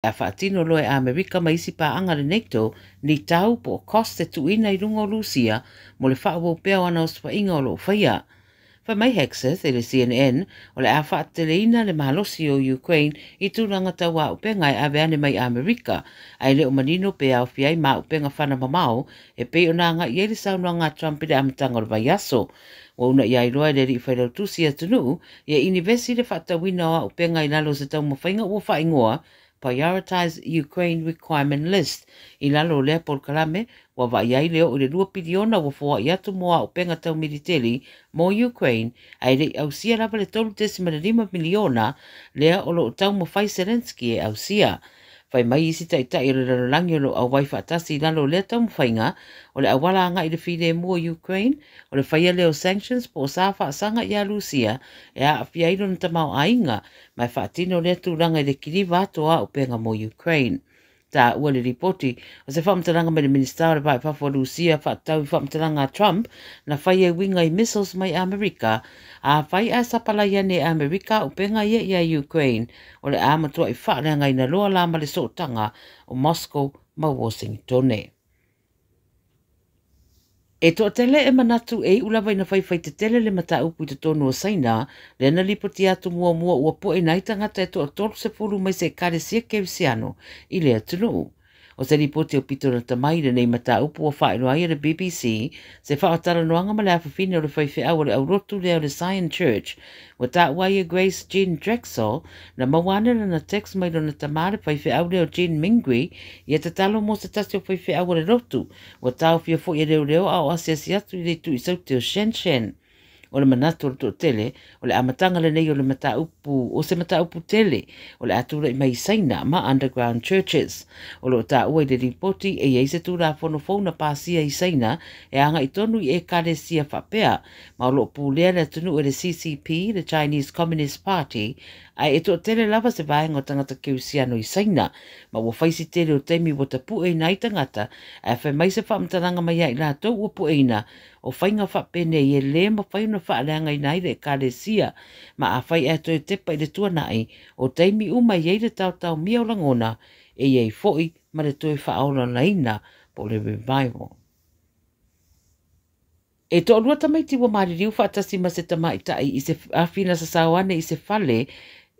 A faatino loa e Amerika ma isi paaga le NATO ni tau po o cost e tuuina i luga o Lusia mo le faaauau pea o ana osofaiga o lo o faia. Fai mai Hegseth i le CNN, o le a faateteleina le malosi o Ukraine i tulaga tau auupega e ave ane mai Amerika, ae le o manino pe aofia ai ma auupega fana mamao e pei ona agai i ai le saunoaga a Trump i le amataga o le vaiaso. Ua uunaia ai loa e le alii failautusi atunuu ia inivesi le faatauina o auupega i lalo o se taumafaiga ua faaigoa Prioritize Ukraine Requirement List. I lalo o lea polokalame, ua vaai ai le oo i le 2 piliona ua foai atu mo auupega tau militeli mo Ukraine, ae le i ausia lava le 3.5 miliona lea o lo o taumafai Zelensky e ausia. Fai mai isi taitai o le lalolagi o lo o auai faatasi i lalo o lea taumafaiga, o le auala agai i le filemu o Ukraine, o le faia lea o sanctions po o sa faasaga ia Lusia e aafia ai lona tamaoaiga, ma e faatino lea tulaga i le kiliva atu o auupega mo Ukraine. Taua le lipoti o se faamatalaga mai le Minisita o le Va i Fafo o Lusia faatatau i faamatalaga a Trump na fai e uiga i missiles mai Amerika. Afai ae sapalai ane e Amerika auupega ia ia Ukraine, o le a matuai faaleagaina loa la ma le sootaga o Moscow ma Washingtone. E toatele e manatu e iu lava ina faifai tetele le mataupu i totonu o Saina, lea na lipoti atu muamua ua po'e nai tagata e toa-30 mai se ekalesia Kerisiano i le atunuu. O se lipoti aupito lata mai lenei mataupu ua faailoa ai e le BBC se faatalanoaga ma le afafine o le faifeau o le aulotu lea o le Zion Church. Ua taua ai e Grace Jean Drexel na maua ane lana text mai lona tamā le faifeau lea o Jean Mingui ia tatalo mo se tasi o faifeau o le lotu ua taofia foi e leoleo a o asiasi atu i le itu i saute o Shenzhen. O le manatu o le toatele, o le amataga lenei o le mataupu o se mataupu tele o le a tulai mai i Saina ma underground churches. O lo o taua i le lipoti e i ai se tulafono fou na pasia i Saina e agai tonu i ekalesia faapea, ma o lo o pulea le atunuu e le CCP, le Chinese Communist Party, ae e toatele lava se vaega o tagata kerisiano i Saina, ma ua fai si tele o taimi ua tapueina ai tagata, ae fai mai se faamatalaga mai ia i latou ua pueina o faiga faapenei e lē mafai ona faaleagaina ai le ekalesia, ma afai ae toe tepa i le tuanai o taimi uma e i ai le taotaomia o lagona e i ai foi ma le toe faaolalaina po o le revival. E toalua tamaiti ua maliliu faatasi ma se tamaitai i se afi na sasao ane i se fale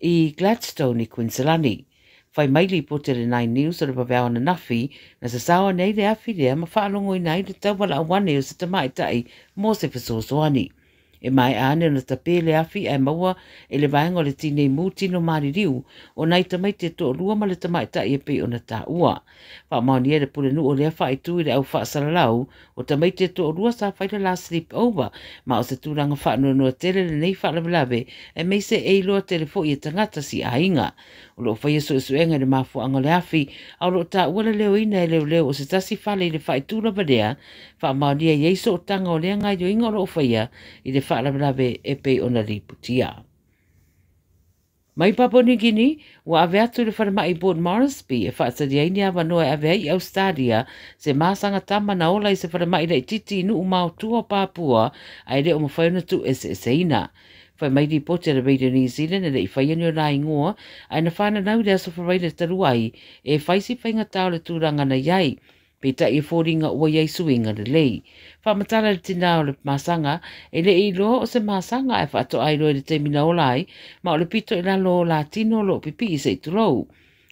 i Gladstone i Kuiniselani. Fai mai lipoti a le Nine News o le vaveao ananafi na sasao ane ai le afi lea ma faalogoina ai le taualaau ane o se tamaitai mo se fesoasoani. E maea ane ona tapē le afi ae maua e le vaega o le tinei mu tino maliliu o nai tamaiti e toalua ma le tamaitai e pei ona taua. Faamaonia e le pulenuu o lea faaitu i le au faasalalau o tamaiti e toalua sa fai le la sleep over, ma o se tulaga faanoanoa tele lenei faalavelave aemaise e iloa tele foi e tagata si aiga. O lo o faia suesuega i le mafuaaga o le afi, a o lo o taua le leoina e leoleo o se tasi fale i le faaitu lava lea, faamaonia i ai sootaga o lea gaoioiga o lo o faia i le faalavelave e pei ona lipotia. Mai Papua New Guinea, ua ave atu i le falemai i Port Moresby e faatalia ai ni avanoa e ave ai i Ausetalia se masaga tama na ola i se falemai laitiiti i nuu ma o tua o Papua ae le o mafai ona tuueseeseina. Fai mai lipoti a le Radio New Zealand e le i faia ni ona igoa ae na fananau i le aso Faraile talu ai e fai si faigata o le tulaga na i ai. Peitai e foliga ua i ai suiga lelei. Faamatala le tinā o le masaga, e le i iloa o se masaga ae faatoa iloa i le taimi na ola ai, ma o le pito i lalo o la tino o lo o pipii se i tulou.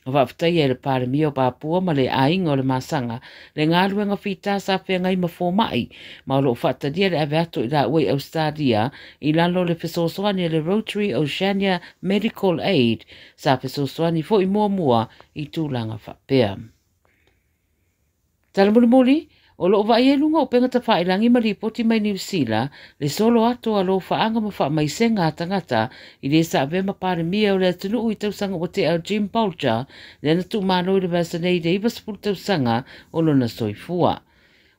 Na faafetaia e le Palemia o Papua ma le aiga o le masaga le galuega fita sa feagai ma fomai, ma o lo o faatalia le ave atu i laua i Ausetalia i lalo o le fesoasoani a le Rotary Oceania Medical Aid sa fesoasoani foi muamua i tulaga faapea. Tala mulimuli, o lo o vaaia i luga o upega tafailagi ma lipoti mai Niu Sila le solo atu a lofaaga ma faamaisega a tagata i le sa avea ma Palemia o le atunuu i tausaga ua tea o Jim Bolger, lea na tuumalo i le vaiaso nei i le 90 tausaga o lona soifua.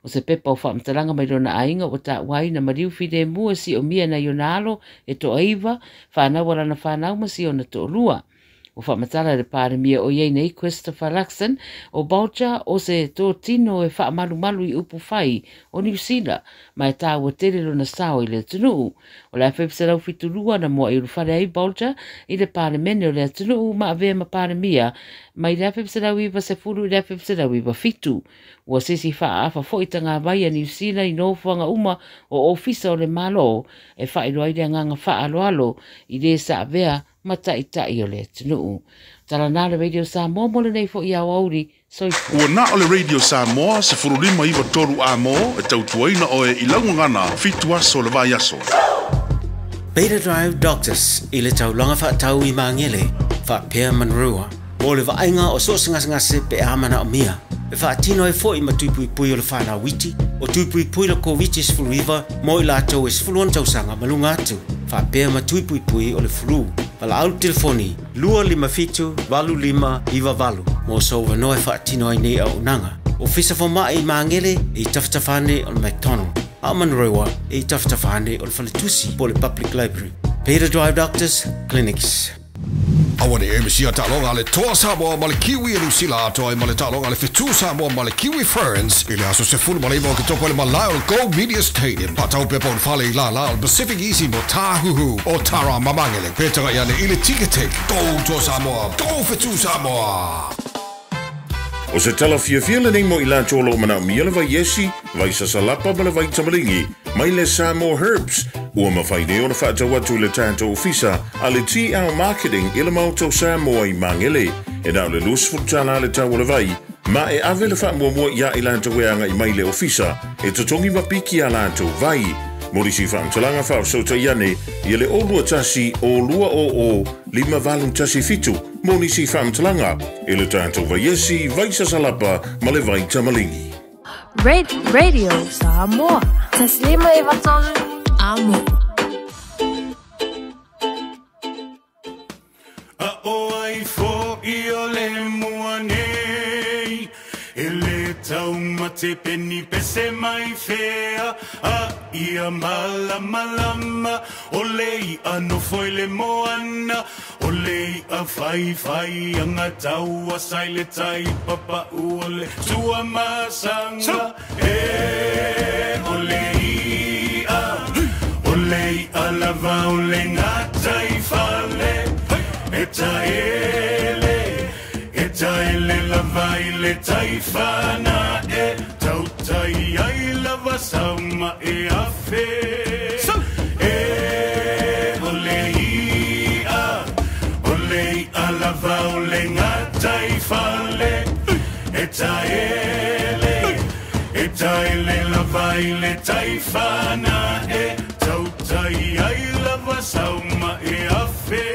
O se pepa o faamatalaga mai lona aiga ua taua ai na maliu filemu e siomia nai ona alo e toaiva, fanau a lana fanau ma si ona toalua. Ua faamatala e le Palemia o i ai nei Christopher Luxon o Bolger o se totino e faamalumalu i upu fai o Niu Sila ma e taua tele lona sao i le atunuu. O le 1972 na mua'i ulufale ai Bolger i le Palemene o le atunuu ma avea ma Palemia mai le 1990 i le 1997. Ua sisi fa'aafa fo'i tagavai a Niusila i nofoaga uma o ofisa o le Malo e fa'ailoa ai le agaga fa'aaloalo i lē sa avea ma ta'ita'i o le atunuu. Talana le Radio Samoa mo lenei fo'i aoauli. Soifua. Ua na o le Radio Samoa 1593 amo e tautuaina oe i laugagana 7 aso le vai aso. Beta Drive Doctors i le taulaga fa'atau i Magele fa'apea Manurewa mo le va'aiga o so o se gasegase pe a manaʻomia e fa'atino ai fo'i ma tuipuipui o le fanauiti o tuipuipui le Koviti-19 mo i latou e 16 tausaga ma luga atu fa'apea ma tuipuipui o le fulu. Valaau telefoni 257 8598 mo souvanoa e fa'atino ai nei auaunaga. Ofisa foma'i i Magele e i tafatafa ane o le McDonald. A o Manurewa e i tafatafa ane o le Faletusi po le Public Library. Peter Drive Doctors Clinics. Aua ne e misia taaloga a le Toa Samoa ma le Kiwi e Niusila atoa ai ma le taaloga a le Fetu Samoa ma le Kiwi Ferns i le aso 19 o Oketopa i le malae o le Go Media Stadium. Faatau pepa o le fale i lālā o le Pacific Easy mo Tāhuhu o Tara ma Magele. Pe tagai ane i le Ticketek. Go Toa Samoa! Go Fetu Samoa! O se tala fiafia lenei mo i latou o lo o manaomia le vai esi, vai sasalapa ma le vai tamaligi mai le Samoa Herbs, ua mafai nei ona faatau atu i le tatou ofisa a le TL Marketing i le Maota o Samoa i Magele. E na o le $20 le tau o le vai, ma e ave le faamuamua iā i latou e agai mai i le ofisa e totogi ma piki a latou vai. Mo nisi faamatalaga faafesootai ane ia le 021 200 5817 mo nisi faamatalaga i le tatou vaiesi, vai sasalapa ma le vai tamaligi. Radio Samoa. Taslima e vatolu amo. A o ai fo'i o le mua nei, e le taumate peni pese mai fea, a ia malamalama, o le i'a nofo i le moana, o le i'a faifai anga taua sa i le tai papa'u o le tuamasaga. E o le i'a, o le i'a lava o le gatai fale, e taele, e taele lava i le taifana e tautai ai lava sauma e afe. E o le i'a, o le i'a lava o le gatai fale, e taele, e taele lava i le taifana e tautai ai lava sauma e afe.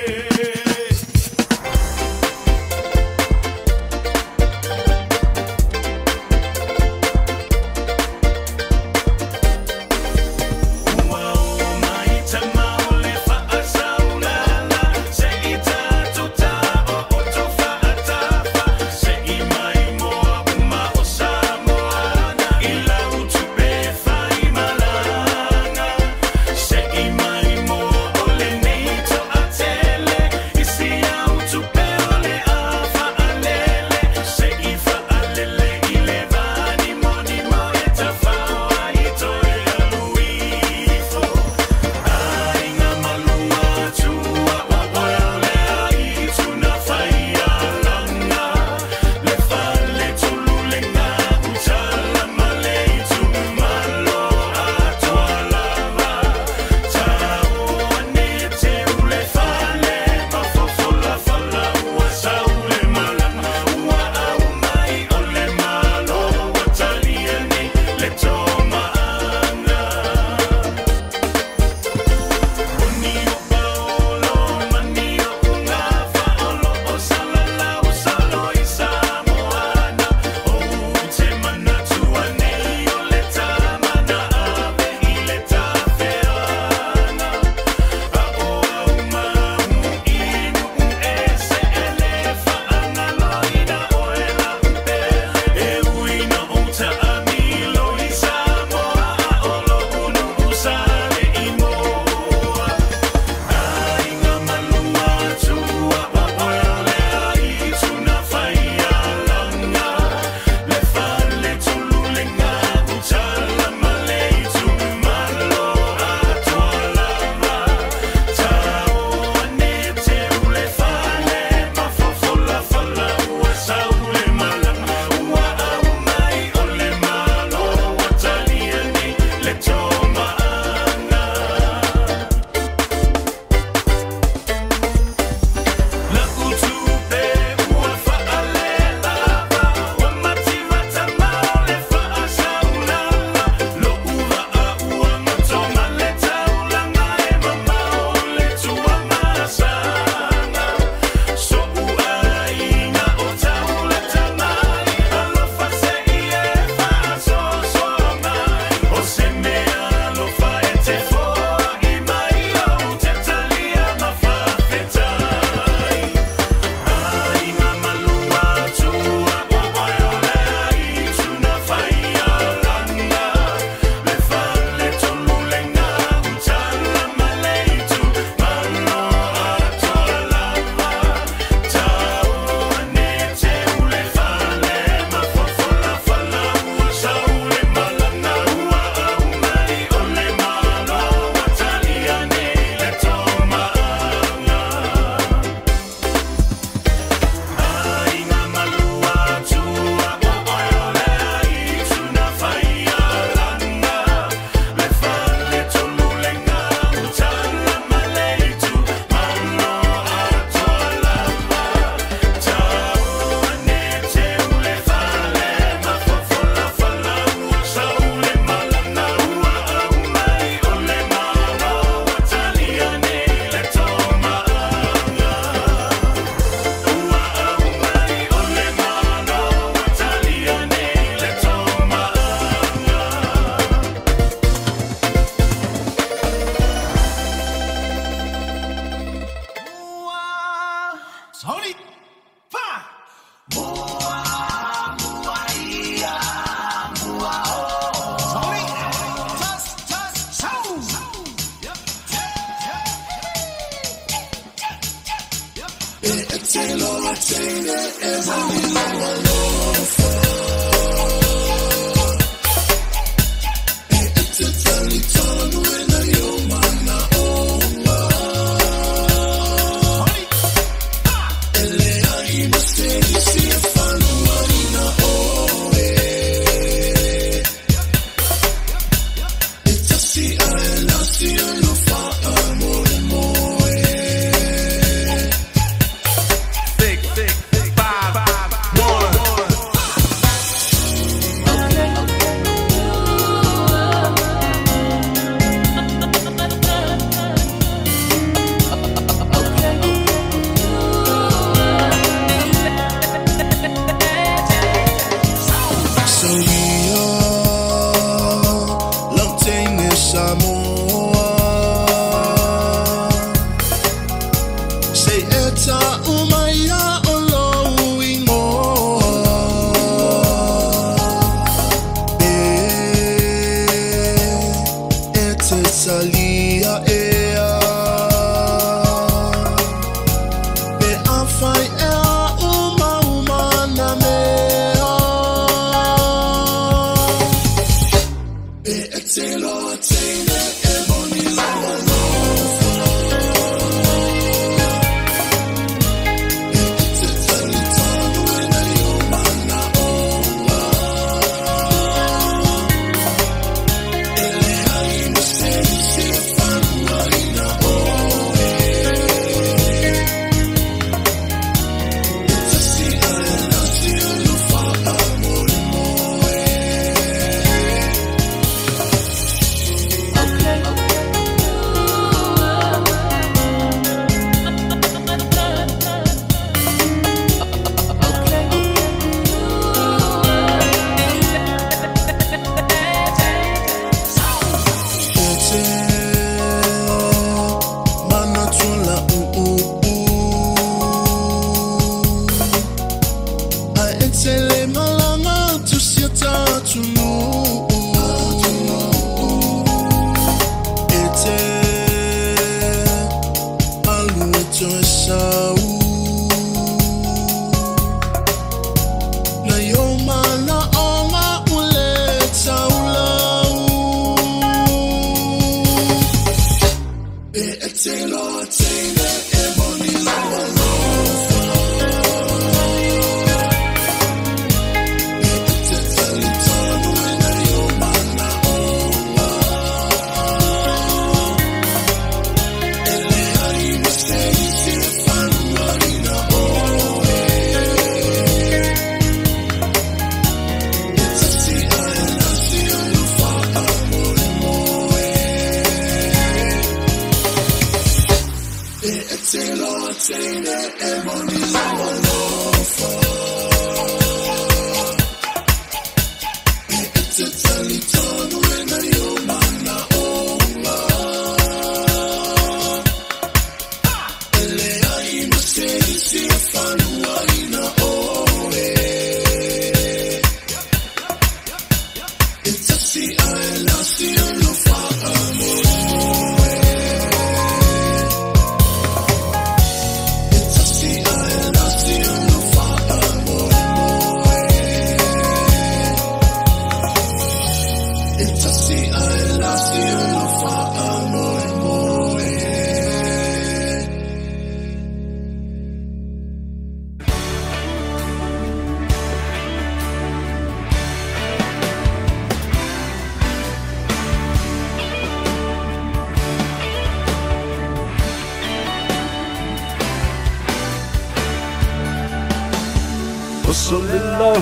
Solila,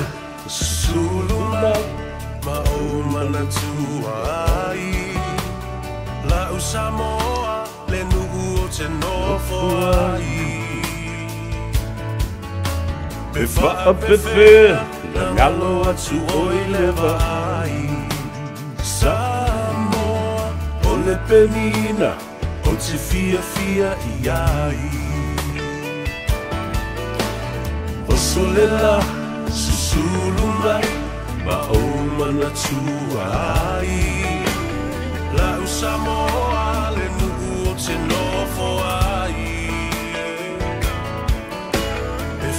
sulula, maumanatua ai. La usamoa, le nu'u o te nofo ai. Pe whaapewhea, na ngalo atu oi le vai. Samoa, o le penina, o te fia fia i ai. Solela, susulu mai, maumanatua ai. La usamoa, le nu'u o te nofo ai. E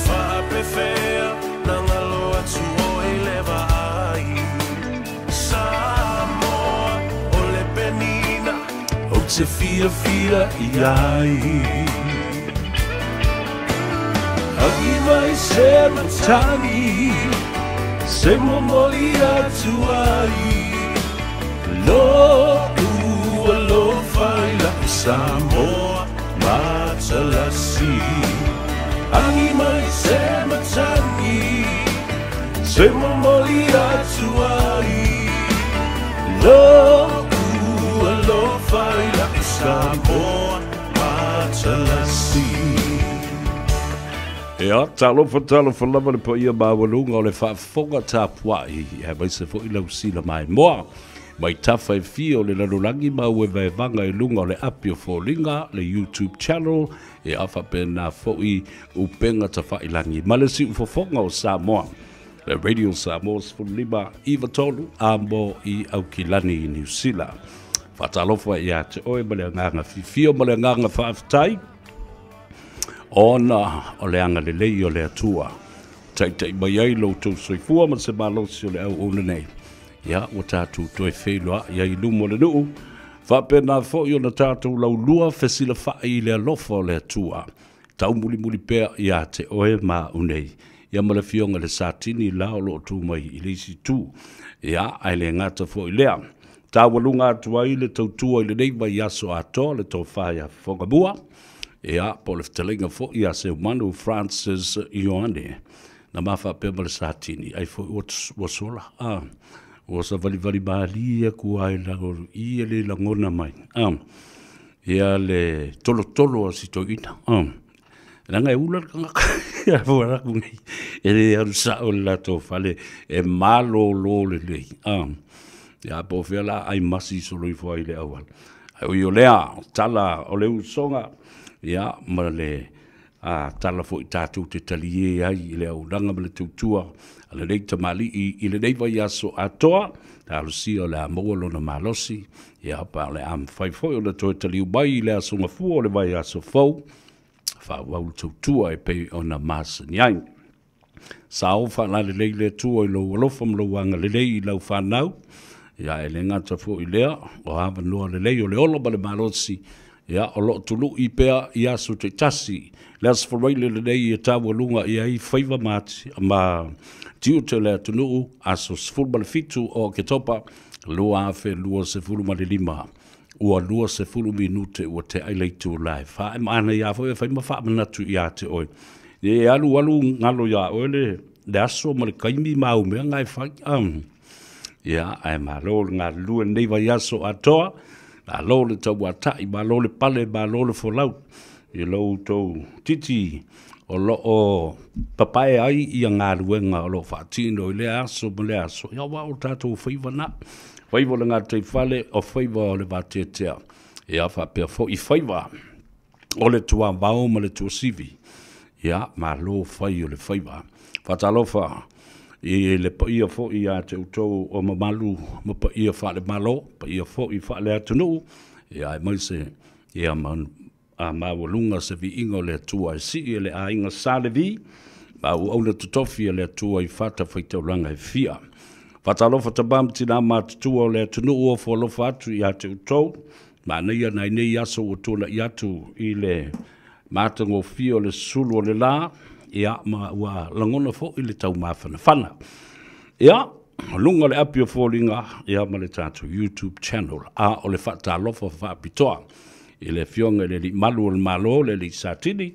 te fiafia i ai. Agi mai se matagi, se momoli atu ai, Lo'u alofa i la'u Samoa matalasi. Agi mai se matagi, se momoli atu ai, Lo'u alofa i la'u Samoa matalasi. Ia, talofa, talofa lava le paia maualuga o le faafofoga tapuai, aemaise foi lau sila maimoa. Mai tafa e fia o le lalolagi ma ua vaevaga i luga o le api o foliga, le YouTube channel, ia faapena foi upega tafailagi ma le siufofoga o Samoa. Le Radio Samoa 15 93 a mo i Aukilani i Niu Sila. Faatalofa ia te oe ma le agaga fiafia ma le agaga faafetai, ona o le agalelei o le Atua. Taitai mai ai lo outou soifua ma se malosi o le auauna nei. Ia, ua tatou toe feiloai ai i luma o le nuu, faapena foi ona tatou laulua fesilafai i le alofa o le Atua. Taumulimuli pea ia te oe ma au nei. Ia ma le afioga i le Satini la o lo o tu mai i le isi itu. Ia, ae le gata foi lea. Taualuga atu ai le tautua i lenei vaiaso atoa le tofa ia Fofogamua. Ia, po o le fetalaiga foi ia Seumanu Francis Ioane. Na ma faapea ma le Satini, ai foi ua sola. Ah, ua savalivali malie aku ai lago i e le lagona mai. Ah, ia le tolotolo a si toeaina. Ah, leaga e ula le tagata. Ia fua laku nei. E le alu sao le latou fale e malolo lelei. Ah, ia po o fea la ai masi solo ifo ai le auala. Ai ui o lea, tala o le usoga, ia ma le a tala foi tatou te talie ai i le auaunaga ma le tautua a lenei tamalii i lenei vaiaso atoa, talosia o le a maua lona malosi, ia pa o le a mafai foi ona toe taliu mai i le aso gafua o le vaiaso fou, faaauau le tautua e pei ona masani ai. Sao faalalelei le Atua i lou alofa ma lou agalelei i lau fanau, ia e le gata foi i lea, o avanoa lelei o le ola ma le malosi, ia o lo o tului pea i aso taitasi. Le Aso Faraile lenei e taualuga i ai faiva ma, ma tiute o le atunuu, aso 17 o Oketopa 2025. Ua 20 minute ua tea i le itula e 4. E manaia foi e fai ma faamanatu ia te oe. E alu alu galo iā oe le, le aso ma le taimi ma au mea na e fai. Ia, ae malo le galulue lenei vaiaso atoa, malo le tauatai, malo le pale, malo le folau i lo outou titi o lo o papae ai ia galuega o lo o faatino i lea aso ma lea aso. Ia, aua o tatou faiva na, faiva o le gataifale, o faiva o le vateatea, ia faapea foi faiva o le tuavao ma le tuasivi. Ia, malo fai o le faiva. Faatalofa i le paia foi ia te outou o mamalu ma paia faale-Malo, paia foi faale-atunuu, ia aemaise ia ma a maualuga se viiga o le Atua e sii e le aiga Sa Levi, ma auauna totofi a le Atua i fatafaitaulaga e fia. Faatalofa tama ma tinā matutua o le atunuu o ofo alofa atu ia te outou. Manaia nai nei aso ua tuanai atu i le matagofie o le sulu o le la, ia, ma ua lagona foi le taumafanafana. Ia, luga o le api o foliga, ia, ma le tatou YouTube channel, a o le faatalofa faapitoa i le Afioga i le Alii Malu o le Malo, le Alii Satini,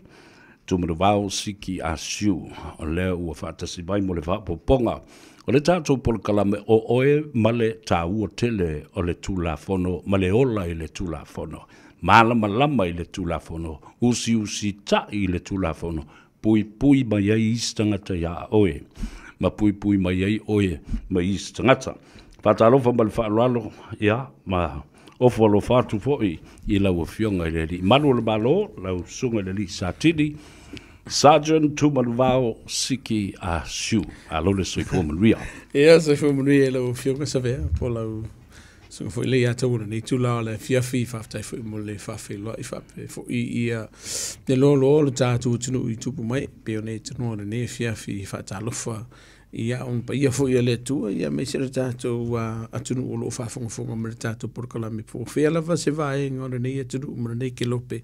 Tumanuvao Siki Asiu, o lea ua faatasi mai mo le faaopoopoga o le tatou polokalame o oe ma le taua tele o le Tulafono ma le ola i le Tulafono, malamalama i le Tulafono, usiusitai i le Tulafono, puipui mai ai isi tagata iā oe, ma puipui mai ai oe mai isi tagata. Faatalofa ma le faaaloalo, ia, ma ofo alofa atu foi i lau Afioga i le Alii Malu o le Malo, lau Susuga i le Alii Satini, Sergeant Tumanuvao Siki Asiu. Malo le soifua manuia. Ia, soifua manuia i lau Afioga Savea po lau So foi le ia tau nei tula o le fiafi faafetai foi mo le faafeiloai faapea foi ia le loaloa o le tatou atunuu i tupu mai pei ona e tanoa lenei afiafi faatalofa ia ona paia foi o le Atua ia aemaise le tatou atunuu o lo o faafogafoga ma le tatou polokalame po o fea lava se vaega o lenei atunuu ma lenei kelope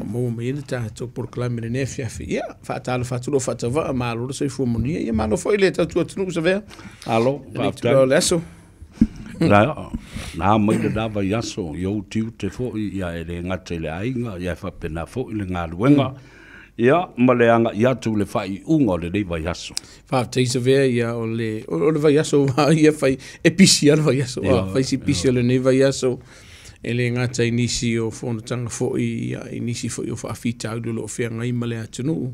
o maua mai ai le tatou polokalame i lenei afiafi. Ia, faatalofa atu lou faatauvaa, malo le soifua manuia, ia malo foi le tautua atunuu Savea. Malo, Lenei faafetai. itula o le aso. La, na mai le na vaiaso i ou tiute foi, ia e le gata i le aiga, ia e faapena foi le galuega, ia ma le aga'i atu i le faaiuga o lenei vaiaso. Faafetai Savea, ia o le, o le vaiaso ia fai, e pisi lava le vaiaso, fai si pisi o lenei vaiaso. E le gata i nisi o fonotaga foi, ia, i nisi foi o faafitauli o lo o feagai ma le atunuu,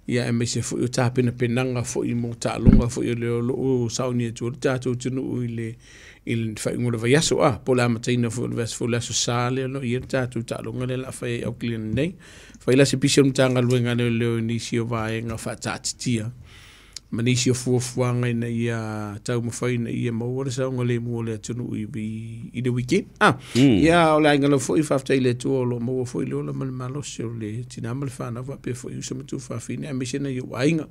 ia aemaise foi o tapenapenaga foi mo taaloga foi o le o lo o sauni atu ai le tatou atunuu i le i le faaiuga o le vaiaso, a po o le amataina foi o le vaiaso foi o le aso Sa lea o lo o i ai le tatou taaloga lea o le a fai ai i Auckland nei. Fai la se pisi o le Matagaluega a Leoleo i nisi o vaega faataatitia ma nisi o fuafuaga ina ia taumafai ina ia maua le saogalemu o le atunuu i, i le weekend. Ah, ia o le aiga lava foi, faafetai i le Atua o lo o maua foi le ola ma le malosi o le tinā ma le fanau faapea foi uso ma tuafafine aemaise nai ou aiga.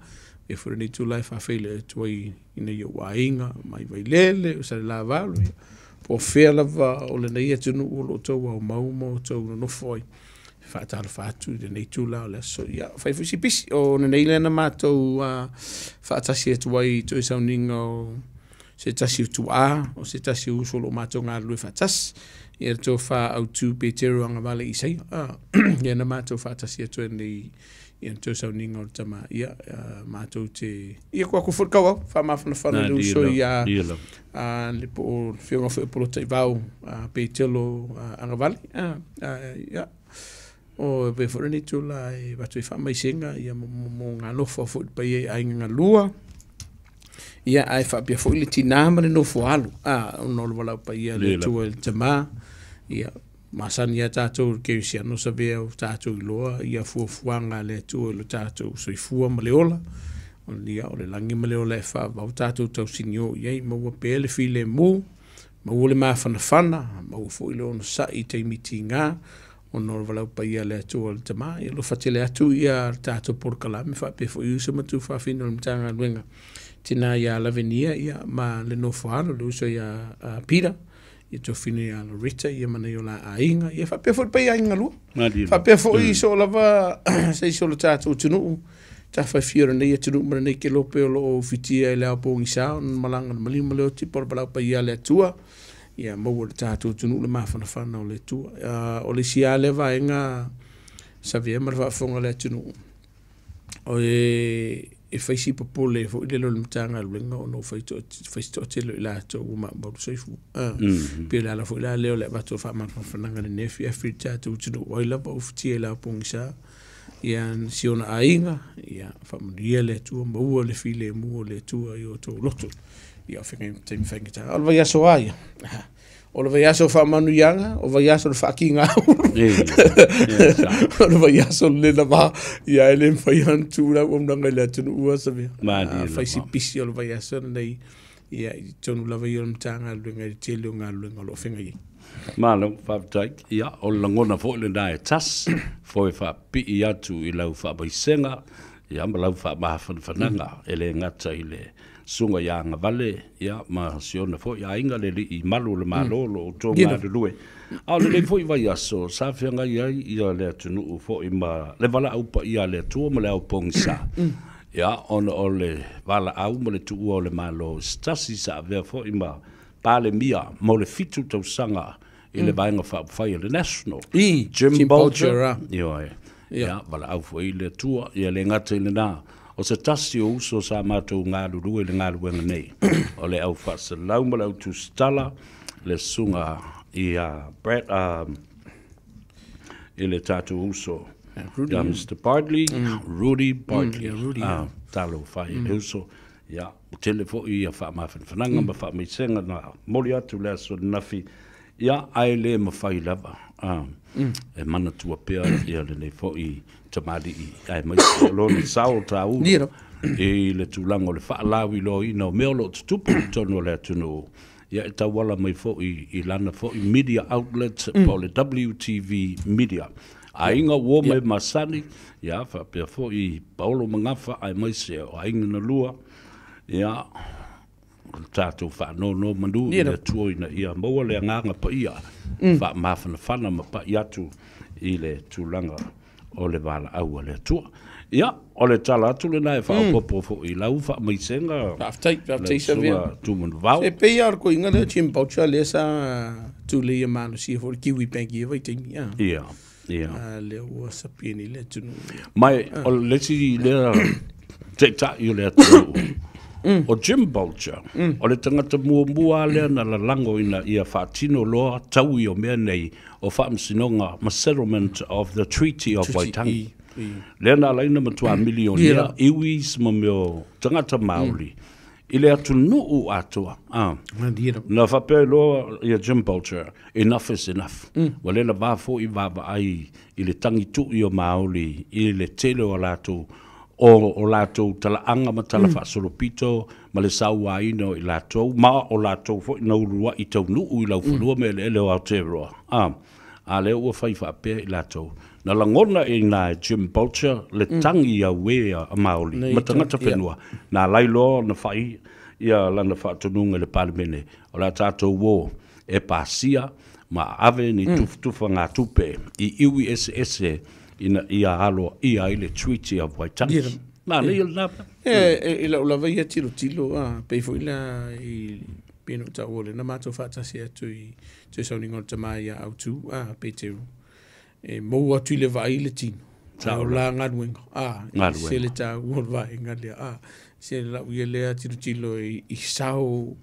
E foi lenei itula e faafeiloai atu ai i nai ou aiga mai Vailele, o Salelavalu, ia, po o fea lava o lenei atunuu o lo o outou aumau ma outou nonofo ai. Faatalofa atu i lenei itula o le aso. Ia, fai foi si pisi. O lenei lea na matou faatasi atu ai i toe sauniga o se tasi o tuaa, o se tasi o uso o lo o matou galulue faatasi. Ia le tofa autu Petero Agavale Isaia. Ia na matou faatasi atu ai nei ia le toe sauniga o le tama. Ia, matou te... Ia, ko aku foi le kauau, faamafanafana i le uso ia le po o le afioga foi o Polotaivao Petelo Agavale. Ia, o e foi lenei itula e avatu ai faamaisega ia mo galofa foi i le paia i aiga galua. Ia, ae faapea foi le tinā ma le nofo alo, ona o le valaau paia a le Atua i le tama. Ia, masani lava tatou i le kerisiano savea o tatou iloa ia fuafuaga a le Atua i lo tatou soifua ma le ola. Ia, o le lagi ma le ola e faavavau tatou tausinio i ai, maua pea le filemu, maua le mafanafana, maua foi le onosai i taimi tiga, ona o le valaau paia a le Atua i le Tama. Ia alofa tele atu ia le tatou polokalame faapea foi uso ma tuafafine o le Matagaluega Tina ia Lavenia ia ma le nofo alo le uso ia Peter, ia tofina ia Loretta ia ma nai o la aiga, ia faapea foi le paia aiga galua. Faapea foi so lava se isi o le tatou atunuu, tafaifia o lenei atunuu ma lenei kelope o lo o ufitia i le ao pogisa ona malaga le maliu ma le oti po o le valaau paia a le Atua. Ia maua le tatou atunuu le mafanafana o le Atua. O le isi lava lea vaega savea ma le faafofoga a le atunuu, o e fai si popole foi lele o le Matagaluega ona ua fai si toatele o i latou ua maumau le soifua. Pei o le ala foi la lea o le avatu o le faamafanafanaga i lenei afiafi i le tatou atunuu, ai lava ufitia i le ao pogisa ia si ona aiga, ia faamanuia le Atua, maua le filemu o le Atua i o outou loto. Ia o feagai ma taimi faigata. O le vaiaso a ia? O le vaiaso o faamanuiaga, o vaiaso o le faakiga o le vaiaso le lava, ia e le mafai ona tuu le auaunaga i le atunuu a Savea. Fai si pisi o le vaiaso lenei, ia i totonu lava ia o le Matagaluega i le tele o galuega o lo o feagai ai. Malo, faafetai. Ia, o le lagona foi lena e tasi, foi faapipii atu i lau faamaisega, ia ma lau faamafanafanaga, e le gata i le susuga ia Agavale, ia ma si ona foi aiga le alii malu o le Malo o lo o outou galulue. A o lenei foi vaiaso, sa feagai ai ia le atunuu foi ma le valaau paia a le Atua ma le ao pogisa. Ia, ona o le valaau ma le tuua o le Malo i se tasi sa avea foi ma Palemia mo le 7 tausaga i le Vaega Faaupufai a le National, Jim Bolger. Ioe. Ia, valaau foi i le Atua, ia le gata i lena, o se tasi o uso sa matou galulue i le galuega nei, o le au faasalau ma le au tusitala, le susuga ia Brad, i le tatou uso, Rudy, ia Mr. Bartley, Rudy Bartley. Rudy, Talofa i le uso. Ia, ua tele foi ia faamafanafanaga ma faamaisega na momoli atu le aso ananafi, ia, ae le mafai lava e manatua pea ia lenei foi tamalii aemaise o lona sao taua i le tulaga o le faalauiloaina o mea o lo o tutupu i totonu o le atunuu. Ia e tauala mai fo'i i lana fo'i media outlet po o le WTV Media. Aiga ua o ma e masani, ia faapea fo'i Paolo ma Gafa aemaise o aiga na lua, ia o le tatou faanonomanu i le Atua ina ia maua le agaga paia faamafanafana ma pa'i atu i le tulaga o le valaau a le Atua. Ia, o le tala atu lena e faaopoopo foi i lau faamaisega. Faafetai, faafetai Savea. Tumanuvao. E pei lava o le koiga lea o Jim Boucher lea sa tuleia malosia foi le Kiwi Bank i ia vaitaimi. Ia, ia. A lea ua sapia nei le atunuu. Ma o le isi lea taitai o le atunuu, o Jim Boucher, o le tagata muamua lea na lalago ina ia faatino loa taui o mea nei o faamasinoga ma settlement of the Treaty of Waitangi. Lea na ala ai ona matua milionea iwis ma mea o tagata Māori i le atunuu atoa. Na faapea ai loa ia Jim Boucher, enough is enough. Ua le lava foi vaavaai i le tagitu'i o Māori i le tele o latou o latou talaaga ma tala faasolopito ma le sauaina o i latou, ma o latou foi na ulua'i taunuu i laufanua ma eleele o Aotearoa. A lea ua fai faapea i latou. Na lagona i ina e Jim Boucher le tagi auē a Māori ma tagata whenua. Na ala ai loa ona fai ia lana faatonuga i le Palemene, o le a tatou o e pasia ma ave ni tufatufagatupe i iwi eseese ina ia aloaia ai le Treaty of Waitangi. Manaia lena mea. E i lau lava ia tilotilo, a, pei foi la i pei ona ou taua o lea na matou faatasi atu i toe sauniga o le tama ia Autu, a, Peteru, e mou atu i le vaai le tino, a o la galuega, a, e ese le taua o le vaega lea, a, se lau ia lea tilotilo i sao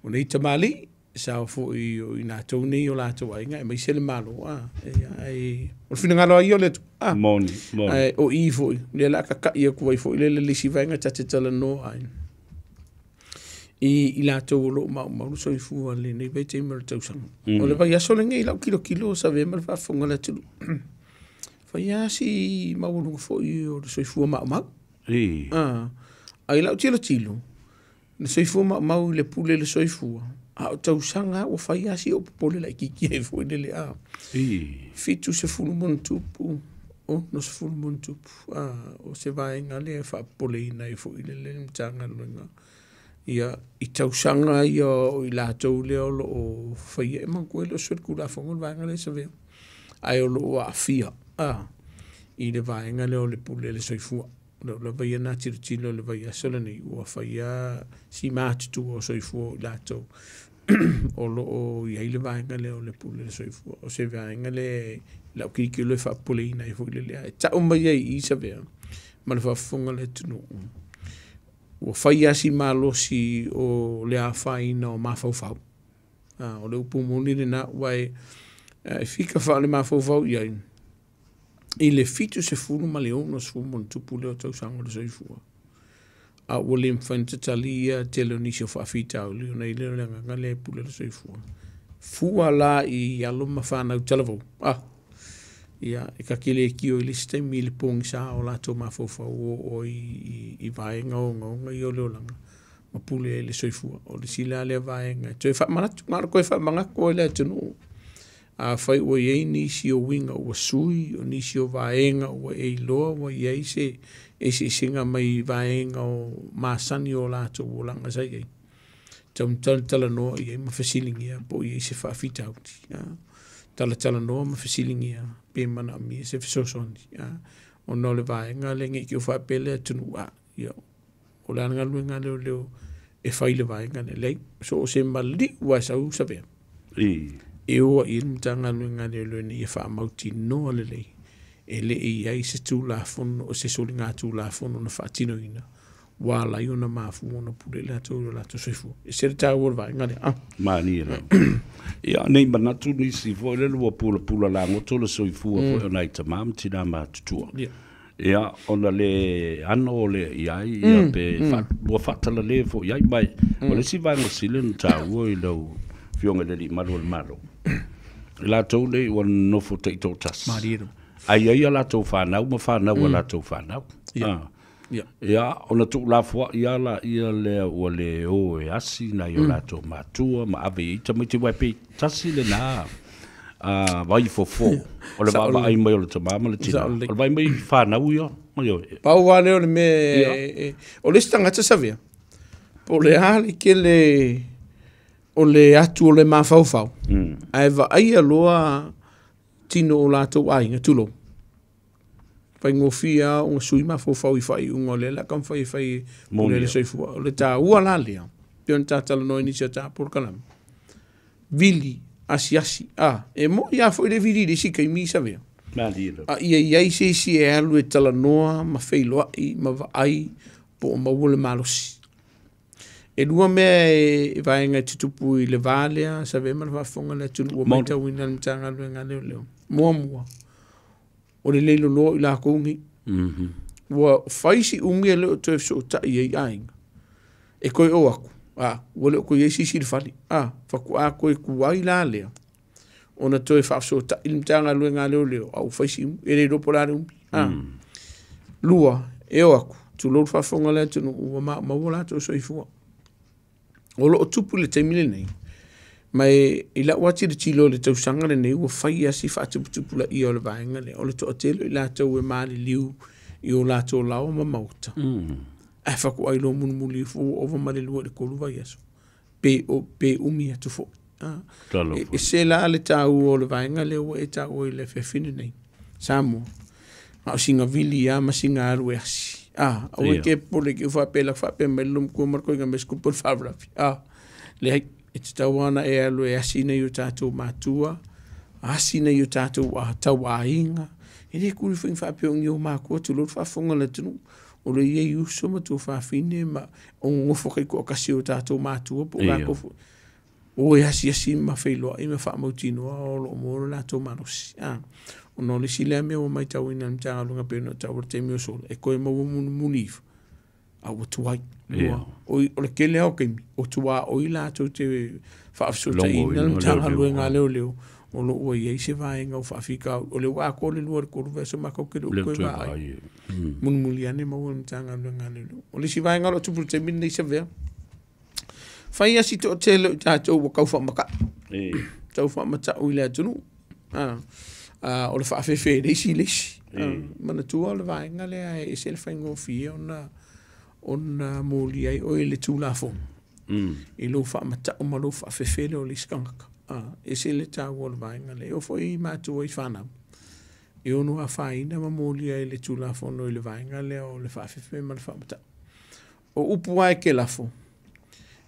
o nei tamalii, sao foi o i latou nei o latou aiga, aemaise le Malo, a, ai, o le finagalo lava ia o le Atua, a, Moni, moni. Ae o i foi, lea o le a kaka'i atu ai foi le le isi vaega ta te talanoa ai, i latou o lo o maumau le soifua i lenei vaitaimi o le tausaga. O le vaiaso lenei i lau kilokilo o Savea ma le faafofoga a le atunuu, fai lava si maualuga foi o le soifua maumau. Ae i lau tilotilo, le soifua maumau i le pule le soifua, a o tausaga ua fai lava si ou popole laitiiti ai foi lele a. 70+, 60+, o se vaega lea e faapopoleina ai foi lele le Matagaluega. Ia, i tausaga ia o i latou lea o lo o faia, e manatua e le o se solitulafono le vaega lea e savea, ae o lo o aafia i le vaega lea o le pule le soifua. O lau lava ia na tilotilo i le vaiaso lenei, ua faia si matutua o soifua o i latou o lo o i ai le vaega lea o le pule le soifua. O se vaega lea lau tilotilo e faapopoleina ai foi lele. E tau mai ai i Savea ma le faafofoga a le atunuu, ua fai lava si malosi o le afaina o mafaufau. O le upu moni lena, ua e fika faale-mafaufau i ai, i le 70 ma le 60+ lea o tausaga o le soifua. A ua le mafai ona tatali ia tele o nisi o faafitauli ona i ai lea o le agaga lea e pule le soifua. Fua la i alo ma fanau talavou. Ia, e kakelekio i le isi taimi i le pogisa o latou mafaufau o oo i vaega ogaoga ia o le olaga ma pule ai le soifua. O le isi la lea vaega e toe faamanatu, na o le toe faamanatu ai le atunuu. Afai ua i ai nisi o uiga ua sui, o nisi o vaega ua e iloa ua i ai se eseesega mai vaega o masani o latou olaga sa i ai, tau talatalanoa i ai ma fesiligia po o i ai se faafitauli. Talatalanoa ma fesiligia pe manaomia se fesoasoani. Ona o le vaega lea ne i te i ua faapea le atunuu, ia, o le a le galuega a leoleo e fai i le vaega lea. Leai, so o se maliu lava e sau Savea, e o ai i le Matagaluega a Leoleo ina ia faamautinoa lelei e le i ai se tulafono o se soligatulafono na faatinoina ua ala ai ona mafua ona pule latou i o latou soifua. E ese le taua o le vaega lea. Malie lava. Ia, nei manatu nisi foi lele ua pulapula lagoto le soifua foi o nai tama ma tina matutua. Ia, ona le ano o lea i ai, ia pe ua faatalale foi i ai. Ma o le isi vaega sili ona taua i lau Afioga i le Alii Malu o le Malo, i latou nei ua nonofo taitoatasi. Malie lava. Ai ai a latou fanau ma fanau a latou fanau. Ia. Ia, ona tuulafoa'i lava laia lea ua le o e asi nai o latou matua ma ave i ai tamaiti, aua e pei tasi lena vai fofo o le vaavaai mai o le tama ma le tina, o le vaai mai i fanau ia. Ioe. Pau lava lea o le mea, o le isi tagata Savea, po o le a le tele o le atu o le mafaufau, ae vaaia loa tino o latou aiga, tulou, faigofie lava ona sui mafaufau i faaiuga o lea o le a taumafai e fai e pule le soifua. O le taua la lea, pei ona ta talanoa i nisi o ta polokalame, vili, asiasi, a, e moni lava foi le vili i le isi taimi Savea, a ia i ai se isi e alu e talanoa ma feiloai ma vaai po o maua le malosi. E lua mea e vaega e tutupu i le va lea, Savea ma le faafofoga a le atunuu ua matauina e le Matagaluega a Leoleo. Muamua, o le le loloa o i latou nei. Ua fai si umi e le o toe fesootai ai aiga. E toe o atu, a, ua le o toe i ai se isi i le fale. A, faatoa toe tuai la lea ona toe faafesootai le Matagaluega a Leoleo, a ua fai si umi, e le iloa po o le a le umi. A. Lua, e o atu, tulou le faafofoga a le atunuu, ua maumau o latou soifua. O lo o tupu i le taimi lenei, ma e, i lau lava tilotilo i le tausaga lenei ua fai lava si faatuputupulaia o le vaega lea, o le toatele o i latou e maliliu i o latou laoa ma maota, ae faatoa iloa mulimuli ifo ua ova ma le 2 i le 3 vaiaso, pe, o, pe umi atu foi. E ese la le taua o le vaega lea ua e taua i le afiafi lenei. Samoa, na o sina vili lava ma sina alu e asi. Aua e te popole te i faapea la faapea mai le lomtua ma le koiga mai se tupu o le faalavelave. Leai, e tatau lava ona e alu e asi nai o tatou matua, asi nai o tatou tauaiga. E le tuli foi faapea o ni ou matua, tulou le faafofoga a le atunuu. O lo o i ai uso ma tuafafine ma o nonofo taitoatasi o tatou matua po o latou foi. O e asiasi ma feiloai ma faamautinoa o lo o maua lo latou malosi. Ona o le isi lea mea ua matauina e le Matagaluega pei ona ou taua i le taimi ua sola, e toe maua mulimuli ifo, a ua tuai. O le tele lava o taimi, o tuaoi latou te faafesootaiina le Matagaluega a Leoleo, o lo o ua i ai se vaega o faafitauli. O lea ua atoa le 2 i le 3 vaiaso matou te le o toe vaai. Mulimuli ane maua e le Matagaluega a Leoleo. O le isi vaega o lo o tupu i le taimi lenei Savea, fai lava si toatele o i tatou ua tau faamatau. Tau faamatau i le atunuu. O le faafefe e le isi i le isi. Manatua o le vaega lea e ese le faigofie ona molia ai oe i le Tulafono. I lou faamatau ma lou faafefe lea o le isi tagata. Ese le taua o le vaega lea. E oo foi i matua i fanau, e ono afaina ma molia ai le Tulafono i le vaega lea o le faafefe ma le faamatau. O upu lava e te lafo,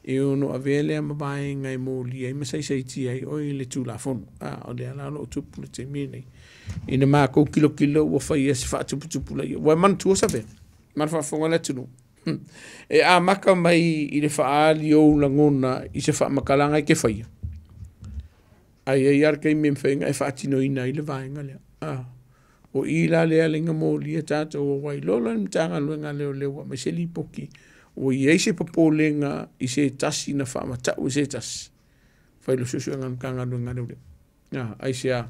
e ono avea lea ma vaega e molia ai ma saisaitia ai oe i le Tulafono. O lea la o lo o tupu le taimi lenei. Ina matou tilotilo ua faia se faatuputupulaia. Ua e manatua Savea, ma le faafofoga a le atunuu. E amata mai i le faaali o ou lagona i se faamatalaga e te faia. Ae i ai lava le taimi e mafai ona e faatinoina ai le vaega lea. O i la lea le molia tatou o ai lola le Matagaluega a Leoleo ua aumai se lipoti ua i ai se popolega i se tasi na faamatau e se tasi. Fai le suesuega a le Matagaluega a Leoleo. Aisea,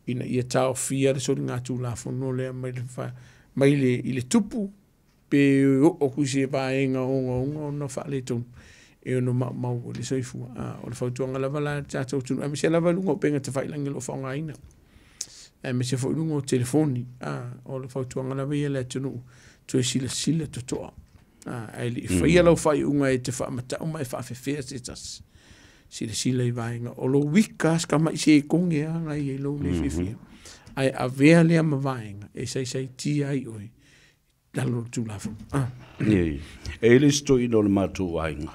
ina ia taofia le soligatulafono lea mai le, mai le, i le tupu pe oo atu i se vaega ogaoga ona faaletonu e ono maumau ai le soifua. O le fautuaga lava la i le tatou atunuu, aemaise lava i luga o upega tafailagi o lo o faaaogaina, aemaise foi luga o telefoni. O le fautuaga lava ia i le atunuu, toe silasila totoa, ae le i faia lau faaiuga e te faamatau ma e faafefea se tasi. Silasila i vaega o lou ika si tamai sekone lava na i ai lou le fiafia, ae avea lea ma vaega e saisaitia ai oe lalo o le Tulafono. E i ai le isi toeaina o le matou aiga,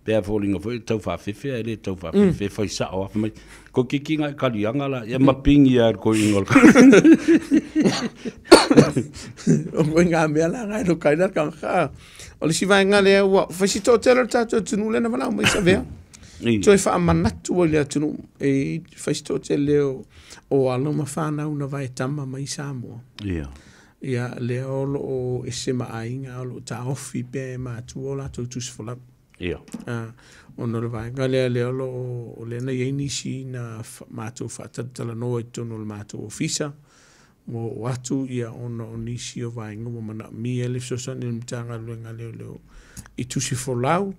pe a foliga foi e tau faafefe ae le tau faafefe, e fai sao lava mai, ko kiki ngai kalianga la, ia mapingi lava e le toeaina o le O koe ngā mea la ngai lo kai la tagata. O le isi vaega lea ua fai si toatele o le tatou atunuu lea na valaau mai Savea. Toe faamanatu ai le atunuu e fai si toatele o alo ma fanau na vaetama mai Samoa. Ia, lea o lo o ese ma aiga, o lo o taofi pea e matua o latou tusi folau. Ona o le vaega lea, lea o lo o, lea na i ai nisi na matou faatalatalanoa i totonu o le matou ofisa, Ua oo atu ia ona o nisi o vaega ua manaomia le fesoasoani a le Matagaluega a Leoleo i tusi folau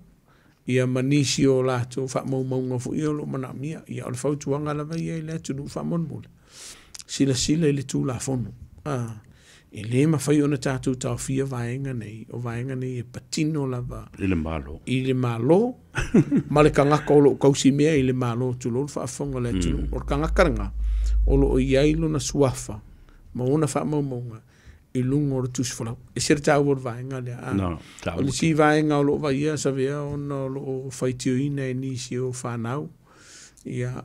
ia ma nisi o latou faamaumauga foi ia o lo o manaomia. Ia o le fautuaga lava ia i le atunuu faamolemole, silasila i le Tulafono. E le mafai ona tatou taofia vaega nei, o vaega nei e patino lava i le Malo, i le Malo ma le tagata o lo o tausimea i le Malo, tulou le faafofoga a le atunuu. O le tagata lena o lo o i ai lona suafa ma ona faamaumauga i luga o le tusi folau. E ese le taua o le vaega lea. No, o le isi vaega o lo o vaaia Savea ona o lo o faitioina e nisi o fanau, ia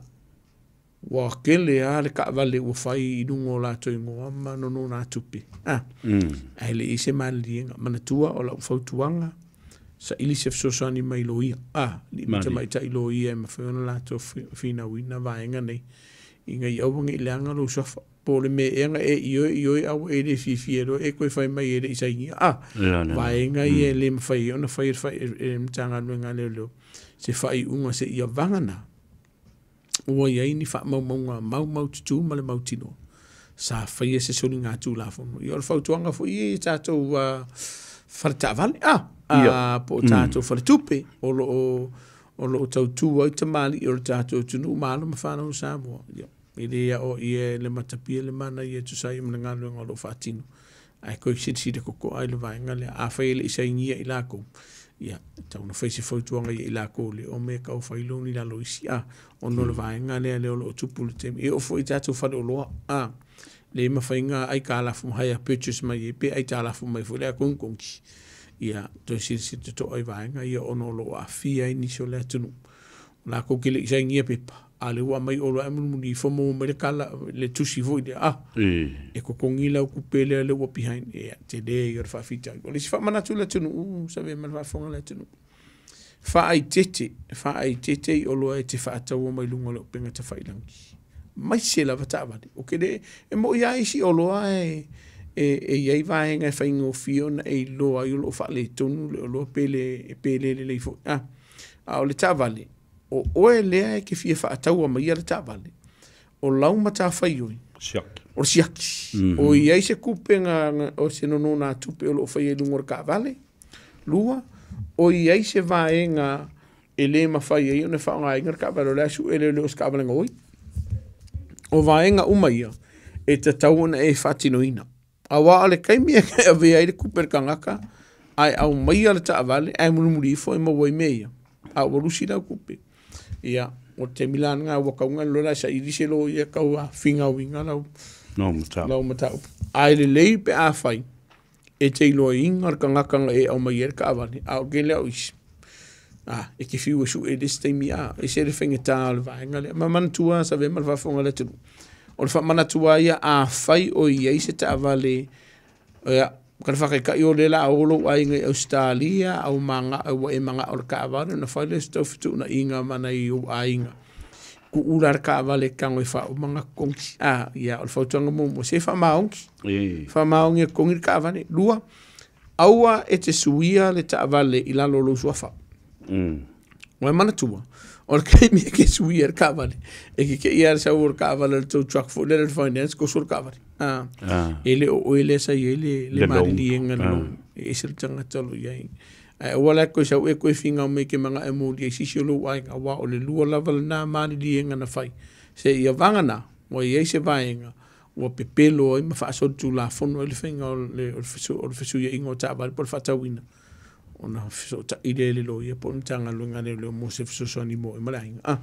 ua tele lava le taavale ua fai i luga o latou igoa ma nonogatupe. Ae le i i ai se maliliega. Manatua o lau fautuaga, saili se fesoasoani mai loia, alii ma tamaitai loia e mafai ona latou finauina vaega nei, ina ia aua ne i leaga lou suafa. Po o le mea ea na e ioe ioe a ua e le fiafia loa e toe fai mai e le i sainia. Vaega ia e le mafai ai ona fai e le Matagaluega a Leoleo se faaiuga seia vagana ua i ai ni faamaumauga maumaututu ma le mautinoa sa faia se soligatulafono. Ia o le fautuaga foi ia i tatou fale taavale, po o tatou faletupe o lo o tautu ai tamalii o le tatou atunuu ma alo ma fanau o Samoa. Ia, e le aoaia e le matapia le manaia e tusa ai ma le galuega o lo o faatino. Ae toe silasila totoa i le vaega lea. Afai e le i sainia i latou, ia, e tatau ona fai se fautuaga ia i latou le o mea e tau fai loan i lalo o isi, ona o le vaega lea o lo o tupu i le taimi. E oo foi i tatou faleoloa, le mafai ona aitalafu hire purchase mai ai pe aitalafu mai foi le a togitogi. Ia, toe silasila totoa i vaega ia ona o lo o aafia ai nisi o le atunuu. Latou te le i sainia pepa, a o lea ua aumai oloa ae mulimuli ifo maua mai le tala, le tusi foi lea, e totogi lau tupe lea lea ua behind. Ia, tele ia o le faafitauli. O le isi faamanatu i le atunuu, Savea ma le faafofoga a le atunuu, faaitete, faaitete i oloa e te faataua mai luga o le upega tafailagi. Maise lava taavale. O ke le, e moi lava isi oloa e i ai vaega e faigofie ona e iloa ai o lo o faaletonu le oloa pe le lelei foi. A o le taavale, o oe lea e te fia faataua mai le taavale, o lau matafaioi, o le siaki. O i ai se tupe o se nonogatupe o lo o faia i luga o le taavale. Lua, o i ai se vaega e le mafai ai ona faaaogaina le taavale, o le a sue le o se taavale gaoi. O vaega uma ia, e tatau ona e faatinoina. Aua o le taimi e avea ai le tupe le tagata, ae aumaia le taavale, ae mulimuli ifo e maua ai mea ia. A ua lusi lau tupe. Ia, o le taimi la lena ua tau na lola e saili se loia tau a finauina lau mataupu. Ae lelei pe a fai, e te iloaina le tagata na e aumaia ai le taavale, a o kele au isi. E te fiu e sue le isi taimi, e se le faigata o le vaega lea. Ma manatua Savea ma le faafofoga a le atunuu. O le faamanatua ia a fai o i ai se taavale, ia, ka le faataitai o le la o lou aiga i Australia, au maga, ua e maga o le taavale, ona fai lea o se tau fetuunaiga ma nai ou aiga. Kuula le taavale tago e faauma na totogi. Ia, o le fautuaga muamua, se faamaogi. Faamaogi e totogi le taavale. Lua, aua e te suia le taavale i lalo o lou suafa. Ua e manatua, o le taimi e ke suia le taavale, e ke ke ia le sau o le taavale le tow truck foi lea le finance, koso le taavale. E le o oe lea sa i ai le maliliega le loan. E ese le tagata o lo o i ai. Ae aua la koe sau e koe fingao mai ke maga e moli ai sisi o lou aiga, aua o le lua lava lena maliliega na fai. Se ia vagana, ua i ai se vaega, ua pepelo ai ma faasolitulafono ai le faiga o le fesuiaiga o taavale po o le faatauina. Ona fesootai lea i le loia po o le Matagaluega a Leoleo mo se fesoasoani mo oe ma le aiga.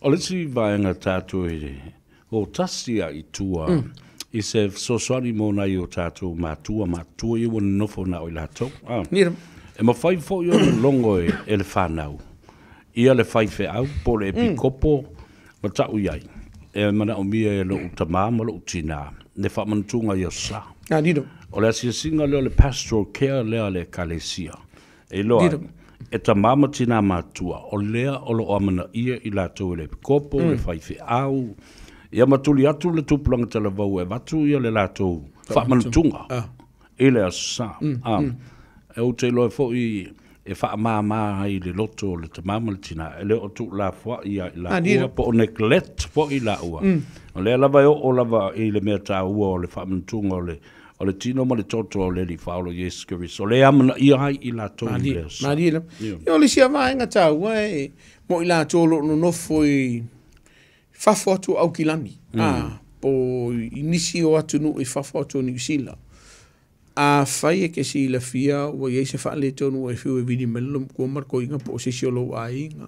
O le isi vaega tatou e o tasi a i tua i se fesoasoani mo nai o tatou matua matutua ia ua nonofo na o i latou. E mafai foi ona logo e le whanau. Ia le faifeau po o le epikopo ma ta'u i ai. E manaomia e lo'u tamā ma lo'u tinā le faamanatuga i aso sa. O le asiasiga lea o le pastoral care lea a le Ekalesia. E iloa ai, e tamā ma tinā matua, o lea o lo'o amanaia i latou e le epikopo, le faifeau, ia ma tuli atu le tupulaga talavou e avatu ia le latou faamanatuga i le aso sa. E ou te iloa foi e faamāmā ai i le loto o le tamā ma le tinā, e le o tuulafoai ia i laua po o neglect foi i laua. O lea lava e oo lava i le mea taua o le faamanatuga o le o le tino ma le toto o le Alii Faaola Iesu Keriso, o lea e amanaia ai i latou i le aso. Malie lava. Ia, o le isi lava vaega taua e mo i latou o lo o nonofo i fafo atu o Aukilani, a, po i nisi o atunuu i fafo atu o Niu Sila. Afai e te silafia ua i ai se faaletonu ua e fiu e vili mai le lomatua ma le toeaina po o se isi o lou aiga,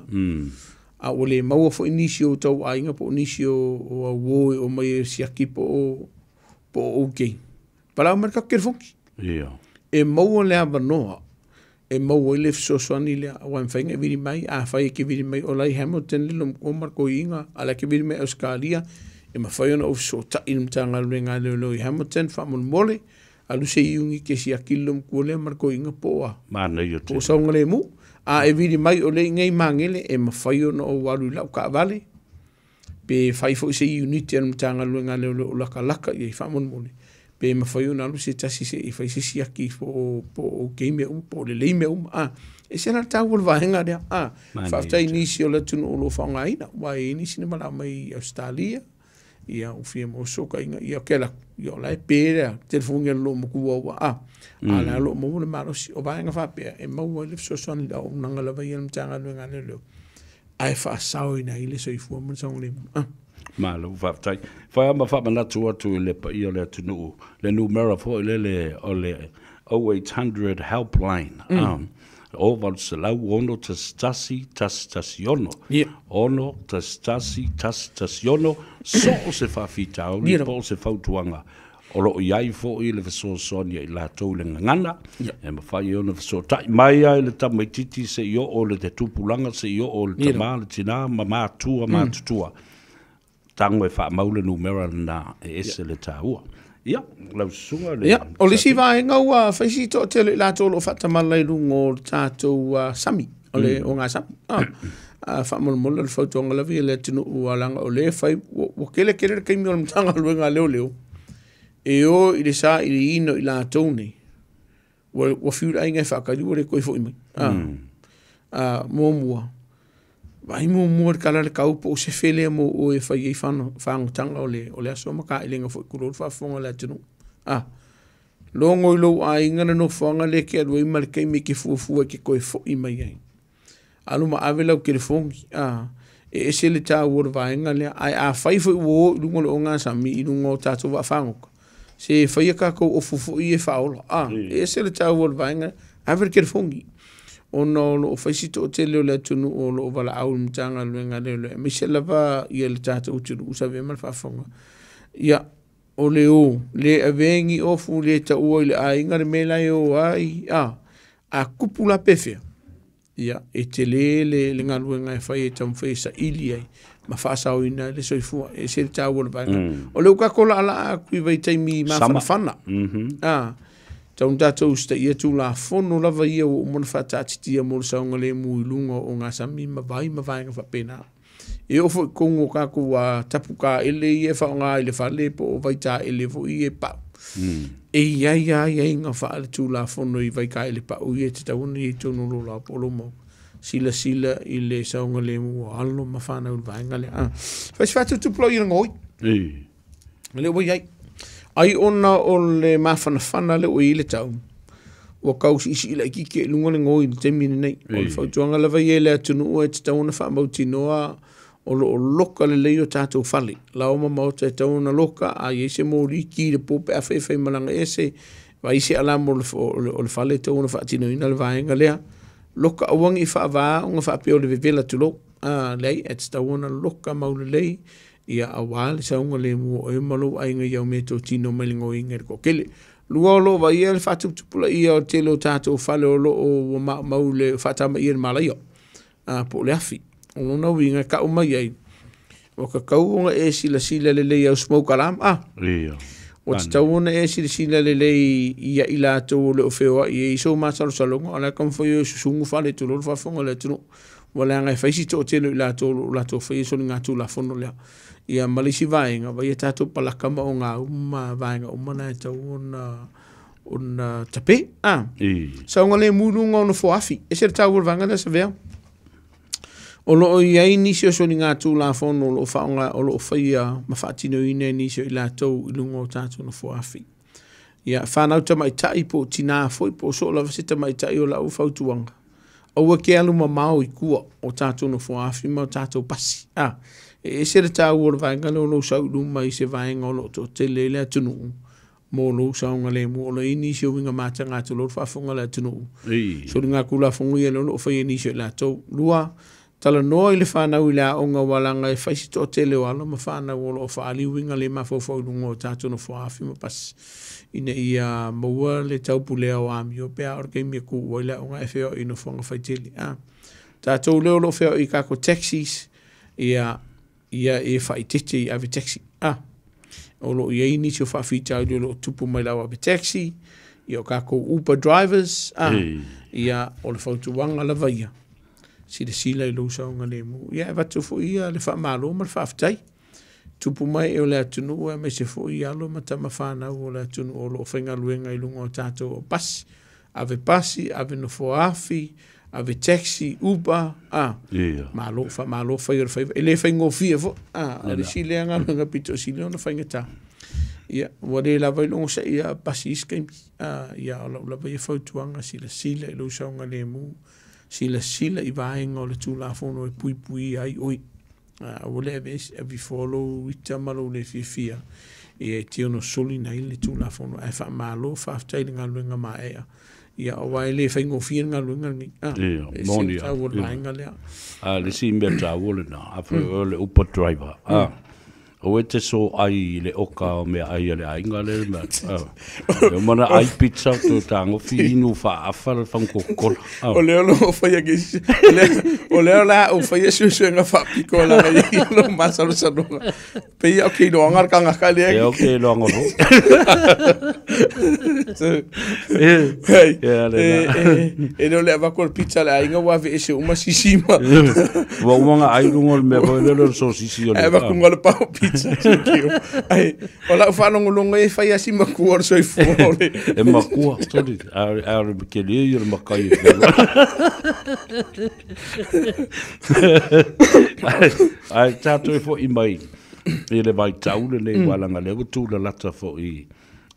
a ua le maua foi nisi o tou aiga po o nisi o auo e omai e siaki po o okay, palau mai le tatou telefoni. E maua le avanoa e maua ai le fesoasoani lea, aua e mafai ona e vili mai, afai e te vili mai o la e i Hamilton le lomatua ma le toeaina, a o la e te vili mai i Ausetalia, e mafai ona ou fesootai i le Matagaluega a Leoleo i Hamilton faamolemole, alu se unit e siaki le lomatua lea ma le toeaina po o a, po o saogalemu. A e vili mai o lea e i inei i Magele, e mafai ona ou alu i lau taavale, pe fai foi se unit a le Matagaluega a Leoleo o latalata i ai faamolemole, pe mafai ona alu se tasi se i fai se siaki po o okay mea uma, po o lelei mea uma. A, e ese la le taua o le vaega lea. A, faafetai i nisi o le atunuu o lo o faaaogaina, aua e i ai nisi na valaau mai i Ausetalia, ia ua fia maua se fesootaiga, ia ou te alu atu, ia o la e pe le telefoni a le loomatua ua a, a o la e o lo o maua le malosi. O vaega faapea e maua ai le fesoasoani i le auaunaga lava ia a le Matagaluega a Leoleo, ae faasaoina ai le soifua ma le saogalemu. Malo faafetai. Fai lava ma faamanatu atu i le paia o le atunuu, le numera foi lele o le 0800 helpline, 0800 61 116, 6 1 1 6, so o se faafitauli po o se fautuaga o lo o i ai foi le fesoasoani a i latou i le gagana, e mafai ai ona fesootai mai lava i le tamaitiiti seia oo i le tupulaga, seia oo i le tama, le tina ma matua matutua. Tago e faamau le numera lena e ese le taua. Ia, lau susuga le... Ia, o le isi vaega ua fai si toatele i latou o lo o faatamala i luga o le tatou sami, o le ogasami. Faamolemole o le fautuaga lava ia i le atunuu leaga o lea e fai, ua tele tele le taimi o le Matagaluega a Leoleo e o i le sailiina o i latou nei, ua fiu le aiga e faatali ua le toe foi mai. Muamua, vaai muamua i le tala o le tau po o se fele mo oe e fai ai fagotaga o le aso ma taelega foi tulou le faafofoga a le atunuu. Logo i lou aiga le nofoaga lea e te alu ai ma le taimi e te fuafua e te toe foi mai ai. Alu ma ave lau telefoni, e ese le taua o le vaega lea. Ae afai foi ua o i luga o le ogasami i luga o tatou vaafagota, se faia tatou ofu foi e faaola. E ese le taua o le vaega lea, ave le telefoni. Ona o lo o fai si toatele o le atunuu o lo o valaau i le Matagaluega a Leoleo, aemaise lava ia le tatou atunuu sa avea ma le faafofoga. Ia, o le o, le avea ni ofu, le taua i le aiga le mea la e o ai, a tupu la pe fea, ia, e tele le galuega e fai e taumafai e saili ai ma faasaoina ai le soifua. E ese le taua o le vaega. O lea ua tatou laalaa atu i vaitaimi mafanafana. Tau na tatou usitaia Tulafono lava ia ua uma ona faataatitia mo le saogalemu i luga o ogasami ma vai ma vaega faapena. E oo foi i totonu o tatou tapukaele ia e faaaoga i le fale po o vaitaele foi ia e pau. E i ai lava aiaiga faaletulafono i vaitaele pau ia e tatau ona i ai i totonu o lou laoa po o lou maota. Silasila i le saogalemu o alo ma fanau i le vaega lea. Fai se faatuputupulaia i le gaoi. Lea ua i ai. Ai ona o le mafanafana lea ua i ai le tau, ua tau siisii laitiiti ai i luga le gaoi i le taimi lenei. O le fautuaga lava ia i le atunuu e tatau ona faamautinoa o lo o loka lelei o tatou fale. Laoa ma maota e tatau ona loka, a i ai se moli ki i le po pe a fai e faimalaga ese, vaai se alama o le fale e tatau ona faatinoina le vaega lea. Loka aua ne i faava ona faapea o le vevela tulou. Leai, e tatau ona loka maulelei, ia aua le saogalemu o oe ma lou aiga i au meatotino mai le gaoiga i le toatele. Lua o lo o vaaia le faatuputupulaia o le tele o tatou fale o lo o ua maumau le faatamaia i le malaia, po o le afi. O lona uiga e tau mai ai, ua tatau ona e silasila lelei au smoke alarm, ua tatau ona e silasila lelei ia i latou o le o feoai ai i sou masalosaloga, o le a taumafai o e susugu fale tulou le faafofoga a le atunuu. Ua leaga e fai si toatele o i latou o lo o latou faia soligatulafono lea. Ia ma le isi vaega, vaai a tatou palaka ma ogauma ma vaega uma na e tatau ona ona tape a saogalemu i luga o nofoa afi e se le taua o le vaega lea Savea o loo iai nisi o soligatulafono o loo faaaoga o loo faia ma faatinoina e nisi o i latou i luga o tatou nofoa afi. Ia fanau tamaitai po o tinā foi po o soo lava se tamaitai o lau fautuaga aua ke alu mamao i tua o tatou nofoa afi ma o tatou pasi a e ese le taua o le vaega lea o lou sau i luma i se vaega o loo toatele ai le atunuu mo lou saogalemu o lo o i ai nisi o uiga mataga tulou le faafofoga a le atunuu soligatulafono ia lea o loo faia e nisi o i latou. Lua, talanoa i le fanau i le aoga ua laga e fai se toatele o alo ma fanau o loo faaali uiga le mafaufau i luga o tatou nofoa afi ma pasi ina ia maua le taupulea o amio pe a o le taimi e tuua ai le aoga e feoai i nofoaga faitele a. Tatou lea o loo feoai i tatou taxis ia ia e faaitete i ave taxi a. O loo i ai nisi o faafitauli o loo tupu mai lau ave taxi ia o tatou Uber drivers a. Ia o le fautuaga lava ia silasila i lou saogalemu ia e avatu foi ia le faamalo ma le faafetai tupu mai e o le atunuu aemaise foi alo ma tama fanau o le atunuu o loo faigaluega i luga o tatou pasi ave pasi ave nofoa afi ave taxi Uber a malo faamalo fai o le faiva e le faigofie foi a o le isi lea galuega pito sili ona faigata ia ua le lava ai le onosaia pasi i isi taimi a ia o lau lava ia fautuaga silasila i lou saogalemu silasila i vaega o le tulafono e puipuia ai oe aua le avefoa lou ita ma lou le fiafia ia e te ono solina ai le tulafono ae faamalo faafetai i le galuega maeaea ia aua e le faigofie le galuega lenei a e ese le taua o le vaega lea. A le isi mea taua lena, afai o oe o le Uber driver, a, Aua e te so ai i le oka o meaai a le aiga lea le mea. E uma ona ai pizza toe tagofi inu faaafa le fagu Coca-Cola. O lea o lo o faia ke isi, o lea o le a ou faia suesuega faapito laga i ai lou masalosaloga. Pei o ke iloaga le tagata lea. Ia o ke iloaga foi. Hei, e le o le avatu o le pizza a le aiga ua aveese uma sisi ma Ua uma ona ai luga o le mea foi lele o le sosisi o le Ae avatu luga o le pao pizza. Ai, o lau faalogologo e fai lava si matua o le soifua o le E matua, sorry, a o le tele ia o le matai e fealuai. Ae tatou e foi mai i le vaitau lenei aua leaga o lea ua tulalata foi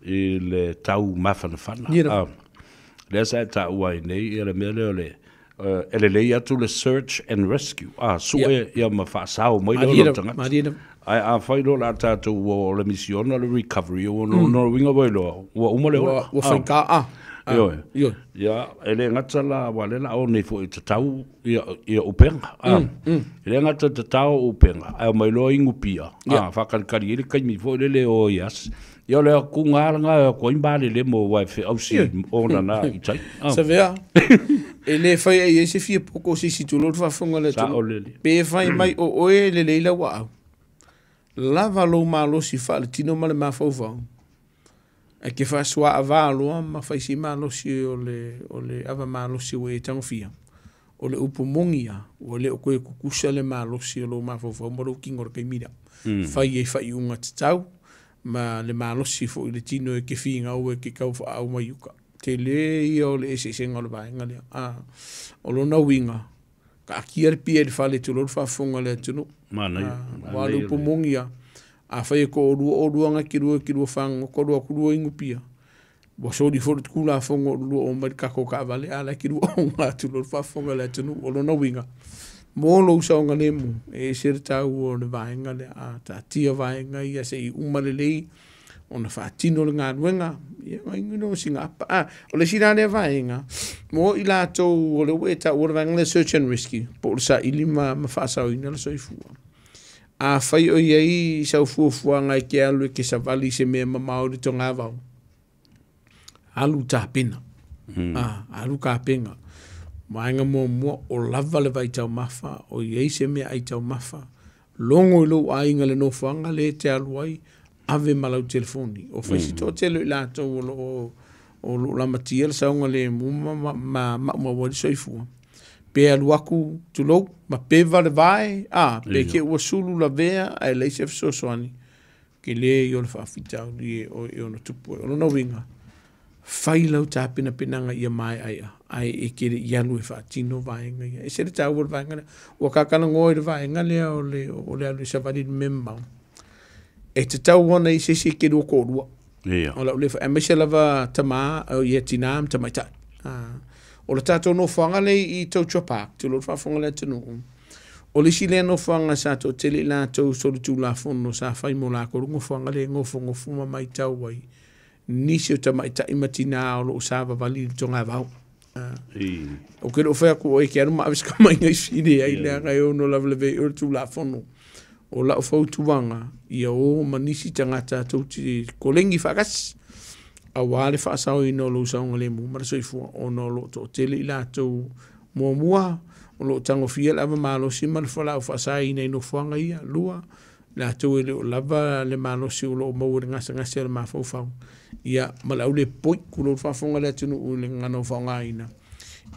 i le tau mafanafana. Lea sa e taua ai nei ia le mea lea o le e lelei atu le search and rescue, a sue ia ma faasao mai lea o lou tagata. Ae afai loa o le a tatou o le misiona le recovery, ua lona uiga ua iloa ua uma le ola. Ua faigā a. Ioe. Ia, e le gata la, aua o lea o le a o nei foi e tatau ia upega. E le gata e tatao upega, ae omai loa inu pia, a, faakalikali ai le taimi foi lele e o ai e asi. Ia o le atuga lava lena e o atu ai malele mo aua e feausi ona na i tai. Savea, e le fai ai se fia poko o se isi tulou le faafofoga a le atunuu. Saolele. Pe fai mai o oe e lelei lau aau, lava lou malosi faaletino ma le mafaufau, ae ke faasuaavā loa ma fai si malosi o le, o le ava malosi ua e tagofia. O le upu moni lava, ua le o toe tutusa le malosi o lou mafaufau ma lou tino i le taimi lea. Fai ai faaiuga tatau ma le malosi foi i le tino e te finau e te tau faaau mai uta. Tele ia o le eseesega o le vaega lea. A, o lona uiga, taatia le pia i le fale tulou le faafofoga a le atunuu. Manaia. Aua o le upu moni lava, afai e toalua oulua na te lua e te lua fagogota lua atu lua inu pia, ua soli foi le Tulafono o le lua o mai i le tatou taavale a o la e te lua oga tulou le faafofoga a le atunuu. O lona uiga, mo lou saogalemu, e ese le taua o le vaega lea. A taatia vaega ia se i uma lelei ona faatino le galuega, ia ona inu lea o sina apa. A, o le isi la lea vaega, mo i latou o lea ua e taua le vaega lea search and rescue, po o le saili ma faasaoina le soifua. Afai o i ai sau fuafuaga e te alu e te savali i se mea mamao i le togavao, alu tapena. Alu tapena. Vaega muamua, o lava le vaitaumafa, o i ai se mea aitaumafa, logo i lou aiga i le nofoaga lea e te alu ai, ave ma lau telefoni. O fai si toatele o i latou o loo o loo lamatia le saogalemu ma maumau ai le soifua. Pe alu atu, tulou, ma peva le vae, a, pe te ua sulu lavea ae leai se fesoasoani, tele ia o le faafitauli e ono tupu ai. O lona uiga, Fai lau tapenapenaga ia maeaea ae e te le'i alu e faatino vaega ia. E ese le taua o le vaega lea. Ua ta talanoa i le vaega lea o le o le alu e savali i le mea mamao. E tatau ona i ai se isi e te lua toalua. Ia. O lau lea aemaise lava tamā, ia tinā ma tamaitai. O le tatou nofoaga lea i Tautua Park, tulou le faafofoga a le atunuu, o le isi lea nofoaga sa toatele i latou solitulafono sa fai mo latou le nofoaga lea e nofonofo ma matau ai nisi o tamaitai ma tinā o lo o savavali i le togavao. Ou te le o fai atu o e te alu ma ave se tamaiga i fili ai, leaga e ono lavelave i o le tulafono. O lau fautuaga, ia o ma nisi tagata tou te koleni faatasi, auā le faasaoina o lou saogalemu ma le soifua, ona o lo o toatele i latou muamua, o lo o tagofia le ava malosi ma le fualaau faasaina i nofoaga ia, lua, latou e le o lava le malosi o lo o maua i le gasegase o le mafaufau, ia ma le aulepoi, tulou le faafofoga a le atunuu i le gagana ua faaaogaina,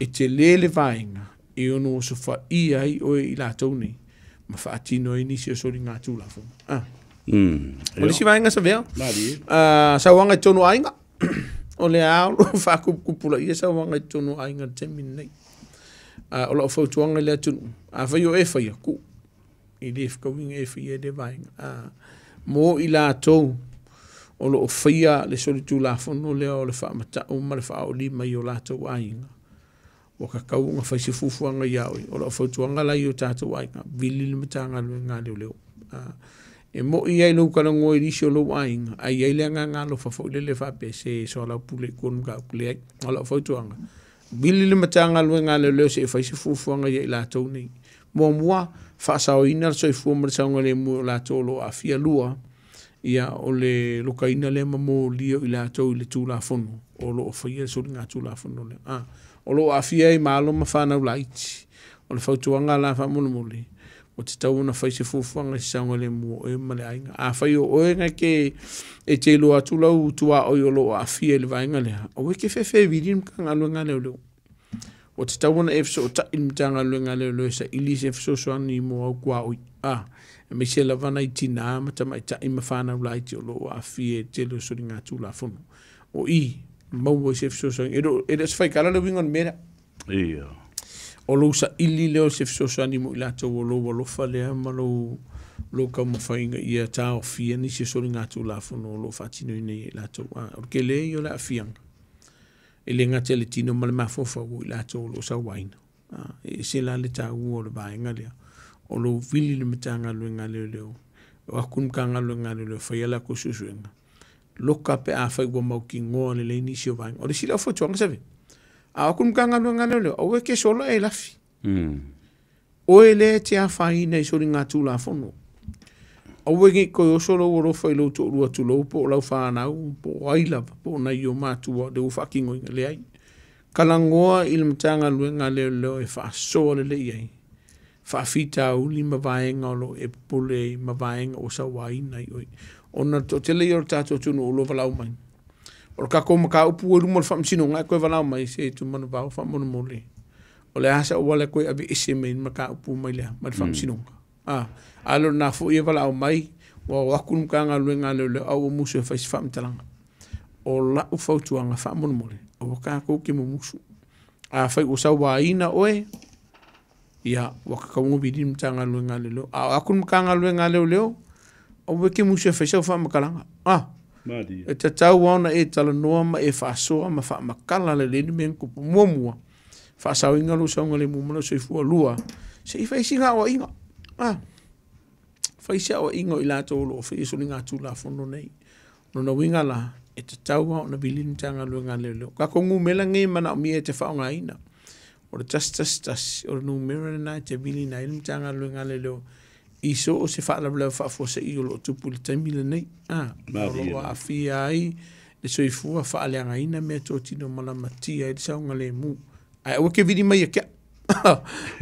e tele le vaega e ono osofaia ai oe i latou nei ma faatino ai nisi o soligatulafono. Ah. O le isi vaega Savea, sauaga i totonu o aiga. O lea lava o lo o faatuputupulaia sauaga i totonu o aiga i le taimi lenei. O lau fautuaga i le atunuu, afai o e faia, tuu. E le fetaui ona e faia lea vaega. Mo i latou o lo o faia le solitulafono lea o le faamatau ma le faaolima i o latou aiga, ua tatau ona fai se fuafuaga ia oe. O lau fautuaga la i o tatou aiga, vili le Matagaluega a Leoleo. E moi lava i lou talanoa i nisi o lou aiga, ae i ai le agaga alofa foi lele faapea se soalaupule i tua i le mataupu. Leai, o lau fautuaga, vili le Matagaluega a Leoleo se i fai se fuafuaga ia i latou nei. Muamua, faasaoina le soifua ma le saogalemu o latou o lo o aafia. Lua, ia o le lokaina lea ma molia o i latou i le Tulafono o lo o faia le soligatulafono lea. A, o lo o aafia ai ma alo ma fanau laiti. O le fautuaga la faamolemole, ua tatau ona fai se fuafuaga i se saogalemu o oe ma le aiga. Afai o oe na te e te iloa atu lau tuaoi o lo o aafia i le vaega lea, aua e te fefe e vili le Matagaluega a Leoleo. Ua tatau ona e fesootai i le Matagaluega a Leoleo e saili se fesoasoani mo au tuaoi, a, aemaise lava nai tinā ma tamaitai ma fanau laiti o lo o aafia i le tele o soligatulafono. O i, maua ai se fesoasoani. E le o, e le o se faitala le uiga o le mea lea. Ia. O lou saili lea o se fesoasoani mo i latou o lou alofa lea ma lou, lou taumafaiga ia taofia nisi o soligatulafono o lo o faatinoina e i latou. A, o le tele ia o le aafiaga. E le gata i le tino ma le mafaufau o i latou o lo o sauaina. E ese la le taua o le vaega lea, o lou vili i le Matagaluega a Leoleo, o atu le Matagaluega a Leoleo e faia latou suesuega, loka pe afai ua mautinoa lelei nisi o vaega. O le isi lea o fautuaga Seve, a o atu le Matagaluega a Leoleo, aua e te sola e lafi. Oe lea e te afaina i soligatulafono. Aua ne i toe oso lou alofa i lou toalua tulou po o lau fanau po o ai lava po o nai o matua lea ua faatinoina. Leai. Talanoa i le Matagaluega a Leoleo e faasoa lelei i ai faafitauli ma vaega o lo o e popole ai ma vaega ua sauaina ai oe. Ona o le toatele ia o le tatou atunuu o lo o valaau mai. O le tatou mataupu ua i luma o le faamasinoga ae toe valaau mai se tumanavao faamolemole. O le a se auala e toe aveese mai ai le mataupu mai le a? Mai le faamasinoga. A, a le o lena foi e valaau mai, ua o atu le Matagaluega a Leoleo a ua musu e fai se faamatalaga. O lau fautuaga faamolemole, aua tatou te mumusu. Afai ua sauaina oe, ia, ua tatau ona vili le Matagaluega a Leoleo. A o atu le Matagaluega a Leoleo, aua e te musu e fai sau faamatalaga. A, e tatau lava ona e talanoa ma e faasoa ma faamatala lelei le mea na tupu. Muamua, faasaoina lou saogalemu ma lou soifua. Lua, se i fai sina aoaiga. A, fai se aoaiga o i latou o lo o faia soligatulafono nei. O lona uiga la, e tatau lava ona vili le Matagaluega a Leoleo. Tatou numera nei e manaomia e te faaaogaina. O le 111, o le numera lena e te viliina ai le Matagaluega a Leoleo i so o se faalavelave faafuasei o lo o tupu i le taimi lenei. A, o lo o aafia ai le soifua faaleagaina meatotino ma lamatia ai le saogalemu. Ae aua e te vili mai ia te au.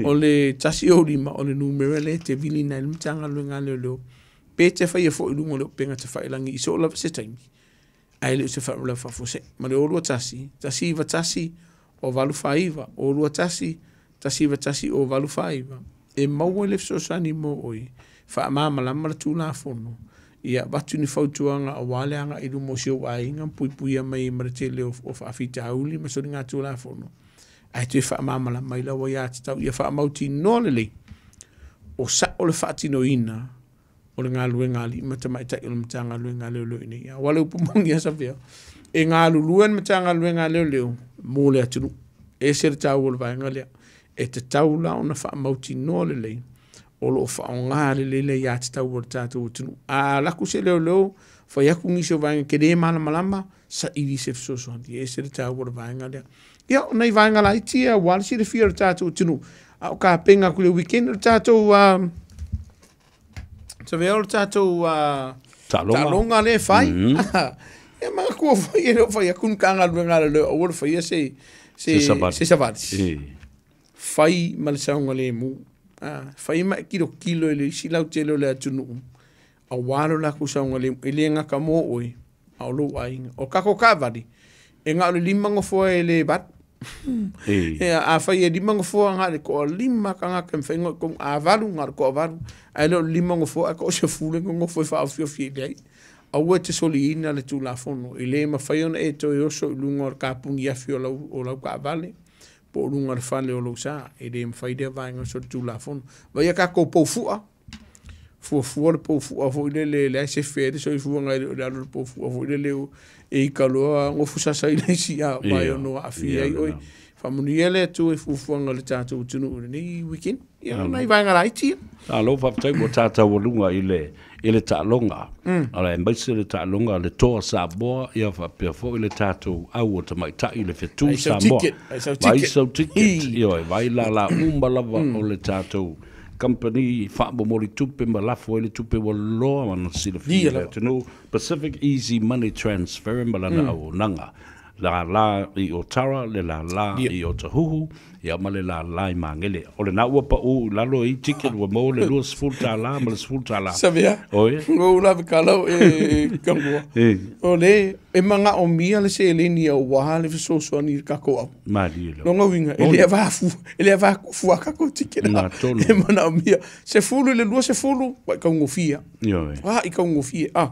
O le 105, o le numera lea e te viliina ai le Matagaluega a Leoleo pe te faia foi i luga o le upega tafailagi i so o lava se taimi, ae le o se faalavelave faafuasei. Ma le 021 191 049, 021 191 049, e maua le fesoasoani mo oe, faamalamalama le Tulafono Ia avatu ni fautuaga auā le agaʻi i luma o si ou aiga ma puipuia mai ai ma le tele o faafitauli ma soligatulafono ae toe faamalamalama ai lau aiā tatau ia faamautinoa lelei o saʻo le faatinoina o le galuega a alii ma tamaitai o le Matagaluega a Leoleo i inei. Aua o le upu moni lava Safea, e galulue le Matagaluega a Leoleo mo le atunuu. E ese le taua o le vaega lea. E tatau la ona faamautinoa lelei o lo o faaaoga lelei le aiatatau a le tatou atunuu. A alu atu se leoleo fai atu nisi o vaega e te le malamalama, saili se fesoasoani. E ese le taua o le vaega lea. Ia, o nai vaega laiti ia aua le silafia o le tatou atunuu, a o tapena atu i le weekend o le tatou Savea o le tatou taaloga lea e fai. Ia manatua foi e le o fai atu ni Matagaluega a Leoleo aua le faia se se savali. Fai ma le saogalemu. Fai ma e tilotilo i le isi lautele o le atunuu aua lo latou saogalemu. E le gata mo oe, a o lou aiga. O tatou taavale, e na o le 5 nofoa e le 8. A fai e 5 nofoa, na o le toa-5 tagata e mafai ona oo i totonu. A 8, na o le toa-8. Ae le o le 5 nofoa ae toa-10 e nonofo e faaofiofi i ai. Aua e te soliina le Tulafono. E le mafai ona e toe oso i luga o le kapuni afi o lau taavale po o luga o le fale o lou sa. E le mafai lea vaega o le Tulafono. Vaai a tatou poufua, fuafua le poufua foi lele, e leai se fea i le soifuaga e le o le alu a le poufua foi lele e ika loa gofu sasa i le isi a vai ono aafia ai oe. Faamanuia le Atua i fuafuaga o le tatou atunuu i lenei weekend. Ia, nai vaega laiti ia. Malo faafetai ua tataualuga i le i le taaloga, aemaise le taaloga a le Toa Samoa, ia faapea foi le tatou au o tamaitai le Fetu Samoa. Vaai sau ticket, ioe, vaai lala uma lava o le tatou company faamomoli tupe ma lafo ai le tupe ua loa ona silafia i le atunuu, Pacific Easy Money Transfer ma lana auaunaga. Lala i Otara, le lala i Otahuhu, ia ma le lala i Magele. O lena ua pau i lalo i ticket ua maua le $20 ma le $10. Savea, Oi. Ua lave kalau e kangua. O le e manaomia le seleni aua le fesoasoani i le tatou au. Malie lava. Lona uiga, e le avafu, e le avakufu a tatou ticket. Na tonu. E manaomia 10 i le 20, ua i taugofie. Ioe. Ua i taugofie. Ah.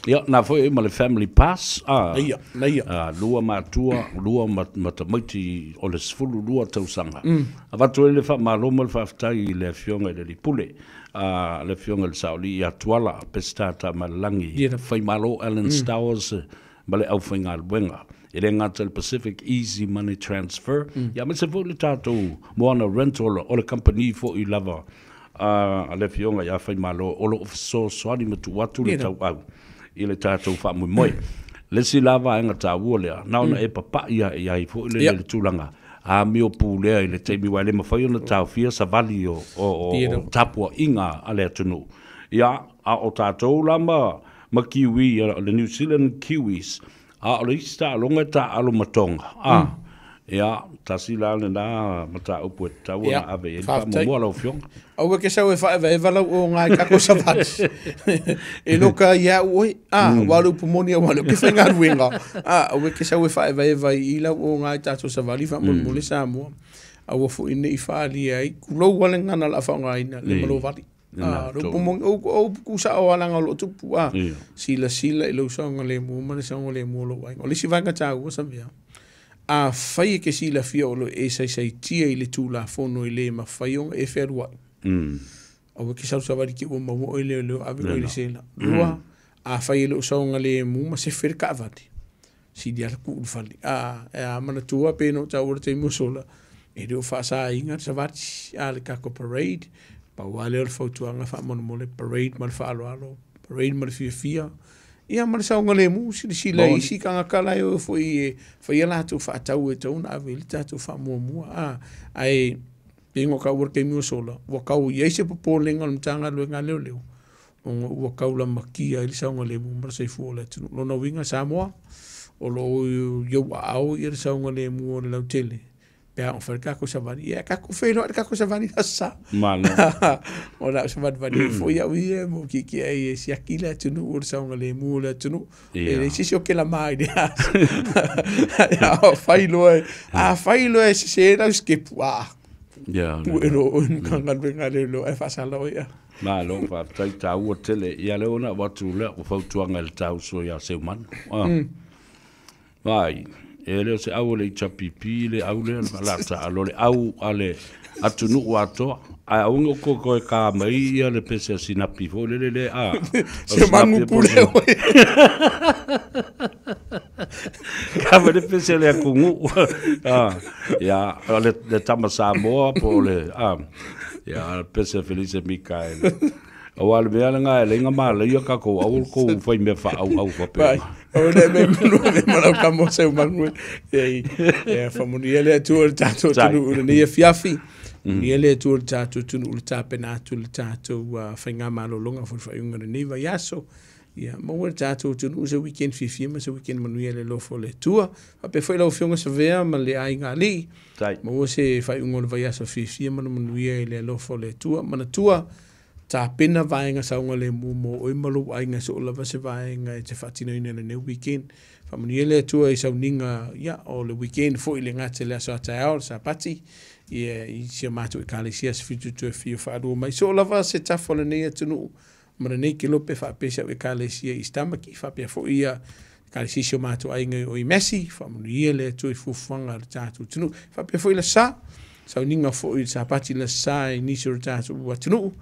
Ia, na foi ma le family pass, a, Naia, naia. a, lua matua, lua ma tamaiti o le 12 tausaga. Avatu ai le faamalo ma le faafetai i le Afioga i le Alii Pule, a, le Afioga i le Saolii ia Tuala, Peseta Tamailalagi, Faimalo Alan Stowers ma le aufaigaluega. E le gata i le Pacific Easy Money Transfer, ia aemaise foi le tatou Moana Rental o le kamupani foi lava a le Afioga ia Faimalo o lo o fesoasoani ma tuu atu le tauau i le tatou faamoemoe. Le isi la vaega taua lea, na ona e papai ae i ai foi le tulaga amio pulea i le taimi aua e le mafai ona taofia savali o tapuaiga a le atunuu. Ia, a o tatou la ma Kiwi, le New Zealand Kiwis, a o le isi taaloga e taaalo ma Tonga, a, ia, tasi la lena mataupu e tatau ona ave i ai le faamuamua lau Afioga. Aua ke sau e faaevaeva lau oga i kako savali. E loka ia au oe, a, wa le upu moni aua le ke faigaluega. A, aua ke sau e faaevaeva i lau oga i tatou savali faamolemole Samoa. Aua foi nei faaalia ai, kulou ale gana la faaaogaina le malovali. A, le upu moni, o upu kusao alanga o loo tupu, a, sila sila i lou saogalemu ma le saogalemu o lou aiga. O le isi vaega taua Samia, a fai e ke silafia o lo e saisaitia i le Tulafono e le mafai ona e fealuai. Aua ke sausavali ke ua maua oe leo leo ave oe i le sela. Lua, a fai e loo saogalemu ma sefe le kaavale, sili ala tuu i le fale. A, e a manatua pe no taua le taimi o sola, e le o faasaina le savali, a le kako parade, pau lava lea o le fautuaga faamolemole, parade ma le faaaloalo, parade ma le fiafia, ia ma le saogalemu, silasila i isi tagata la e o foi e faia latou faatau e tatau ona ave i ai le tatou faamuamua. A, ae pei ona taua i le taimi ua sola, ua tau i ai se popolega o le Matagaluega a Leoleo, ona ua tau lamatia ai le saogalemu ma le soifua o le atunuu. Lona uiga Samoa, o lo o i ou aao le saogalemu o le lautele, pe a ona fai le tatou savali, ia tatou feiloai le tatou savali i aso Sa. Malo. O le a ou savalivali ai foi au ia mo kiekie ai e siaki le atunuu o le saogalemu o le atunuu. E leai se isi o kelama i le aso. A fai loa, a fai loa e sese lau sikepu, a. Pue loa oe i le Matagaluega a Leoleo ae faasala oe ia. Malo faafetai taua tele. Ia lea ona avatu lea o fautuaga i le ta uso ia Seumanu. Vaai, e le o se au o le HRPP le au lea la taalo le au a le atunuu atoa. Ae aua ne i outou toe ta mai ia le pese a Sinapi foi lele le a. Seumanu pule oe. Ka mai le pese a le atunuu. Ia, o le tama Samoa po o le ia, pese a Felice Mikaele. Aua o le mea lena e leai na malaia tatou aua le tou fai mea faaauau faapena. Aua ne i mea manu ma lau tama o Seumanu e. Ia faamanuia le Atua i le tatou atunuu i lenei afiafi. Faamanuia le Atua i le tatou atunuu i le tapena atu i le tatou faigamalologa foi i le faaiuga o lenei vaiaso. Ia maua e le tatou atunuu se weekend fiafia ma se weekend manuia i le alofa o le Atua. Faapea foi lau Afioga Savea ma le aiga alii. Maua se faaiuga o le vaiaso fiafia ma le manuia i le alofa o le Atua. Manatua, tapena vaega saogalemu mo oe ma lou aiga soo lava se vaega e te faatinoina i lenei weekend. Faamanuia le Atua i sauniga ia, o le weekend foi le gata i le aso a taeao, le Sapati, ia, i si o matou ekalesia se 7 toe fia faalua mai. Soo lava se tafa o lenei atunuu ma lenei kelope faapea si au ekalesia i Stamaki, faapea foi ia ekalesia si o matou aiga i o i Massey. Faamanuia le Atua i fuafuaga a le tatou atunuu. Faapea foi le sa, sauniga foi i le Sapati le sa i nisi o le tatou atunuu.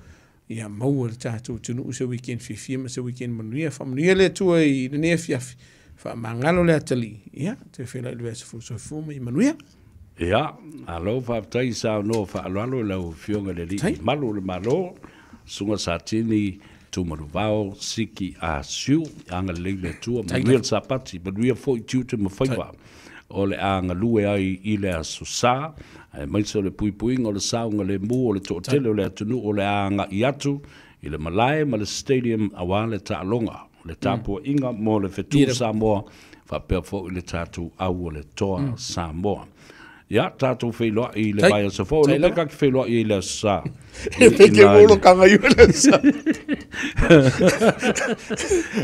Ia maua le tatou atunuu se weekend fiafia ma se weekend manuia. Faamanuia le Atua i lenei afiafi. Faamagalo le atalii. Ia, toe feiloai i le vaiaso fou. Soifua ma ia manuia. Ia, malo faafetai saunoa faaaloalo i lau Afioga i le Alii Malu o le Malo, Susuga Satini Tumanuvao Siki A Siu. Agalelei le Atua, manuia le Sapati, manuia foi tiute ma faiva o le a galue ai i le aso sa, aemaise o le puipuiga o le saogalemu o le toatele o le atunuu o le a agai atu i le malae ma le stadium aua le taaloga, le tapuaiga mo le fetu Samoa faapea foi le tatou au o le Toa Samoa. Ia, tatou feiloai i le vaiaso fou, o le ka te feiloai i le aso sa. E pe ke molo ka ngai o le sa.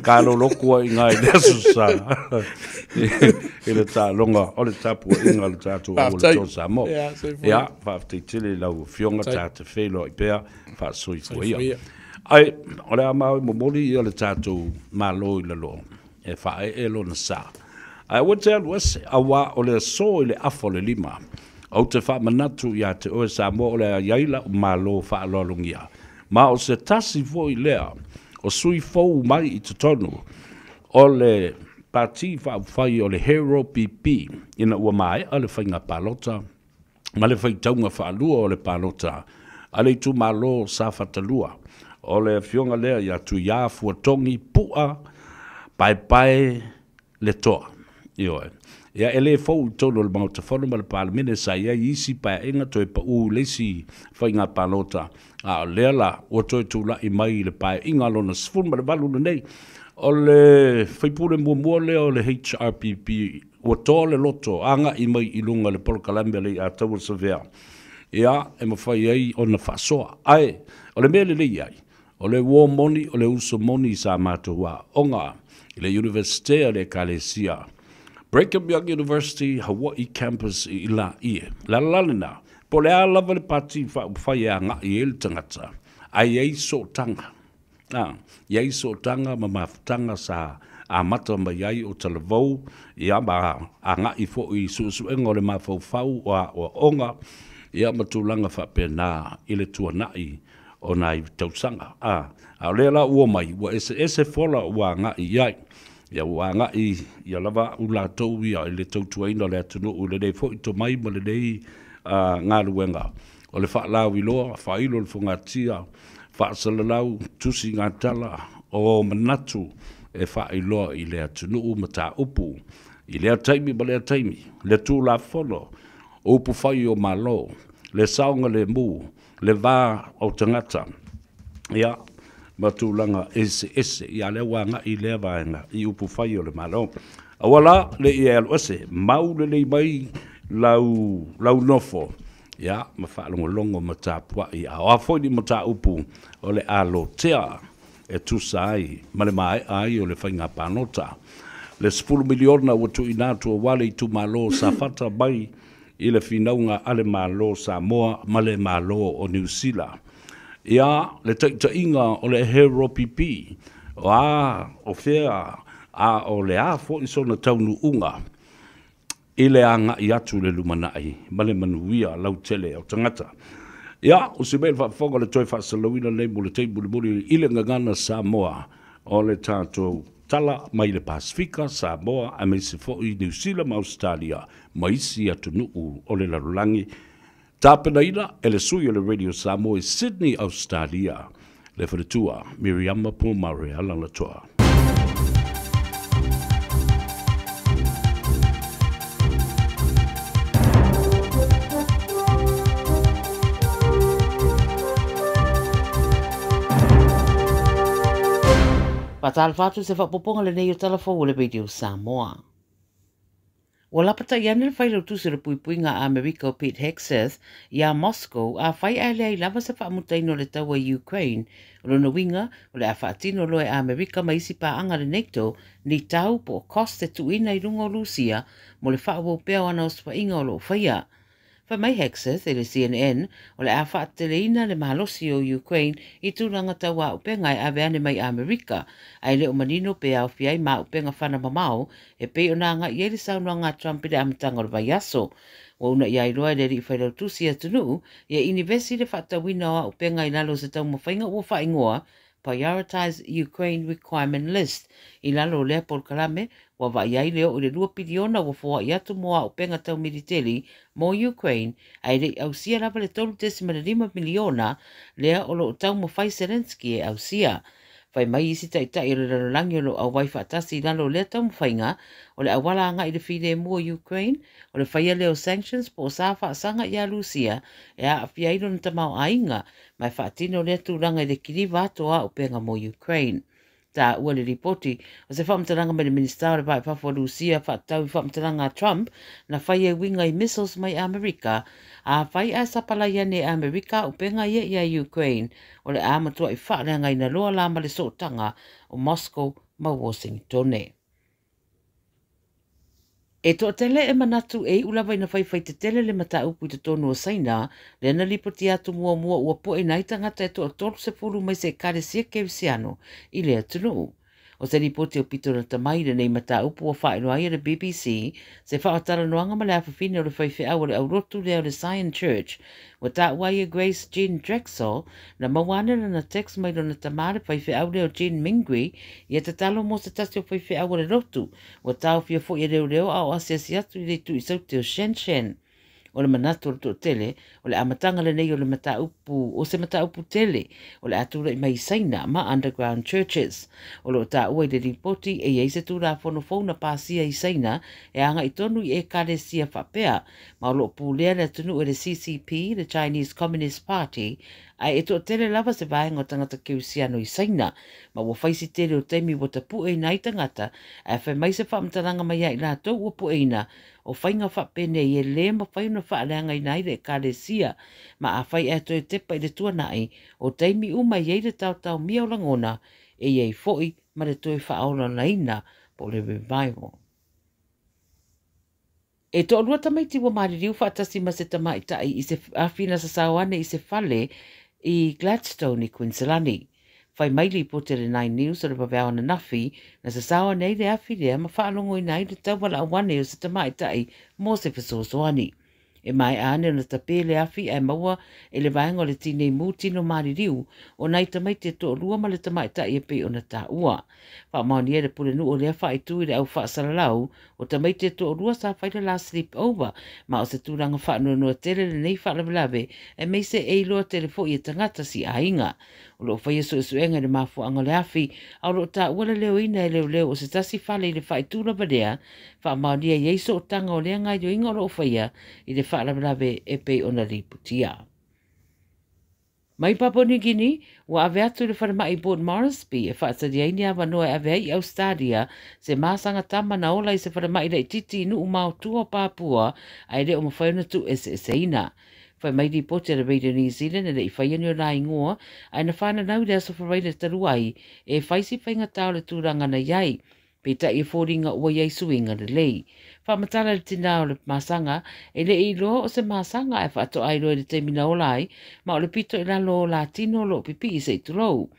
Ka loloku ai ngai le aso sa. I le taaloga o le tapuaiga o le tatou au o le Toa Samoa. Ia, faafetai tele i lau Afioga, ta te feiloai pea, faasoifua ia. Ai, o le a mau e momoli ia le tatou Malo i lalo e faaee lona sa. Ae aua te alu ese, auā o le aso i le afa o le 5. Ou te faamanatu iā te oe Samoa o le a i ai la'u Malo faaaloalogia, ma o se tasi foi lea o sui fou mai i totonu o le Pati Faaupufai o le Hero PP ina ua maea le faiga palota ma le faitauga faalua o le palota a le itumalo Safata 2. O le afioga lea ia Tuiā Fuatogi Pu'a Paepae le Toa. Ioe. Ia, e le fou i totonu o le Maota Fono ma le Palemene, sa i ai isi paeaiga toe pau i le isi faiga palota, a o lea la ua toe tulai mai i le paeaiga lona 18 lenei. O le faipule muamua lea o le HRPP ua toa le loto agai mai i luga i le polokalame a le Iataua Savea, ia, e mafai ai ona faasoa. Ae o le mea lelei ai, o le uo moni o le uso moni sa matou aoga i le Iunivesite a le Ekalesia Brigham Young University Hawaii Campus i Laie. O le ala lena, po o le a lava le pati faaupufai e agai i ai le tagata, ae i ai sootaga. I ai sootaga ma mafutaga sa amata mai ai o talavou, ia, ma agai foi i suesuega o le mafaufau o aoaoga, ia, ma tulaga faapena i le tuanai o nai tausaga. A o lea la ua mai, ua eseese fola ua agai i ai. Ia ua agai ia lava au latou ia i le tautuaina o le atunuu i lenei foi tomai ma lenei galuega o le faalauiloa, faailo le fogatia, faasalalau, tusi gatala o manatu e faailoa i le atunuu mataupu i lea taimi ma lea taimi, le Tulafono, upufai o Malo, le saogalemu, le va o tagata, ia, ma tulaga eseese. Ia lea ua agai lea vaega i upufai o le Malo. Aua la le i e alu ese, mau lelei mai lau nofo, ia, ma faalogologo ma tapuai, a o a foi ni mataupu o le a lotea e tusa ai ma le maea ai o le faiga palota. Le $10 miliona ua tuuina atu aua le itumalo Safata mai i le finauga a le Malo Samoa ma le Malo o Niu Sila. Ia le taʻitaʻiga o le HROPP, o a o fea a o le a foʻi sona taunuuga i le agaʻi atu le lumanaʻi ma le manuia lautele o tagata. Ia, o se mea le faafofoga le toe faasalauina nei mo le taimi mulimuli i le gagana Samoa o le tatou tala mai le Pasifika, Samoa, aemaise foʻi Niu Sila ma Ausetalia ma isi atunuu o le lalolagi. Tapenaina e le sui o le Radio Samoa i Sydney, Australia, le faletua Miriama Pomare Alagatoa. Faatalofa atu se faaopoopoga lenei o Tala Fou o le Radio Samoa. Ua lapataʻi ane le failautusi o le puipuiga a Amerika o Pete Hegseth iā Moscow afai ae leai lava se faamutaina o le taua i Ukraine. O lona uiga, o le a faatino loa e Amerika ma isi paaga a le NATO ni tau po o cost e tuuina i luga o Lusia mo le faaauau pea o ana osofaiga o lo o faia. Fai mai Hegseth i le CNN, o le a faateteleina le malosi o Ukraine i tulaga tau auupega e ave ane mai Amerika, ae le o manino pe aofia ai ma auupega fana mamao e pei ona agaʻi ai le saunoaga a Trump i le amataga o le vaiaso. Ua unaʻi ai loa e le alii failautusi atunuu ia inivesi le faatauina o auupega i lalo o se taumafaiga ua faaigoa Prioritize Ukraine Requirement List. I lalo o lea polokalame, ua vaai ai le oo i le 2 piliona ua foaʻi atu mo auupega tau militeli mo Ukraine, ae le i ausia lava le 3.5 miliona lea o loo taumafai Zelensky e ausia. Fai mai isi taʻitaʻi o le lalolagi o loo auai faatasi i lalo o lea taumafaiga, o le auala agaʻi le filemu o Ukraine, o le faia lea o sanctions po o sa faasaga iā Lusia e aafia ai lona tamaoaiga, ma e faatino lea tulaga i le kiliva atu o auupega mo Ukraine. Taua le lipoti o se faamatalaga mai le Minista o le Va i Fafo o Lusia faatatau i faamatalaga a Trump na fai e uiga i missiles mai Amerika. Afai ae sapalai ane e Amerika auupega ia iā Ukraine, o le a matuaʻi faaleagaina loa la ma le sootaga o Moscow ma Washingtone. E toatele e manatu e iʻu lava ina faifai tetele le mataupu i totonu o Saina, lea na lipotia atu muamua ua poʻeina ai tagata e toa-30 mai se Ekalesia Kerisiano i le atunuu. O se lipoti aupito lata mai lenei mataupu ua faailoa ai e le BBC se faatalanoaga ma le afafine o le faifeau o le aulotu lea o le Zion Church. Ua taua ai e Grace Jean Drexel na maua ane lana text mai lona tamā le faifeau lea o Jean Mingui ia tatalo mo se tasi o faifeau o le lotu. Ua taofia foʻi e leoleo a o asiasi atu i le itu i saute o Shenzhen. O le manatu o le toatele, o le amataga lenei o le mataupu o se mataupu tele o le a tulaʻi mai i Saina ma underground churches. O loo taua i le lipoti e i ai se tulafono fou na pasia i Saina e agaʻi tonu i Ekalesia faapea, ma o loo pulea le atunuu e le CCP, le Chinese Communist Party, ae e toatele lava se vaega o tagata kerisiano i Saina, ma ua fai si tele o taimi ua tapuʻeina ai tagata, ae fai mai se faamatalaga mai ia i latou ua puʻeina o faiga faapenei e lē mafai ona faaleagaina ai le Ekalesia, ma afai ae toe tepa i le tuanaʻi o taimi uma e i ai le taotaomia o lagona e i ai foʻi ma le toe faaolalaina po o le revival. E toalua tamaiti ua maliliu faatasi ma se tamaʻitaʻi i se afi na sasao ane i se fale i Gladstone i Queensland. Fai mai lipoti a le Nine News o le vaveao ananafi na sasao ane ai le afi lea ma faalogoina ai le taualaau ane o se tamaʻitaʻi mo se fesoasoani. E maeʻa ane ona tapē le afi ae maua e le vaega o le tinei mu tino maliliu o nai tamaiti e toalua ma le tamaʻitaʻi e pei ona taua. Faamaonia e le pulenuu o lea faaitu i le au faasalalau o tamaiti e toalua sa fai le la sleep over, ma o se tulaga faanoanoa tele lenei faalavelave aemaise e iloa tele foʻi e tagata si aiga. O loo faia suesuega i le mafuaaga o le afi, a o loo taua le leoina e leoleo o se tasi fale i le faaitu lava lea. Faamaonia i ai sootaga o lea gaoioiga o loo faia i le faalavelave e pei ona lipotia. Mai Papua New Guinea, ua ave atu i le falemai i Port Moresby e faatalia ai ni avanoa e ave ai i Australia se masaga tama na ola i se falemai laitiiti i nuu maotua o Papua ae le o mafai ona tuueseeseina. Fai mai lipoti a le Radio New Zealand e le i faia ni ona igoa ae na fananau i le aso Faraile talu ai e fai si faigatā o le tulaga na i ai. Peitai e foliga ua i ai suiga lelei. Faamatala le tinā o le masaga, e le i iloa o se masaga ae faatoa iloa i le taimi na ola ai, ma o le pito i lalo o la tino o lo o pipii se i tulou.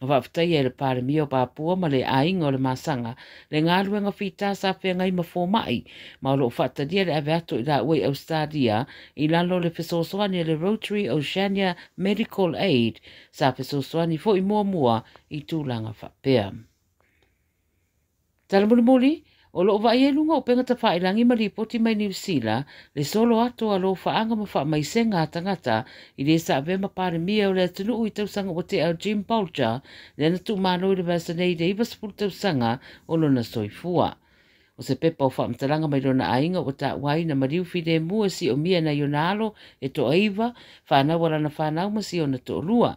Na faafetaia e le Palemia o Papua ma le aiga o le masaga le galuega fita sa feagai ma fomai, ma o lo o faatalia le ave atu o i laua i Ausetalia i lalo o le fesoasoani a le Rotary Oceania Medical Aid sa fesoasoani foi muamua i tulaga faapea. Tala mulimuli, o lo o vaaia i luga o upega tafailagi ma lipoti mai Niu Sila le solo atu a lofaaga ma faamaisega a tagata i le sa avea ma Palemia o le atunuu i tausaga ua tea o Jim Bolger, lea na tuumalo i le vaiaso nei i le 90 tausaga o lona soifua. O se pepa o faamatalaga mai lona aiga ua taua ai na maliu filemu e siomia nai ona alo e toaiva, fanau a lana fanau ma si ona toalua.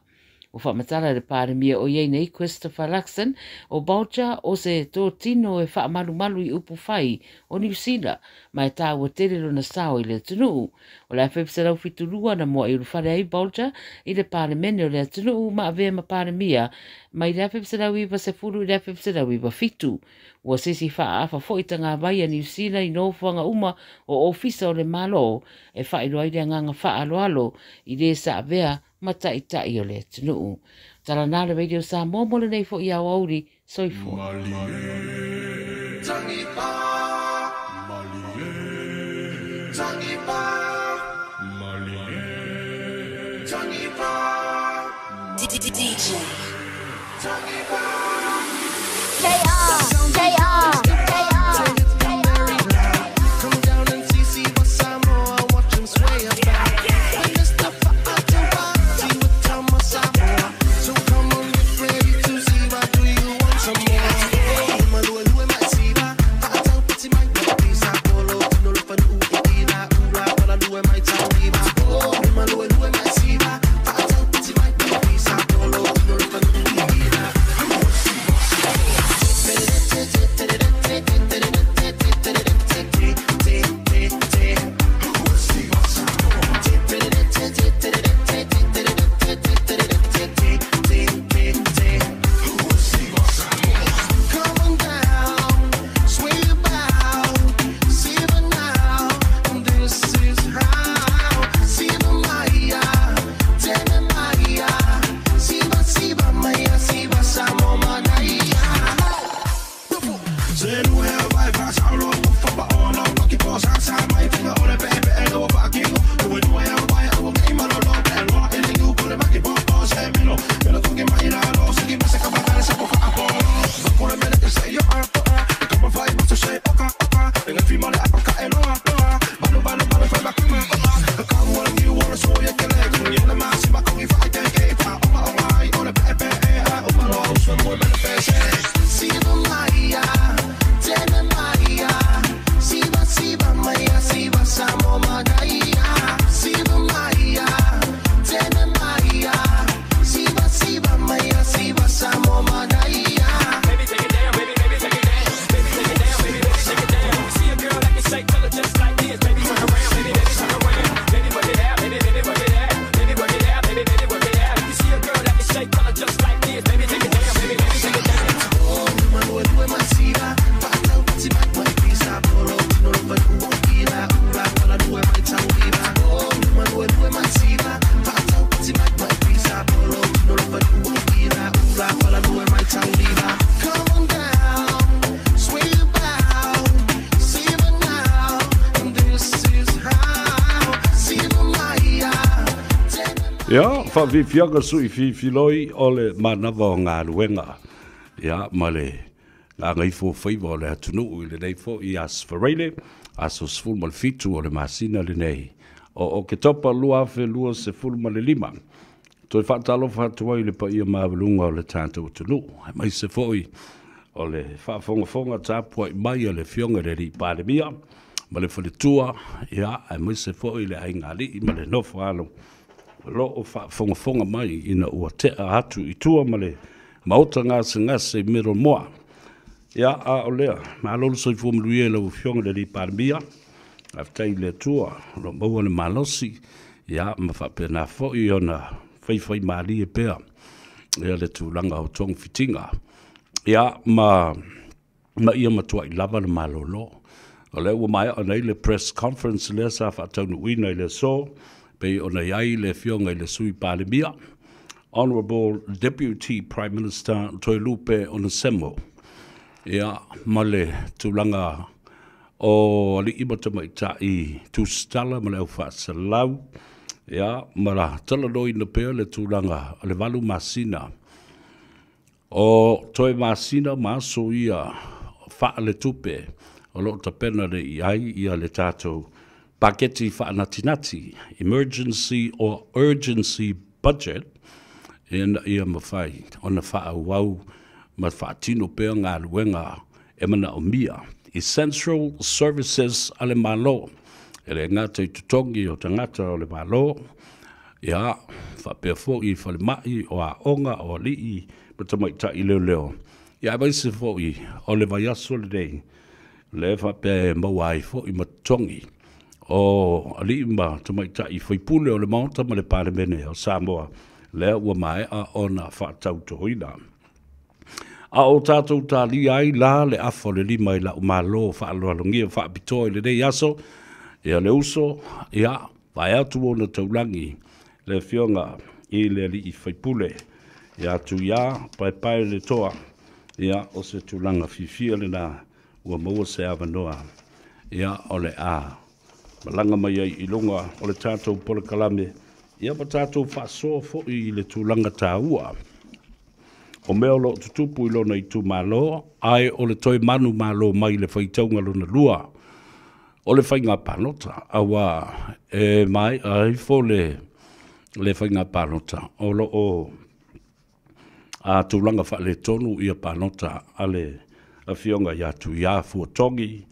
Ua faamatala le Palemia o i ai nei Christopher Luxon, o Bolger o se totino e faamalumalu i upu fai o Niu Sila, ma e taua tele lona sao i le atunuu. O le 1972 na mua'i ulufale ai Bolger i le Palemene o le atunuu ma avea ma Palemia mai le 1990 i le 1997. Ua sisi faaafa foi tagavai a Niu Sila i nofoaga uma o ofisa o le Malo e faailoa ai le agaga faaaloalo i le sa avea ma taitai o le atunuu. Tala na le Radio Samoa mo lenei foi aoauli. Soifua. DJ K-R K-R K-R. Come down and see Siva Samoa, watch him sway about. And Mr. Fa'atawati with Tama Samoa. So come on, get ready to see what do you want some more? Oh, mai siva, fa'atau piti mai pisa polo, no lo fanu i ila ula, pala lue mai tauiva. Oh, malue mai siva, fa'atau piti mai pisa polo, no lo fanu i ila. Come on down, sway about, Siva now, and this is how. Siva Maya, Tene Maya, Siva Siva Maya, Siva Samo Manaya. Siva Maya, Tene Maya, Siva Siva Maya, Siva Samo Manaya. Siva Maya, Tene Maya, Siva Siva Maya, Siva Samo Manaya. Baby, take it down, baby, baby, take it down. Baby, take it down, baby, baby, take it down. You see a girl that can shake, tell her just like this. Baby, turn around, baby, baby, turn around. Baby, work it out, baby, baby, work it out. Baby, work it out, baby, baby, work it out. You see a girl that can shake, tell her just like this. Baby, take it down, baby, baby, take it down. Oh, malue mai siva, fa'atau piti mai pisa polo, no lo fanu i ila ula, pala lue mai tauiva. Oh, malue mai siva, fa'atau piti mai pisa polo, no lo fanu i ila ula, pala lue mai tauiva. Come on down, sway about, Siva now, and this is how. Siva Maya, Tene Ia, faafiafiaga suʻi fifiloi o le manava o galuega ia ma le gagaifofaiva o le atunuu i lenei foʻi aso Faraile, aso 17 o le masina lenei o Oketopa 2025. Toe faatalofa atu ai le paia maualuga o le tatou atunuu, aemaise foʻi o le faafogafoga tapuaʻi mai a le Afioga i le Alii Palemia ma le faletua, ia aemaise foʻi le aiga alii ma le nofo alo o loo faafogafoga mai ina ua tea atu i tua ma le maota gasegase i Miromoa. Ia a o lea, malo le soifua manuia i lau Afioga i le Alii Palemia, faafetai i le Atua o loo maua le malosi, ia ma faapena foʻi ona faifai malie pea ia le tulaga o togafitiga. Ia ma Ma ia matua'i lava le malolo. O lea ua maea nei le press conference lea sa faataunuuina i le aso, pei ona i ai le Afioga i le Sui Palemia, Honourable Deputy Prime Minister Toelupe Onesemo, ia, ma le tulaga o alii ma tamaitai tusitala ma le au faasalau, ia, ma talanoaina pea le tulaga o le 8 masina. O toe masina ma aso ia faaletupe o lo o tapena nei i ai ia le tatou paketi faanatinati, emergency or urgency budget, ina ia mafai ona faaauau ma faatino pea galuega e manaomia, essential services a le Malo, e le gata i totogi o tagata o le Malo, ia, faapea foi i falemai, o aoga, o alii ma tamaitai leoleo, ia aemaise foi o le vaiaso lenei, lea e faapea e maua ai foi ma totogi o alii ma tamaitai faipule o le Maota ma le Palemene o Samoa, lea ua maea ona faatautoina. A o tatou talia ai la le afa o le lima i la'u malo faaaloalogia faapitoa i lenei aso, ia le uso, ia, vaeatu ona taulagi le Afioga i le alii faipule ia Tuia Paepaeletoa, ia, o se tulaga fiafia lena ua maua se avanoa, ia, o le a malaga mai ai i luga o le tatou polokalame, ia, ma tatou faasoa foi i le tulaga taua o mea o lo o tutupu i lona itumalo, ae o le toe manumalo mai le faitauga lona lua o le faiga palota, auā e maea ifo le le faiga palota o lo o a tulaga faaletonu ia palota a le Afioga ia Tuia Fuatogi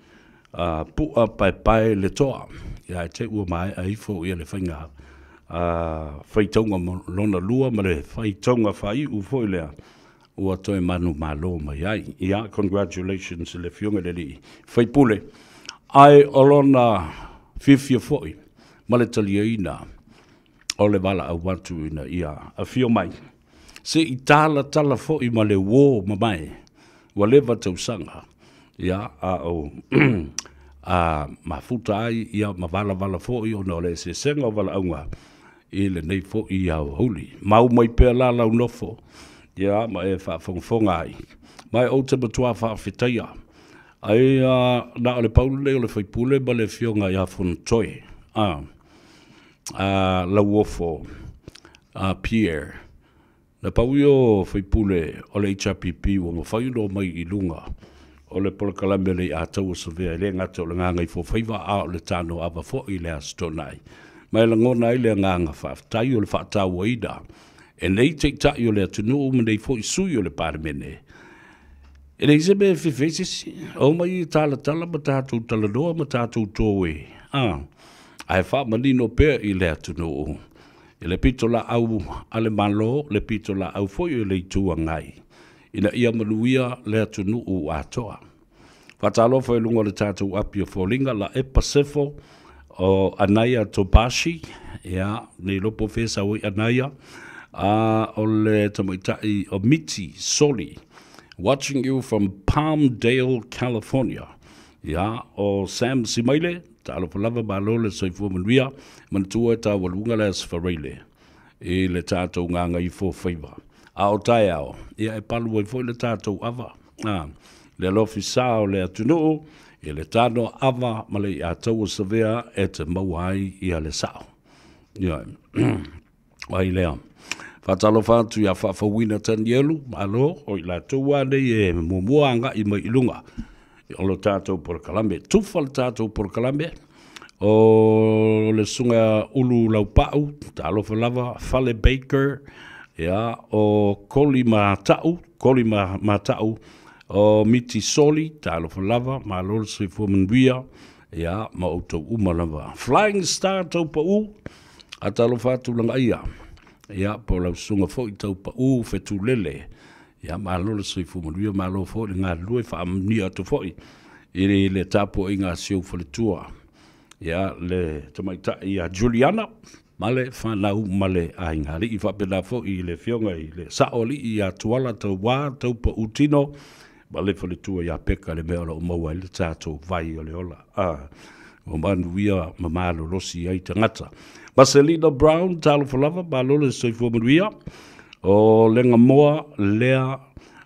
a Pu'a Paepae le Toa, ia ae te ua maea ifo ia le faiga a faitauga lona lua ma le faitauga faaiu foi lea ua toe manumalo mai ai. Ia, congratulations i le Afioga i le alii faipule, ae o lona fiafia foi ma le taliaina o le valaau atu ina ia afio mai se i talatala foi ma le uō mamae ua leva tausaga, ia, a o a mafuta ai ia ma valavala foi ona o le eseesega o valaauga i lenei foi aoauli. Mau mai pea la lau nofo, ia, ma e faafogafoga ai, ma e ou te matua faafetaia ai na o le pau lenei o le faipule ma le Afioga ia Fonotoe a Lauofo a Pierre. Na pau ia o faipule o le HRPP ua mafai ona omai i luga o le polokalame o le Iataua Savea, e le gata o le Gagaifofaiva a o le Tanoava foi i le Aso Toonai. Ma e lagona ai le agaga faafetai o le faatauaina e nei taitai o le atunuu ma nei foi sui o le Palemene. E leai se mea e fefe ai se isi, omai e talatala ma tatou talanoa ma tatou toe, ae faamanino pea i le atunuu i le pitolaau a le Malo, le pitolaau foi o le Itu Agai, ina ia manuia le atunuu atoa. Faatalofa i luga o le tatou api o foliga, Laepa Sefo o Anaia Tobashi, ia, nei iloa po o fea e sau ai Anaia, a o le tamaitai o Miti Soli, watching you from Palmdale, California. Ia, o Sam Simaile, talofa lava, malo le soifua manuia, manatua e taualuga le Aso Faraile i le tatou Gagaifofaiva. A o taeao, ia e palu ai foi le tatou ava, a, le alofi sa o le atunuu i le tano ava ma le iataua savea e te maua ai ia le sao. Ia, o ai lea. Faatalofa atu ia Faafouina Tanielu, malo, o i latou lava nei e muamua agai mai i luga o le tatou polokalame. Tufa le tatou polokalame, o le susuga Ulu Laupau, talofa lava, Fale Baker, ia, o Koli Matau, Koli Matau, o Miti Soli, talofa lava, malo le soifua manuia, ia, ma outou uma lava. Flying Star Taupau, a talofa atu lagaia, ia, po o lau susuga foi Taupau Fetulele, ia, malo le soifua manuia, malo foi le galulue, faamanuia atu foi i le tapuaiga a si ou faletua, ia, le tamaitai ia Juliana, ma le fanau ma le aiga alii, faapena foi i le Afioga i le Saoalii ia Tuala Tauā Taupautino Ma le faletua ia Peka le mea o lo o maua ai le tatou vai o le ola. A, ua manuia ma malolosi ai tagata. Marcelina Brown, talofa lava, malo le soifua manuia. O Legamoa lea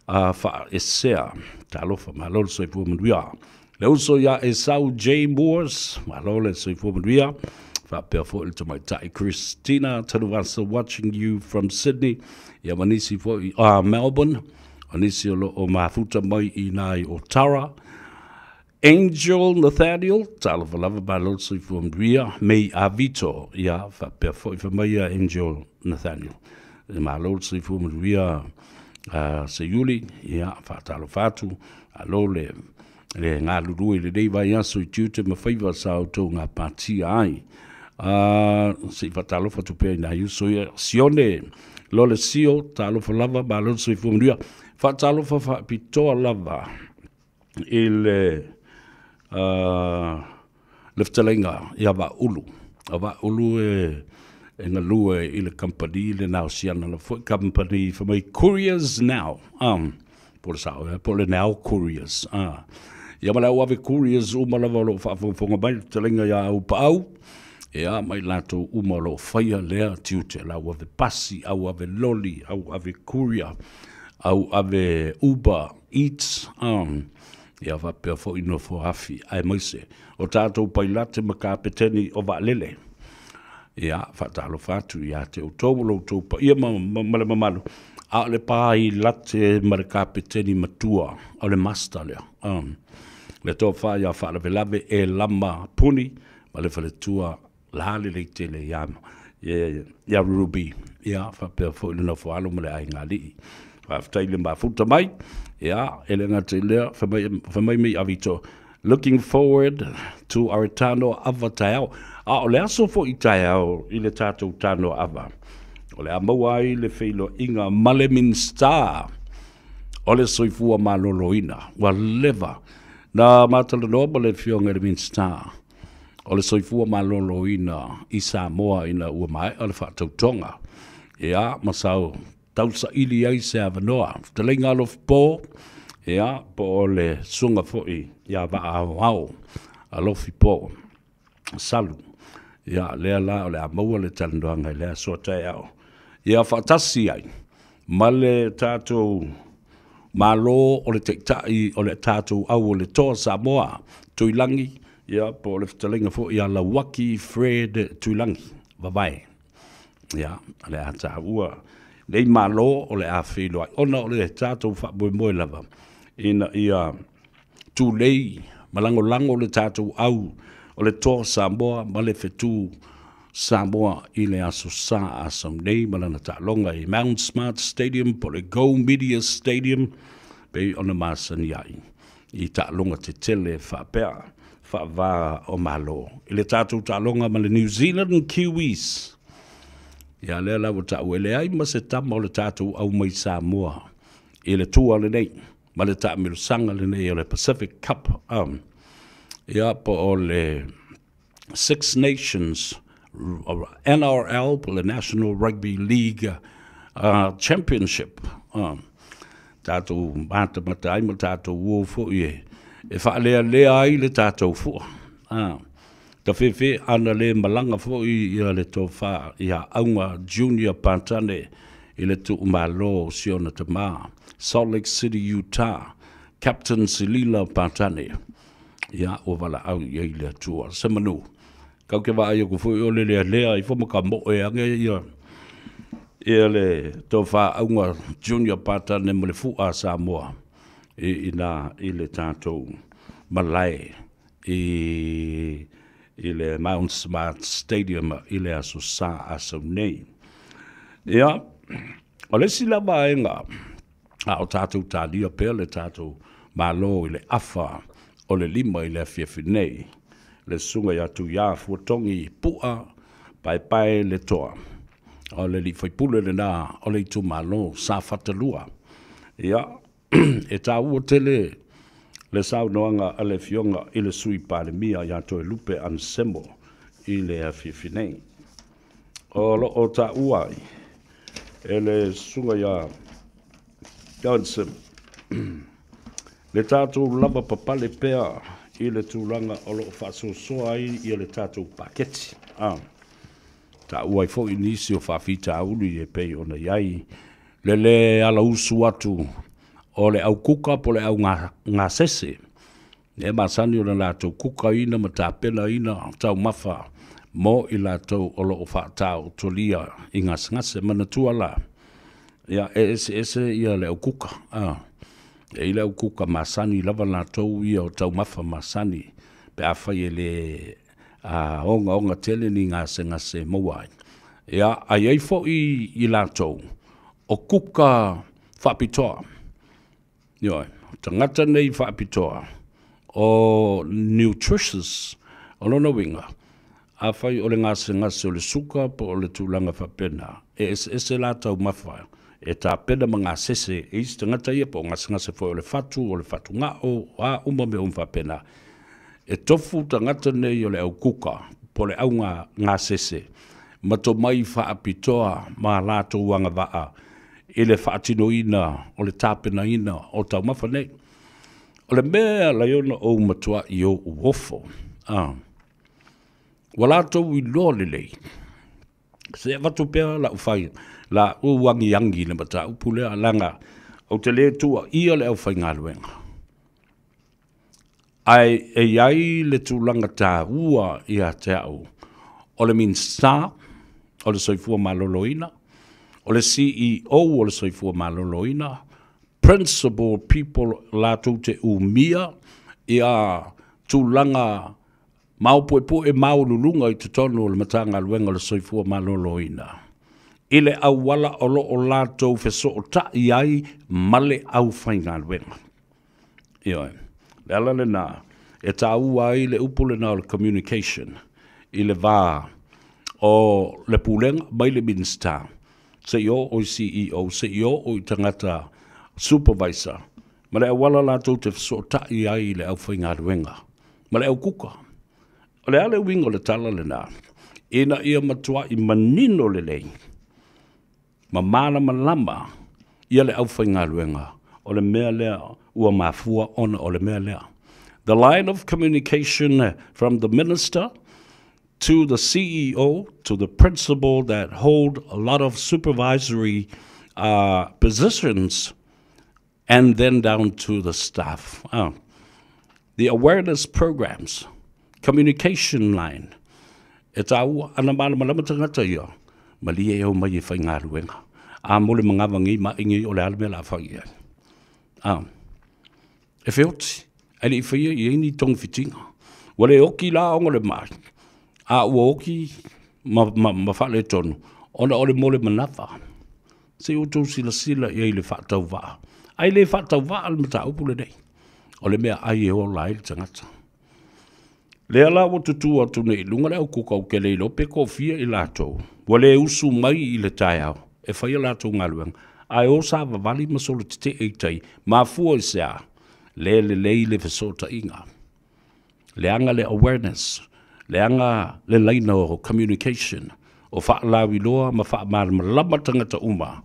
a faaesea. Talofa, malo le soifua manuia. Le uso ia Esau J. Moores, malo le soifua manuia. Faapea foi le tamaitai Christina Tanuvasa watching you from Sydney. Ia ma nisi foi, Melbourne. O nisi o lo o mafuta mai i nai o Tara. Angel Nathaniel, talofa lava, malo le soifua manuia. Mei Avito, ia faapea foi fai mai ia Angel Nathaniel. Malo le soifua manuia Seiuli, ia faatalofa atu, malo le le galulue i lenei vaiaso i tiute ma faiva sa outou gapatia ai. Se i faatalofa atu pea i nai uso ia. Sione Lolesio, talofa lava, malo le soifua manuia. Faatalofa faapitoa lava i le le fetalaiga ia Vaaulu. O Vaaulu e e galue i le kamupani lena o Siana la foi kamupani fai mai Couriers Now. Po o le sao ea, po o le Now Couriers. Ia ma le au ave couriers uma lava o lo o faafogafoga mai le fetalaiga ia Aupaau, ia ma i latou uma o lo o faia lea tiute, le au ave pasi, au ave loli, au ave courier, au ave Uber Eats, ia faapea foi nofoafi, aemaise o tatou pailate ma kapeteni o vaalele. Ia, faatalofa atu ia te outou o lo outou paia ma, ma, ma le mamalu, a o le pailate ma le kapeteni matua o le master lea. Le tofa ia faalavelave e lama puni ma le faletua la lelei tele ia, ia Ruby, ia faapea foi le nofo alo ma le aiga alii. Faafetai le mafuta mai, ia, e le gata i lea, fai mai, fai mai mei Avito, looking forward to our tano ava taeao. A o le aso foi taeao i le tatou tano ava, o le a maua ai le feiloaiga ma le Minisita o le Soifua Maloloina. Ua leva na matalanoa ma le Afioga i le Minisita o le Soifua Maloloina i Samoa ina ua maea le faatautoga, ia, ma sau tausaili ai se avanoa. Fetalaiga Alofi Po, ia, po o le susuga foi ia Vaaoao Alofi Po Salu, ia, lea la o le a maua le talanoaga i le aso a taeao, ia faatasi ai ma le tatou Malo o le Taitai o le tatou au o le Toa Samoa, Tuilagi, ia, po o le fetalaiga foi ia Lauaki Fred Tuilagi, Vavae. Ia, o le a taua nei Malo o le a feiloai, ona o le tatou faamoemoe lava ina ia tulei ma lagolago le tatou au o le Toa Samoa ma le fetu Samoa i le Aso Sa a sau nei ma lana taaloga i Mount Smart Stadium po o le Go Media Stadium pei ona masani ai i taaloga tetele faapea faava o Malo i le tatou taaloga ma le New Zealand Kiwis. Ia lea la ua taua e leai ma se tama o le tatou au mai Samoa i le tua lenei ma le taamilosaga lenei o le Pacific Cup ia po o le Six Nations NRL po o le National Rugby League Championship. Tatou matamata ai ma tatou o foi e faalealea ai le tatou fua. Tafefe ana le malaga foi ia le tofa ia Auga Junior Patane i le tuumalo o si ona tama, Salt Lake City, Utah, Captain Silila Patane. Ia, ua valaau i ai le Atua. Se manu, kau ke vaai aku foi o le lealea ifo ma ka moe ange ia ia le tofa Auga Junior Patane ma le fua a Samoa i ina i le tatou malae i i le Mount Smart Stadium i le Aso Sa a sau nei. Ia, o le isi la vaega a o tatou talia pea le tatou Malo i le afa o le 5 i le afiafi nei, le susuga ia Tuiā Fuatogi Pu'a Paepae le Toa, o le alii faipule lena o le itumalo Safata 2. Ia, e taua tele le saunoaga a le Afioga i le Sui Palemia ia Toelupe Anisemo i le afiafi nei. O lo o taua ai e le susuga ia Johnson. Le tatou lava papale pea i le tulaga o lo o faasoasoa ai ia le tatou paketi. A. Taua ai foi nisi o faafitauli e pei ona i ai le lē alausu atu o le au kuka po o le au gasese e masani ona latou kukaina ma tapenaina taumafa mo i latou o lo o faataotolia i gasegase. Manatua la, ia, e eseese ia le au kuka. A. E i le au kuka masani lava latou ia o taumafa masani pe afai e lē ogaoga tele ni gasegase e maua ai. Ia, ae i ai foi i latou o kuka faapitoa. Ioe, o tagata nei faapitoa o nutritious, o lona uiga, afai o le gasegase o le suka po o le tulaga faapena, e eseese la taumafa e tapena ma gasese e isi tagata ia, po o gasegase foi o le fatu, o le fatugao, o a uma mea uma faapena. E tofu tagata nei o le au kuka po o le au gasese ma tomai faapitoa ma latou agavaa i le faatinoina o le tapenaina o taumafa nei. O le mea e ala ai ona ou matuai ou ofo, ua latou iloa lelei, se i avatu pea lau fai, la ou agiagi i le mataupu lea, leaga ou te lē tuuaia le aufaigaluega, ae e i ai le tulaga taua ia te au o le Minisita o le Soifua Maloloina, o le CEO o le Soifua Maloloina, principal people latou te umia ia tulaga maopuepue maualuluga i totonu o le Matagaluega o le Soifua Maloloina, i le auala o lo o latou fesootai ai ma le aufaigaluega. Ioe, le ala lena e taua ai le upu lena o le communication i le va o le pulega mai le Minisita seia oo i CEO, seia oo i tagata supervisor, ma le auala latou te fesootai ai i le aufaigaluega ma le aukuka. O le a le uiga o le tala lena? Ina ia matuai manino lelei ma malamalama ia le aufaigaluega o le mea lea ua mafua ona o le mea lea. The line of communication from the minister to the CEO to the principal that hold a lot of supervisory positions and then down to the staff. The awareness programs, communication line, e taua ana malamalama tagata ia, malie e omai e faigaluega. A mo le manava nei ma'i nei o le a le mea o le a fai i ai? E feoti, ae le i faia i ai ni togafitiga. Ua le oki la ona o le ma'i, a ua oki ma, ma, ma faaletonu ona o le mo le manava. Se i outou silasila i ai i le faatauvaa. Ae le faatauvaa le mataupu lenei. O le mea ai e ola ai le tagata. Lea la ua tutū atu nei i luga le au kuka ou te le iloa pe toafia i latou ua le usu mai i le taeao e fai a latou galuega, ae o savavali ma solo tetee i tai, mafua i se a? Le lelei le fesootaiga, leaga le awareness, leaga le laina o communication, o faalauiloa ma faamalamalama tagata uma,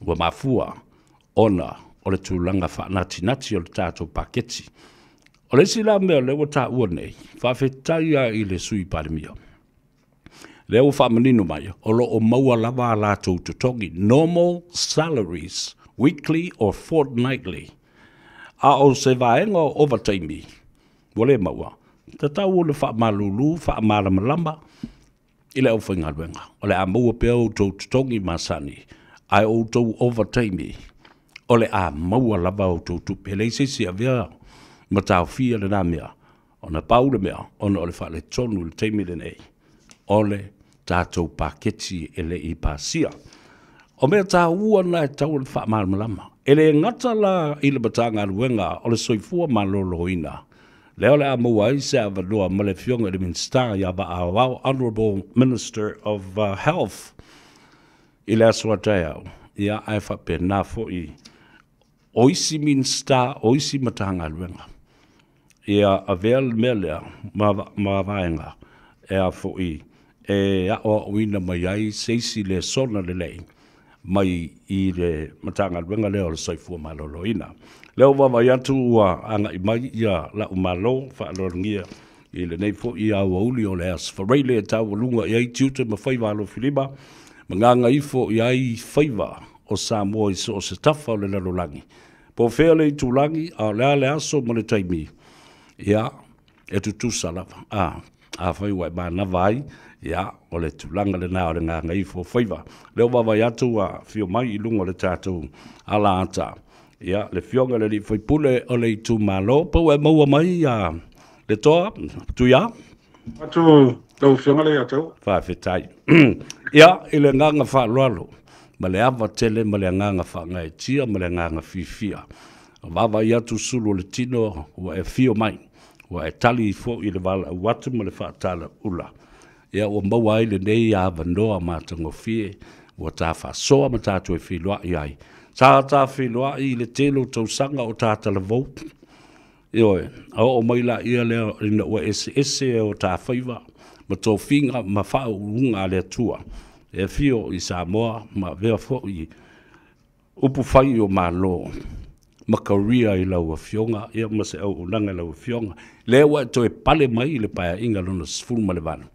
ua mafua ona o le tulaga faanatinati o le tatou paketi. O le isi la mea lea ua taua nei, faafetai lava i le Sui Palemia, lea ua faamanino mai, o lo o maua lava a latou totogi, normal salaries, weekly or fortnightly. A o se vaega o ovataimi ua le maua, tatau ona faamalulu, faamalamalama i le aufaigaluega, o le a maua pea outou totogi masani, ae o outou ovataimi, o le a maua lava outou tupe. E leai se isi e avea ma taofia lena mea, ona pau le mea, ona o le faaletonu i le taimi lenei, o le tatou paketi e le i pasia. O mea taua na e tatau ona faamalamalama. E le gata la i le Matagaluega o le Soifua Maloloina, lea o le a maua ai se avanoa ma le Afioga i le Minisita ia Vaaoao, Honourable Minister of Health, i le aso a taeao, ia ae faapena foi o isi Minisita o isi Matagaluega. Ia avea le mea lea ma, ma vaega e a foi e aoaoina mai ai se isi lesona lelei mai i le Matagaluega lea o le Soifua Maloloina. Lea ua vaavaai atu ua agai mai ia la'u malo faaaloalogia i lenei foi aoauli o le Aso Faraile e taualuga i ai tiute ma faiva alofilima ma gagaifo i ai faiva o Samoa i so o se tafa o le lalolagi. Po o fea le itulagi, a o le a le aso ma le taimi, ia, e tutusa lava. A, afai ua e manava ai, ia, o le tulaga lena o le gagaifo o faiva. Lea ua vaavaai atu ua afio mai i luga o le tatou alaata, ia, le Afioga i le alii faipule o le itumalo. Pe ua e maua mai ia le toa, Tuia? Atu lau Afioga le Iataua. Faafetai. Ia, i le agaga faaaloalo, ma le ava tele ma le agaga faagaeetia ma le agaga fiafia, vaavaai atu sulu o le tino ua e afio mai, ua e tali foi i le valaau atu ma le faatalaula. Ia, ua maua ai lenei avanoa matagofie, ua ta faasoa ma tatou e feiloai ai. Sa ta feiloai i le tele o tausaga o ta talavou. Ioe, a oo mai laia lea ina ua eseese o ta faiva ma tofiga ma faauuga a le Atua e afio i Samoa ma avea foi upu fai o Malo ma career i lau Afioga, ia ma se auaunaga i lau Afioga. Lea ua e toe pale mai i le Paeaiga lona 18,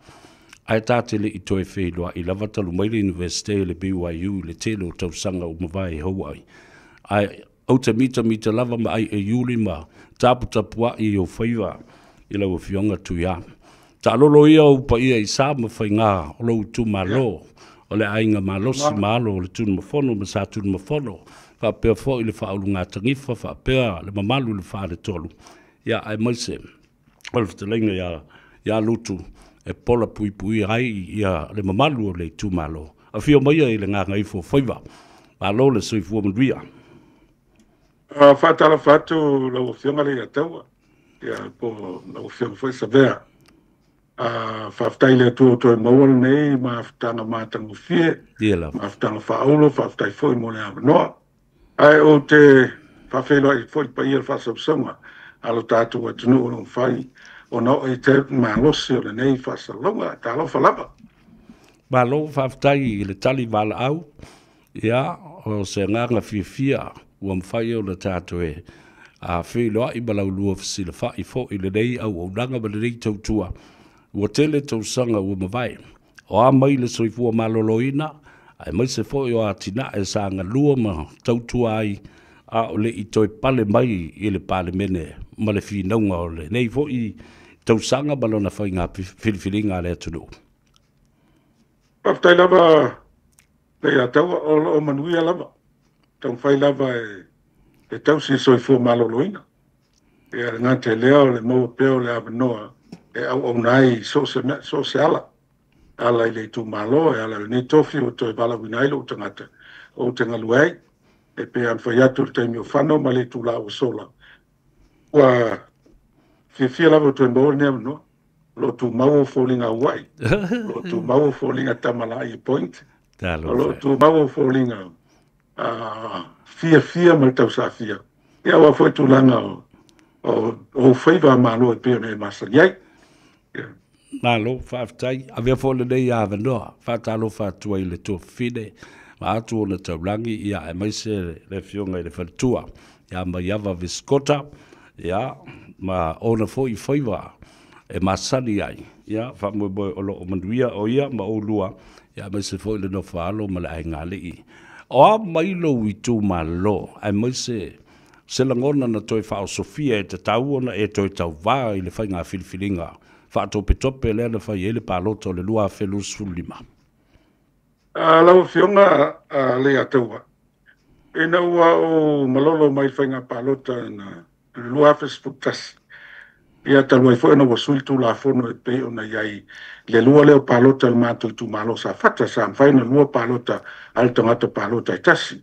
ae ta te le i toe feiloai lava talu mai le Iunivesite le BYU i le tele o tausaga ua mavae i Hawaii. Ae ou te mitamita lava ma ai e iuli ma taputapuai i ou faiva i lau Afioga Tuia. Taalolo ia ou paia i sa ma faiga o lou itumalo, o le aiga malosi ma alo o le Tunumafono ma Sa Tunumafono, faapea foi le faaulugatanifa, faapea le mamalu i le Faletolu, ia aemaise o le fetalaiga ia Lutu e pola puipuia ai ia le mamalu o le itumalo. Afio maia i le gagaifo o faiva. Malo le soifua manuia. Faatalofa atu lau Afioga le Iataua, ia po lau Afioga foi Savea. Faafetai i le Atua ua toe maua lenei mafutaga matagofie, mafutaga faaaulo, faafetai foi mo le avanoa. Ae ou te faafeiloai foi i le paia o le faasausauga a lo tatou atunuu o lo o mafai ona oo i te malosi o lenei faasalalauga. Talofa lava. Malo faafetai i le tali valaau. Ia, o se agaga fiafia ua mafai ona tatou e feiloai ma laulua fesilafai foi i lenei auaunaga ma lenei tautua. Ua tele tausaga ua mavae, o a mai le soifua maloloina, aemaise foi o atinae sa galua ma tautua ai, a o le i toe pale mai i le Palemene ma le finauga o lenei foi tausaga ma lona faiga filifiliga a le atunuu. Faafetai lava le Iataua, o lo o manuia lava, taumafai lava e tausi le soifua maloloina. Ia le gata i lea o le maua pea o le avanoa e auauna ai i so o se ala, e ala i le itumalo, e ala i lenei tofi ua toe valaauina ai lou tagata ou te galue ai. E pei ona fai atu i le taimi o fano ma le itula ua sola, ua fiafia lava ua toe maua lenei avanoa. O lo o tumau ou foliga auai, o lo o tumau ou foliga tamalai point, o lo o tumau ou foliga fiafia ma le tausafia. Ia aua foi tulaga o ou faiva malo e pei ona e masani ai. Malo, faafetai. Avea foi lenei avanoa, faatalofa atu ai i le tuafafine, ma atu ona taulagi, ia aemaise le Afioga i le Faletua, ia Maiava Viskota, ia, ma ona foi faiva e masani ai, ia, faamoemoe o lo o manuia o ia ma oulua, ia aemaise foi le nofo-a-alo ma le aiga-alii. O a mai lou itumalo, aemaise se lagona na toe faaosofia e tatau ona e toe tauvā i le faiga filifiliga faatopetope lea na fai ai le palota o le 2025? Lau Afioga Leiataua, ina ua ou malolo mai le faiga palota na 2011, ia talu ai foi ona ua sui le Tulafono e pei ona i ai le lua lea o palota a le matou itumalo o Safata, sa mafai ona lua palota a le tagata palota e tasi.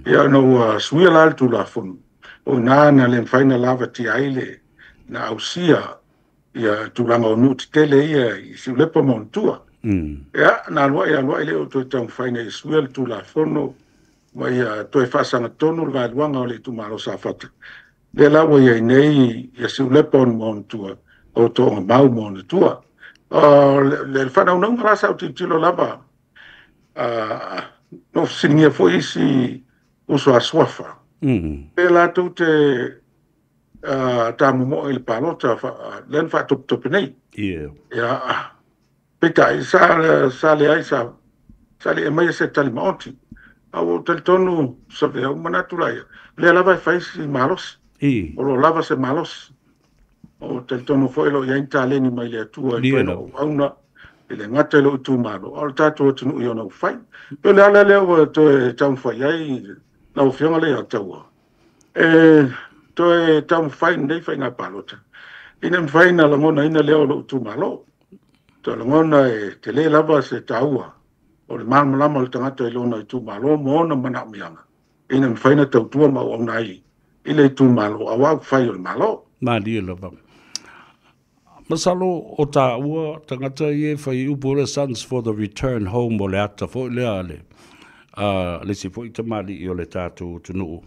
Ia ona ua suia la le Tulafono, o i ina na le mafai ona lavatia ai le na ausia ia tulaga o nuu tetele ia i Siulepa ma Onatua. Ia, na alu ai lea o toe taumafai ina ia suia le Tulafono ma ia toe faasagatonu le vaeluaga o le itumalo Safata. Lea la ua i ai nei ia Siulepa ma Onatua, o Toongamau ma Onatua. O le faanaunauga la sa ou tilotilo lava Na ou fesiligia foi isi uso a suafa. Pe latou te tamomoe i le palota lea na faatopetope nei. Ia, peitai, sa leai sa le aumaia se tali maoti. A ua ou talitonu Savea, ua manatu laia, o lea lava e fai si malosi. O lo o lava se malosi. O talitonu foi o lo o i ai ni taleni mai le Atua e mafai ona auauna e le gata i lou itumalo, a o le tatou atunuu i ona upufai. Pei o le ala lea ua toe taumafai ai lau Afioga Leiataua e toe taumafai lenei faiga palota, ina ia mafai ona lagonaina lea o lou itumalo. Toe lagona e tele lava se taua o le malamalama o le tagata i lona itumalo ma ona manaomiaga, ina ia mafai ona tautua ma auauna ai i le itumalo aua upufai o le Malo. Malie lava. Masalo o taua tagata ia e fai upu o le Sons for the Return Home o le ata foi lea a le a le isi foi tamalii o le tatou atunuu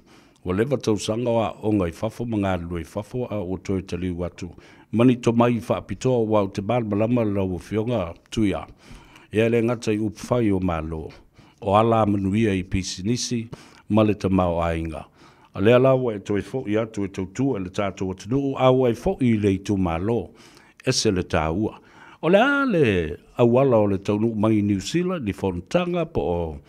ua leva tausaga o aooga i fafo ma galulue i fafo a ua toe taliu atu ma ni tomai faapitoa aua ou te malamalama lau Afioga Tuia ia e le gata i upu fai o Malo o ala manuia i pisinisi ma le tamaoaiga. O lea la ua e toe foi atu e tautua i le tatou atunuu a ua e foi i le itumalo, ese le taua. O le a le auala o le taunuu mai i Niu Sila, ni fonotaga po o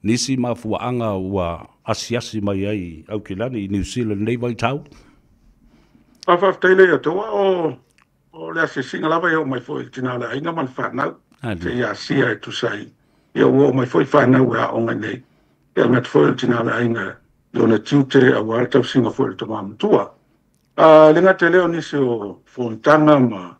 nisi mafuaaga ua asiasi mai ai i Aukilani i Niu Sila i lenei vaitau? Faafetai lea ia outou. O le asiasiga lava e oo mai foi i le tina o le aiga ma le fanau seia asia e tusa ai. Ia ua oo mai foi fanau e aoga nei. Ia gata foi o le tina o le aiga i ona tiute aua le tausiga foi o le tama matua. A le gata i lea o nisi o fonotaga ma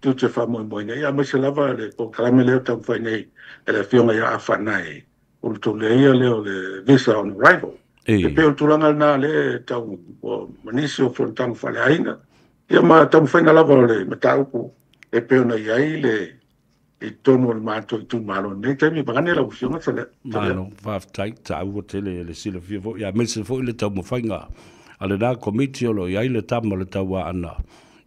tiute faamoemoeina, ia aemaise lava le polokalame lea o taumafai nei e le Afioga ia Afanae, o le tauleia lea o le visa on arrival. E pei o le tulaga lena lea e tau ma nisi o fonotaga faaleaiga, ia ma taumafaiga lava o le mataupu e pei ona i ai le i totonu o le matou itumalo i lenei taimi. Vaeane lau Afioga Sala. Malo, faafetai, taua tele le silafia foi, aemaise foi le taumafaiga a lena Komiti o lo o i ai le tama o le Tauaana,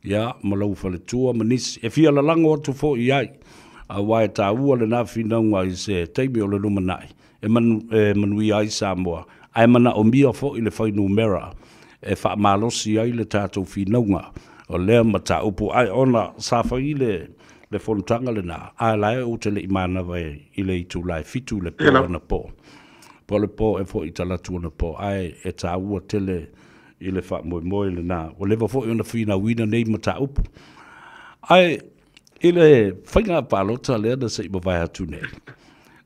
ia, ma lou faletua ma nisi. E fia lalago atu foi i ai, aua e taua lena finauga i se taimi o le lumanai e manuia ai Samoa, ae manaomia foi le fuainumera e faamalosi ai le tatou finauga o lea mataupu. Ae ona sa fai le fonotaga lena, a la e ou te le i manava i le itula e 7 i le po anapo, po o le po e foi i talaatu anapo, ae e taua tele i le faamoemoe lena. Ua leva foi ona finauina nei mataupu. Ae i le faiga palota lea na se i mavae atu nei,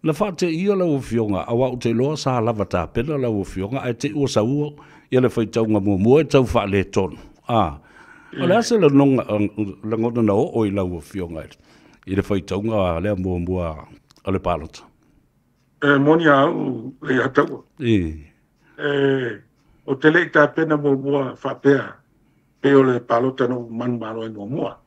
na faateia lau Afioga, aua ou te iloa sa lava tapena lau Afioga, ae te i ua saua ia le faitauga muamua e tau faaletonu. O le a se lagona na oo i lau Afioga i le faitauga lea muamua o le palota? E moni a au le ia taua. O te le i tapena muamua faapea pei o le palota na ou manumalo ai muamua.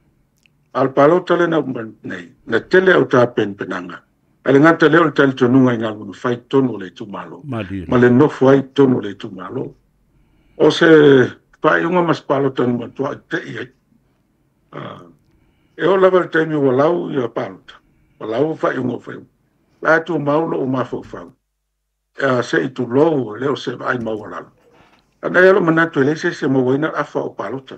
A o le palota lea na uma nei, na tele au tapenapenaga. Ae le gata lea o le talitonuga i galuega fai i totonu o le itumalo, ma le nofo ai i totonu o le itumalo. O se faaiuga ma se palota na matuai tei ai. E oo lava i le taimi ua lau ia palota, ua lau faaiuga o fai. La e tumau lou mafaufau, se i tulou e le o se vaai maualalo. A na i ai lou manatu e leai se isi e mauaina le afa o palota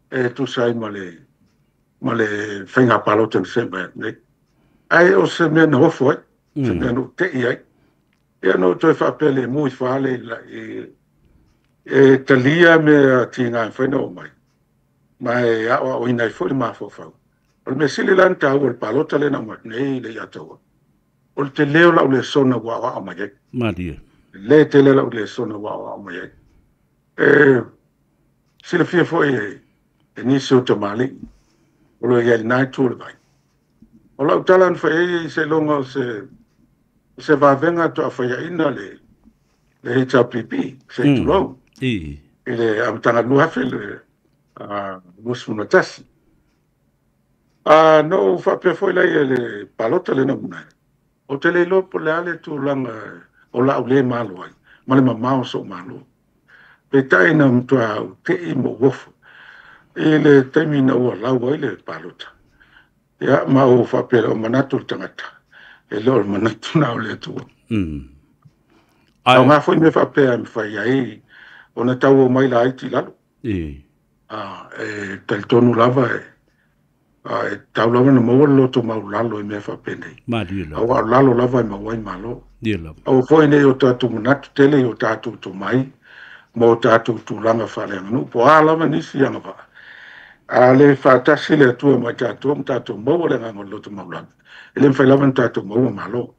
e tusa ai ma le faiga palota na se mai atu nei. Ae o se mea na ofo ai, se mea na ou tei ai. Ia na ou toe faapea le mu i fale e talia mea tiga e mafai ona oo mai, ma e aoaoina ai foi le mafaufau. O le mea sili la na taua o le palota lea na uma atu nei le ia taua, o le tele o lau lesona ua aoao mai ai. Malie. Le tele lau lesona ua aoao mai ai. E silafia foi e nisi o tamalii o lo o i ai lena itu o le vai. O lau tala na fai ai se iloga o se vavega toafaiaina le HRPP, se i tulou, i le amataga 2021. Na ou faapea foi la i le palota lena uma nei, ou te le iloa po o le a le tulaga o lau le malo ai, ma le mamao o sou malo. Peitai na matua ou tei ma ou ofo i le taimi na ua lau ai le palota. Ia, ma ou faapea o manatu le tagata, e le o le manatu na o le Atua. Aoga foi mea faapea e mafai ai ona tau omai laiti i lalo. E talitonu lava e tatau lava ona maua le loto maualalo i mea faapenei. Aua o lalo lava e maua ai malo. Aua foi nei o tatou manatu tele i o tatou tomai ma o tatou tulaga faaleaganuu po o a lava nisi agavaa. A le faatasi le Atua ma tatou ma tatou maua le agaga o le loto maualalo, e le mafai lava ona tatou maua malo.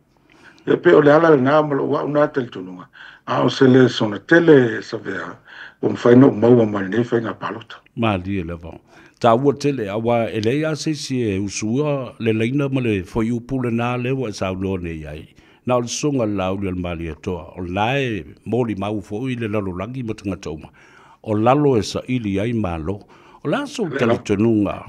E pei o le ala lena ma lou au na talitonuga, a o se lesona tele Savea ua mafai ona ou maua mai lenei faiga palota. Malie lava. Taua tele, aua e leai lava se isi e usua le laina ma le fuaiupu lena lea ua e saunoa nei ai. Na o le susuga i le Laauli o le Malietoa, o lena e molimau foi le lalolagi ma tagata uma, o lalo e saili ai malo. O le a sou talitonuga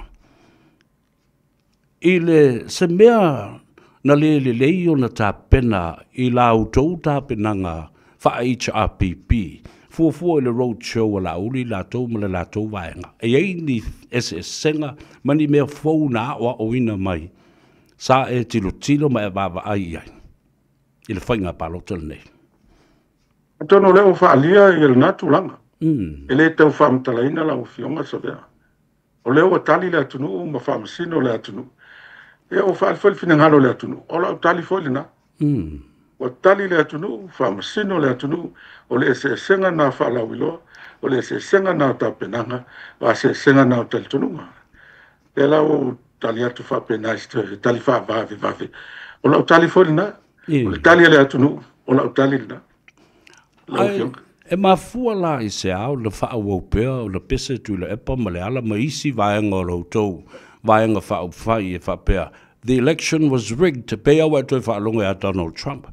i le se mea na le lelei ona tapena i la outou tapenaga faa-HRPP, fuafua i le road show a Laauli latou ma le latou vaega, e i ai ni eseesega ma ni mea fou na aoaoina mai sa e tilotilo ma e vaavaai i ai i le faiga palota lenei? Atonu o lea ua faaalia ia lena tulaga. E le tau faamatalaina lau Afioga Savea. O lea ua tali le atunuu ma faamasino le atunuu. Ia ua faaali foi le finagalo o le atunuu. O lau tali foi lena. Ua tali le atunuu, faamasino le atunuu, o le eseesega na faalauiloa, o le eseesega na o tapenaga, o le eseesega na o talitonuga. Lea la ua ou tali atu faapena i se tali faavavevave. O lau tali foi lena. O le tali a le atunuu, o lau tali lena. Lau Afioga. E mafua la i se a ona faaauau pea ona pese Tuilaepa ma Leala ma isi vaega o la outou vaega faaupufai e faapea, The election was rigged, pei lava ua e toe faalogo ia Donald Trump,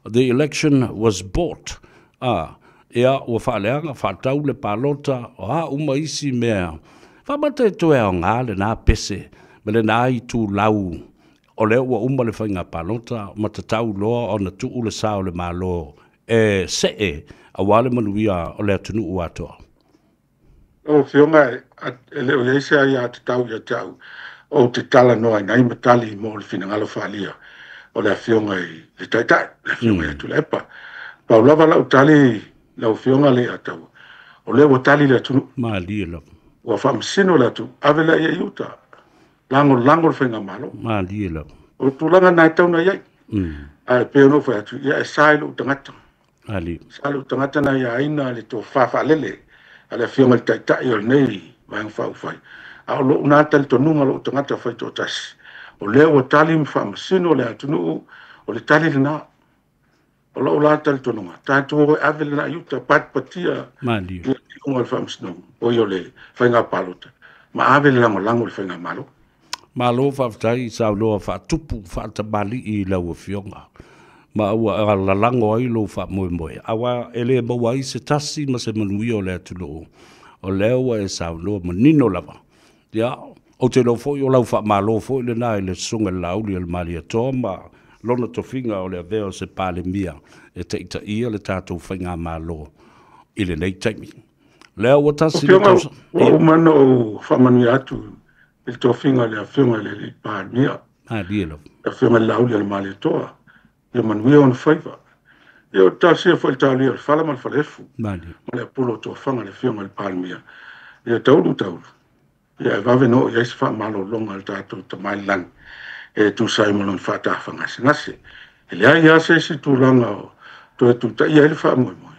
The election was bought, a, ia, ua faaleaga, faatau le palota, o a uma isi mea. Faamata e toe aoga lena pese ma lena itulau o lea ua uma le faiga palota ma tatau loa ona tuu le sa o le Malo e see aua le manuia o le atunuu atoa. Lau Afioga, e le o i ai se aia tatau ia te au ou te talanoaina ai ma tali mo le finagalo faaalia o le Afioga i le Taitai, le Afioga ia Tuilaepa. Pau lava lau tali, lau Afioga Leiataua, o lea ua tali le atunuu. Malie lava. Ua faamasino le atunuu, ave lea i uta, lagolago le faigamalo. Malie lava. O le tulaga na e tau na i ai. Ae pei ona ou fai atu, ia e sa i lou tagata. Ali. Sa lou tagata na ia aina le tofa faalele a le Afioga i le Taitai o lenei vaega faaupufai. A o lou na talitonuga lou tagata faitoatasi, o lea ua tali ma faamasino le atunuu, o le tali lena. O lou la talitonuga, tatou o e ave lena i uta, patipatia Malie. ia iuga o le faamasinoga, o ia o le faiga palota, ma ave le lagolago i le faigamalo. Malo faafetai saunoa faatupu faatamalii i lau Afioga ma ua lalago ai lou faamoemoe, aua e le maua ai se tasi ma se manuia o le atunuu, o lea ua e saunoa manino lava. Ia, ou te iloa foi o lau faamalo foi lena i le susuga i le Laauli o le Malietoa ma lona tofiga o le avea o se Palemia e taitaia le tatou faigamalo i lenei taimi. Lea ua tasi le Afioga, tausaga. ua uma ona ou faamanuia atu i le tofiga o le Afioga i le Alii Palemia, Malie lava. le Afioga i le Laauli o le Malietoa, ia manuia ona faiva. Ia o talosia foi i le taolia o le fala ma le faleefu, Malie. ma le apulu o tofaga le Afioga i le Palemia, ia taulu taulu, ia e vave na oo i ai se faamalologa a le tatou Tama i le Lagi, e tusa ai ma lona faatafagasegase. E leai lava se isi tulaga o toe tutaia ai le faamoemoe,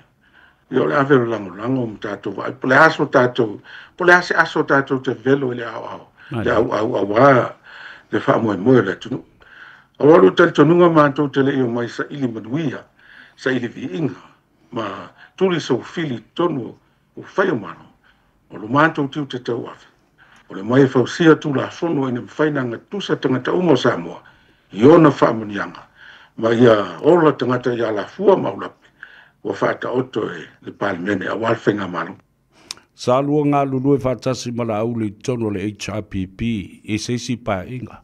ia o le ave o le lagolago ma tatou vaai, po o le a so tatou, po o le a se aso tatou te velo i le aoao, le auau aua le faamoemoe o le atunuu. Aua o lou talitonuga matou te le i omai saili manuia, saili viiga, ma tuli soufili i totonu o upufai o Malo, o lo matou tiute tauave, o le omai e fausia Tulafono ina mafai ona agatusa tagata uma o Samoa i ona faamanuiaga, ma ia ola tagata i alafua ma aulape ua faataoto e le Palemene aua le faigamalo. Sa lua galulue faatasi ma Laauli i totonu o le HRPP i se isi paeaiga.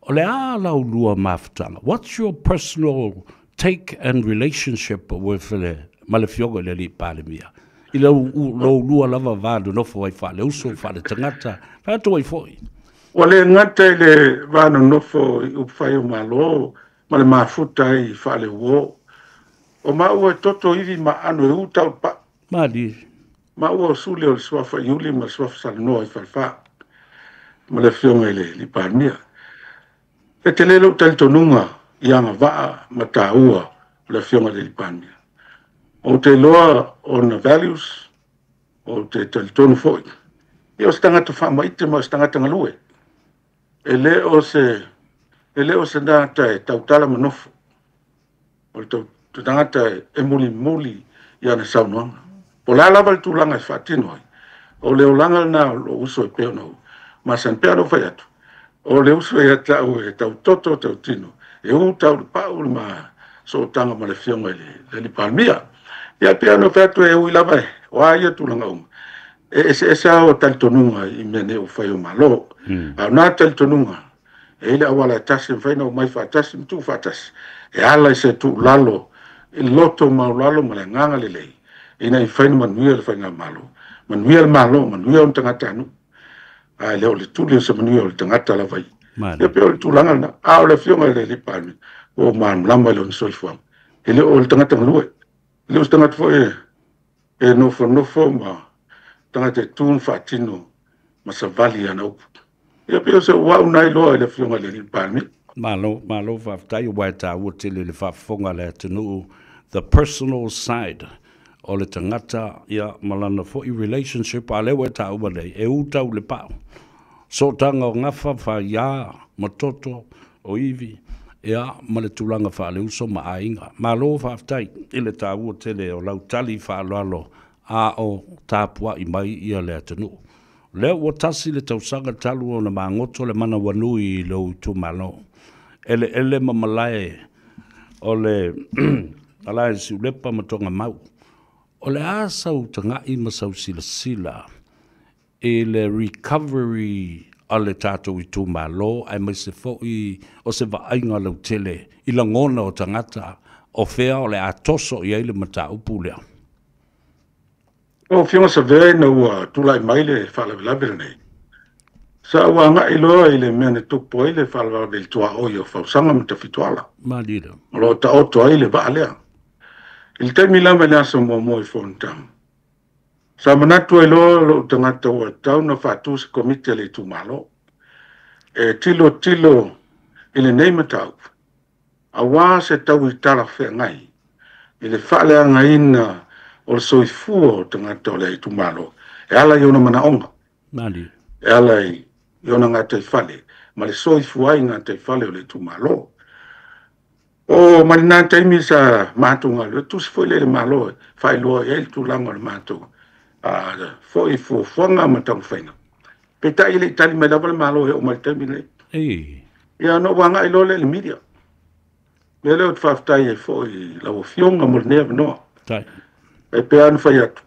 O le a lau lua mafutaga? What's your personal take and relationship with le, ma le Afioga i le Alii Palemia? I lou, lou lua lava va nonofo ai faaleuso, faaletagata, fai atu ai foi. Ua le gata i le va nonofo i upufai o Malo ma le mafuta ai faaleuo. O maua e toto ivi ma aano e u tau le pa'u. Malie. Maua o sule o le suafa Iuli ma le suafa Salanoa i Falefā ma le afioga i le alii Palemia. E tele lou talitonuga i agavaa ma taua o le afioga i le alii Palemia. Ou te iloa ona values, ou te talitonu foi, ia o se tagata faamaite ma o se tagata galue. E le o se e le o se tagata e tautala ma nofo. O le tagata e mulimuli i ana saunoaga. Po o le a lava le tulaga e faatino ai, o le olaga lena o lou uso e pei ona ou masani. Pei ona ou fai atu, o le uso ia te au e tautoto, tautino, e u tau le pau le ma sootaga ma le afioga i le alii Palemia. Ia pei ona ou fai atu e ui lava o a ia tulaga uma, e eseese lava o talitonuga i mea nei ua fai o Malo. A o na talitonuga, e i ai le auala e tasi e mafai ona omai faatasi ma tuu faatasi, e ala i se tuulalo i le loto maualalo ma le agaga lelei, ina ia mafai ona manuia le faigamalo, manuia le Malo, manuia ona tagatanuu. Ae le o le tuli o se manuia o le tagata lava ia. Ia pei o le tulaga lena. A o le afioga i le alii Palemia, ua ou malamalama i lona soifuaga. E le o le tagata galue. E le o se tagata foi e nofonofo ma tagata e tu ma faatino ma savali i ana upu. Ia pei o se uau na iloa i le afioga i le alii Palemia. Malo, malo faafetai aua e taua tele i le faafofoga a le atunuu the personal side o le tagata ia ma lana foi relationship a lea ua e taua nei e u tau i le pau. Sootaga o gafa, faia ma toto o ivi ia ma le tulaga faaleuso ma aiga. Malo faafetai i le taua tele o lau tali faaaloalo a o tapuai mai ia le atunuu. Lea ua tasi le tausaga talu ona magoto le manawanui i lou itumalo. Eleele ma malae o le malae Siulepa ma Togamau. O le a sau tagai ma sau silasila i le recovery a le tatou itumalo aemaise foi o se vaaiga lautele i lagona o tagata o fea o le a toso i ai le mataupu lea. Lau Afioga Savea ina ua tulai mai le faalavelave lenei, sa ou agai loa i le mea na tupu ai le faalavelave i le tuaoi o Fausaga ma Tafitoala. Malie. O lo o taoto ai le vaa lea. I le taimi lava i le aso muamua i Fonotaga, sa manatu ai loa lou tagata ua tatau ona faatu se komiti a le itumalo e tilotilo i lenei mataupu aua se taui talafeagai i le faaleagaina o le soifua o tagata o le itumalo e ala i ona manaoga, e ala i ona gataifale ma le soifua ai gataifale o le itumalo. O mai lena taimi sa matou galulue, tusi foi lea i le Malo e faailoa i ai le tulaga o le matou foi fuafuaga ma taumafaiga. Peitai e le i tali mai lava le Malo e oo mai i le taimi lenei. Ia ona ou agai loa lea i le media. Mea lea ou te faafetai ai foi i lau Afioga mo lenei avanoa. E pei lava ona fai atu,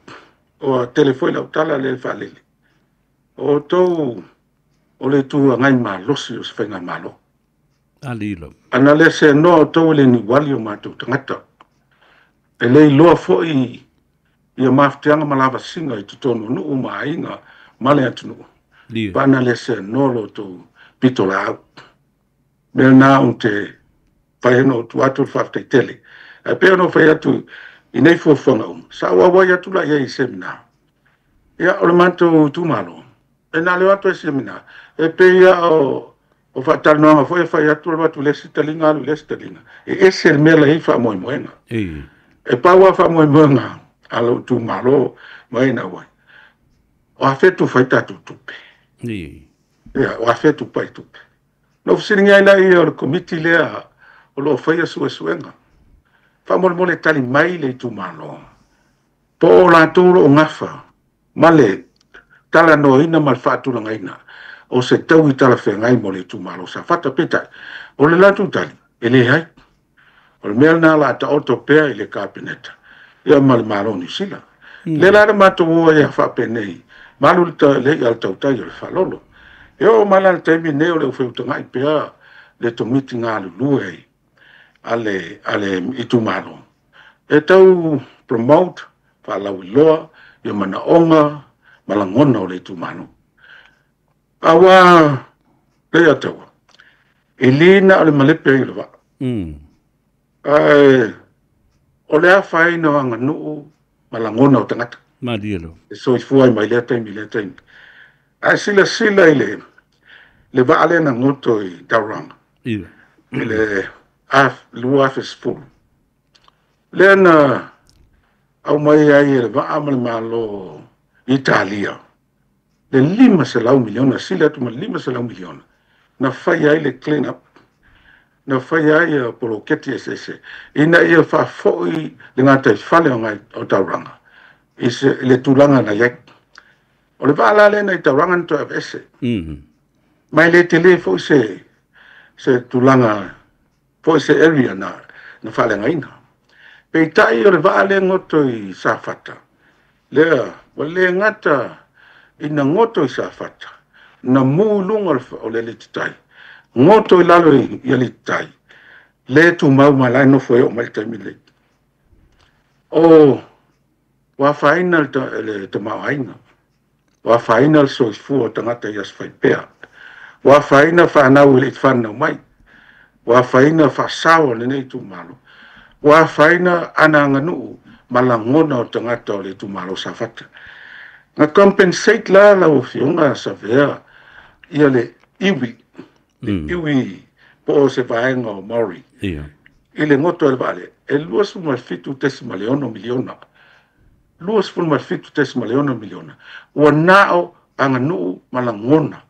ua tele foi lau tala lea e faalele. O outou o le Itu Agai malosi o se faigamalo. Ana le seanoa outou e le niuali o matou tagata. E le iloa foi ia mafatiaga ma lavasiga i totonu o nuu ma aiga ma le atunuu. Pa ana le seanoa lo outou pitolaau. Mea lena ou te fai ai ona ou tuu atu le faafetai tele. Ae pei ona ou fai atu i nei fuafuaga uma, sa ou auai atu la i ai i seminar. Ia, o le matou itumalo, e na o le o atu e seminar, e pei lava o faatalanoaga foi e fai atu alu atu i le isi taliga alu i le isi taliga. E ese le mea la e i ai faamoemoega. E pau lava faamoemoega a lou itumalo ma e na auai, o afea e tufa ai tatou tupe. Ia, o afea e tufa ai tupe. Na ou fesiligia ai lea o le komiti lea o lo o faia suesuega, faamolemole tali mai le itumalo, po o latou o lo o gafa ma le talanoaina ma le faatulagaina o se taui talafeagai mo le itumalo o Safata. Peitai, o le latou tali, e leai. O le mea lena o le a taoto pea i le Kapeneta ia ma le Malo o Niu Sila. Lea la na matou o ai faapenei, malu le i'a a le tautai o le faalolo. E oo mai la i le taimi lenei o le feutagai pea le komiti galulue a le itumalo e tau promote, faalauiloa ia manaoga ma lagona o le itumalo. Aua Leiataua, e le na o le malepe ai o le vaa. Ae O le afaina o aganuu ma lagona o tagata. Malie lava. E soifua ai mai lea taimi i lea taimi. Ae silasila i le le vaa lea na goto i Tauranga. Ia. I le 2010. Lea na aumai ai e le vaa ma le Malo Italia le 500 miliona, sili atu ma le 500 miliona, na fai ai le clean up, na fai ai ia poloketi eseese, ina ia faafoi le gataifale o Tauranga i se, i le tulaga na i ai. O le vaa la lea na i Tauranga na toe aveese. Ma e le tele foi se, se tulaga foi se area na, na faaleagaina. Peitai o le vaa lea goto i Safata, lea ua le gata ina goto i Safata, na mu i luga o le alititai, goto i lalo i alititai, le tumau ma la e nofo e oo mai le taimi lenei. O ua afaina le tamaoaiga, ua afaina le soifua o tagata i aso faipea, ua afaina fanau e le i fananau mai, ua afaina faasao o lenei itumalo, ua afaina ana aganuu ma lagona o tagata o le itumalo Safata. Na compensate la lau Afioga Savea ia le iwi, le iwi po o se vaega o Maori. I le goto e le vaa lea, e 27.6 miliona. 27.6 miliona. Ua na o aganuu ma lagona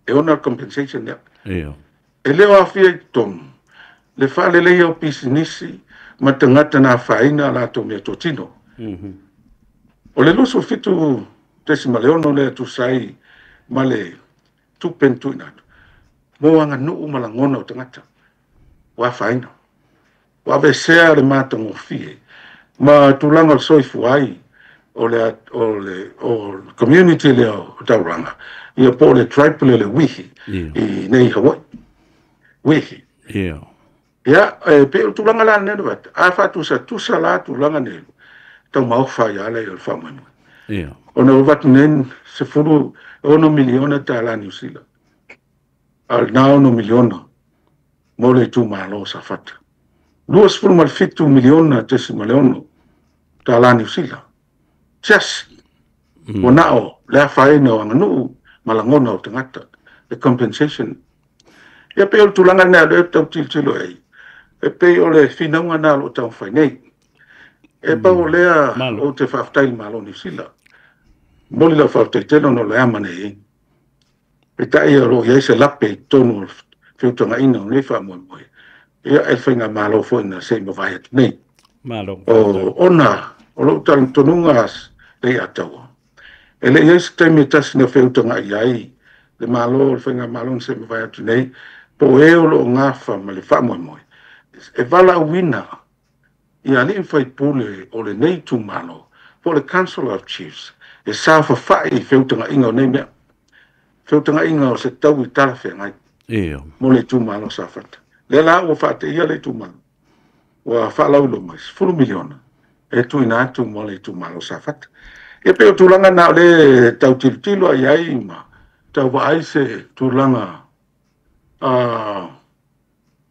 e ona le compensation lea. E le o aafia i totonu le faaleleia o pisinisi ma tagata na afaina a latou meatotino. O le 27.6 lea tusa ai ma le tupe na tuuina atu mo aganuu ma lagona o tagata ua afaina. Ua aveesea le matagofie ma tulaga o le soifua ai o le o le o community lea o Tauranga, ia po o le tribe lea o le Uihi i nei Hawaii. Uihi. Ia, e pei o le tulaga la lenei Roberta, a faatusatusa la tulaga nei, taumaofa ai lava lea o le faamoemoe. Ona ua avatu nei 16 miliona tala Niu Sila, a o lena 6 miliona mo le itumalo o Safata. 27 miliona tesima le 6 tala Niu Sila. Just ua na o le afaina o aganuu ma lagona o tagata, le compensation. Ia pei o le tulaga lena o lea tau tilotilo ai, e pei o le finauga na o lo o taumafai nei. E pau o lea ou te faafetai i le Malo o Niu Sila. Momoli lau faafetai tele ona o le ama nei ai. Peitai o lo o i ai se lape i totonu o le feutagaina o lenei faamoemoe, ia e le faigamalo foi na se i mavae atu nei. O ona o lou talitonuga Leiataua, e le i ai se taimi e tasi na feutagai ai le Malo o le faigamalo na se i mavae atu nei, po o e o lo o gafa ma le faamoemoe, e valaauina ia alii ma faipule o lenei itumalo, po o le Council of Chiefs, e saofafai i feutagaiga o nei mea, feutagaiga o se taui talafeagai mo le itumalo Safata. Lea la ua faateia le itumalo, ua faalauiloa mai 10 miliona e tuuina atu mo le itumalo Safata. Ia pei o tulaga na o le tau tilotilo ai ai ma tau vaai se tulaga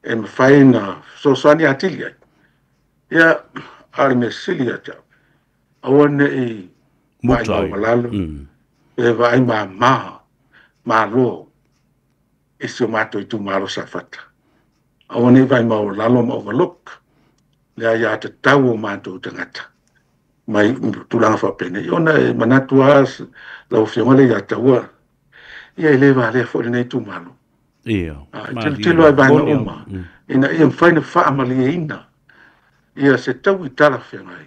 e mafai na fesoasoani atili ai. Ia, a o le mea sili ia te au, aua ne i vaai maualalo, pe vaai mama malo i si o matou itumalo Safata. Aua ne i vaai maualalo ma overlook le aiatatau o matou tagata mai tulaga faapenei, ona e manatu lava lau Afioga Leiataua, ia e le valea foi lenei itumalo. Ia. E tilotilo ai vaega uma, ina ia mafai ona faamalieina ia se taui talafeagai.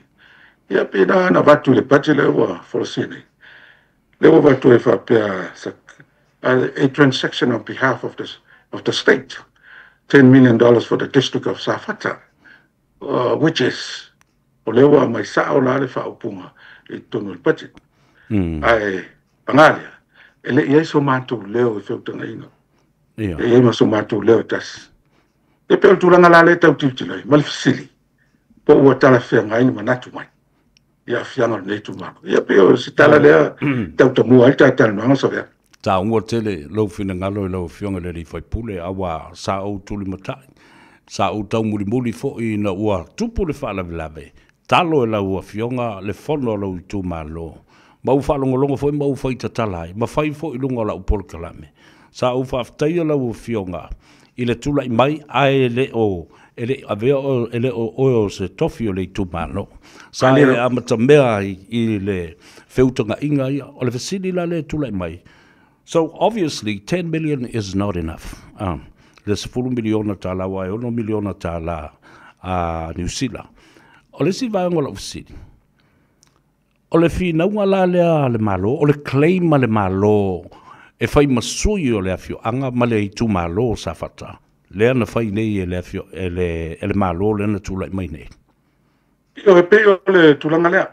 Ia pe na na avatu i le budget lea ua folasia nei, lea ua avatu ai faapea a transaction on behalf of the state, $10 million for the district of Safata, which is, o lea ua aumai sao la le faaupuga i totonu o le budget. Ae paga lea, e le i ai so matou leo i feutagaiga. E i ai ma so matou leo e tasi. E pei o le tulaga la lea e tau tilotilo ai, ma le fesili, po ua talafeagai le manatu mai i aafiaga o lenei itumalo. Ia pei o se tala lea tau tamua ai le talatalanoaga Savea. Taua tele lou finagalo i lau Afioga i le alii faipule, aua sa ou tulimatai, sa ou taumulimuli foi ina ua tupu le faalavelave. talo e lau Afioga le fono a lou itumalo, ma ou faalogologo foi ma ou fai tatala ai, ma fai foi i luga o lau polokalame. Sa ou faafetaia lau Afioga i le tulai mai ae le o e le i avea o e le o oe o se tofi o le itumalo. Sa e amatamea ai i le feutagaiga ia. O le fesili la lea e tulai mai, so obviously 10 million is not enough. Le $10 miliona aua e $6 miliona a Niu Sila. O le isi vaega o lau fesili, o le finauga la lea a le Malo, o le claim a le Malo e fai ma sui o le afioaga ma le itumalo o Safata, lea na fai nei e le, afio, e le, e le Malo lea na tulai mai nei. Ioe, pei o le tulaga lea.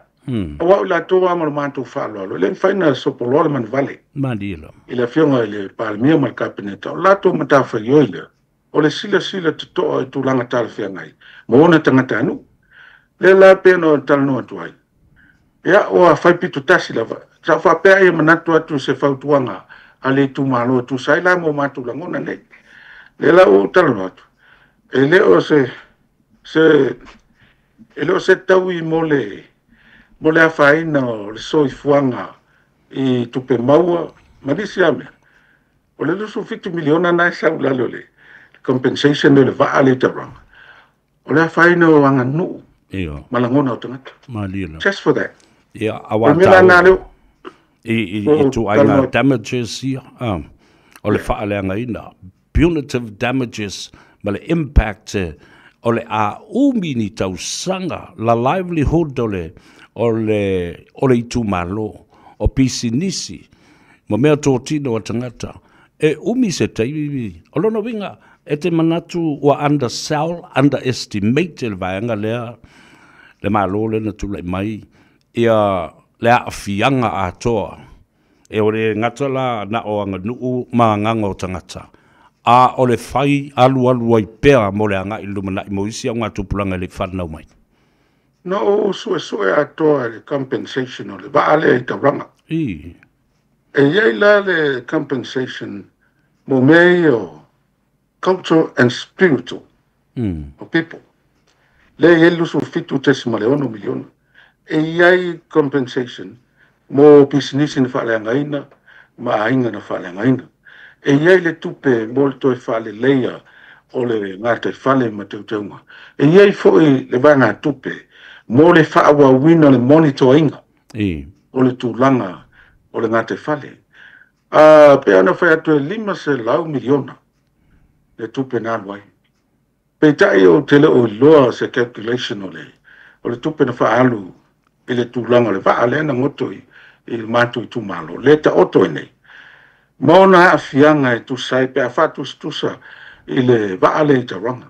Aua o i latou lava ma le matou faaaloalo, e le mafai ona sopoloa le manuvale. Malie lava. I le Afioga i le Palemia ma le Kapeneta, o le latou matafaioi lea, o le silasila totoa i tulaga talafeagai mo ona tagatanuu. Lea la pei ona talanoa atu ai, ia ua fai pito tasi lava. Sa ou faapea ai e manatu atu se fautuaga a le itumalo e tusa ai la ma o matou lagona nei. Lea la ua ou talanoa atu, e le o se taui mo le afaina o le soifuaga i tupe maua ma nisi lava mea. O le $27 miliona na e sau i lalo o le compensation o le vaa lea i Tauranga, o le afaina o aganuu ma lagona o tagata. Malie lava. Just for that. Ia, O aua le mea la na leo. i O ituaiga talanoa- damages ia, o le faaleagaina, punitive damages ma le impact o le a umi ni tausaga la livelihood o le itumalo, o pisinisi ma mea totino a tagata e umi se taimi. O lona uiga, e te manatu ua undersell, underestimate le vaega lea, le Malo lea na tulai mai ia le aafiaga atoa e o le gata la na o aganuu ma agaga o tagata, a o le fai alualu ai pea mo le agai i le lumanai mo isi augatupulaga e le i fanau mai. Na ou suesue atoa i le compensation o le vaa lea i Tauranga. E i ai la le compensation mo mea ia o cultural and spiritual o people. Lea e i ai le 27.6 miliona. E i ai compensation mo pisinisi na faaleagaina ma aiga na faaleagaina. E i ai le tupe mo le toe faaleleia o le gataifale ma teuteuga. E i ai foi le vaegatupe mo le faaauauina o le monitor ina o le tulaga o le gataifale. Pe ana fai atu e 500 miliona le tupe na alu ai. Peitai ou te le o iloa se calculation o le tupe na faaalu i le tulaga o le vaa lea na goto i le matou itumalo, le taoto ai nei ma ona aafiaga e tusa ai pe a faatusatusa i le vaa lea i Tauranga.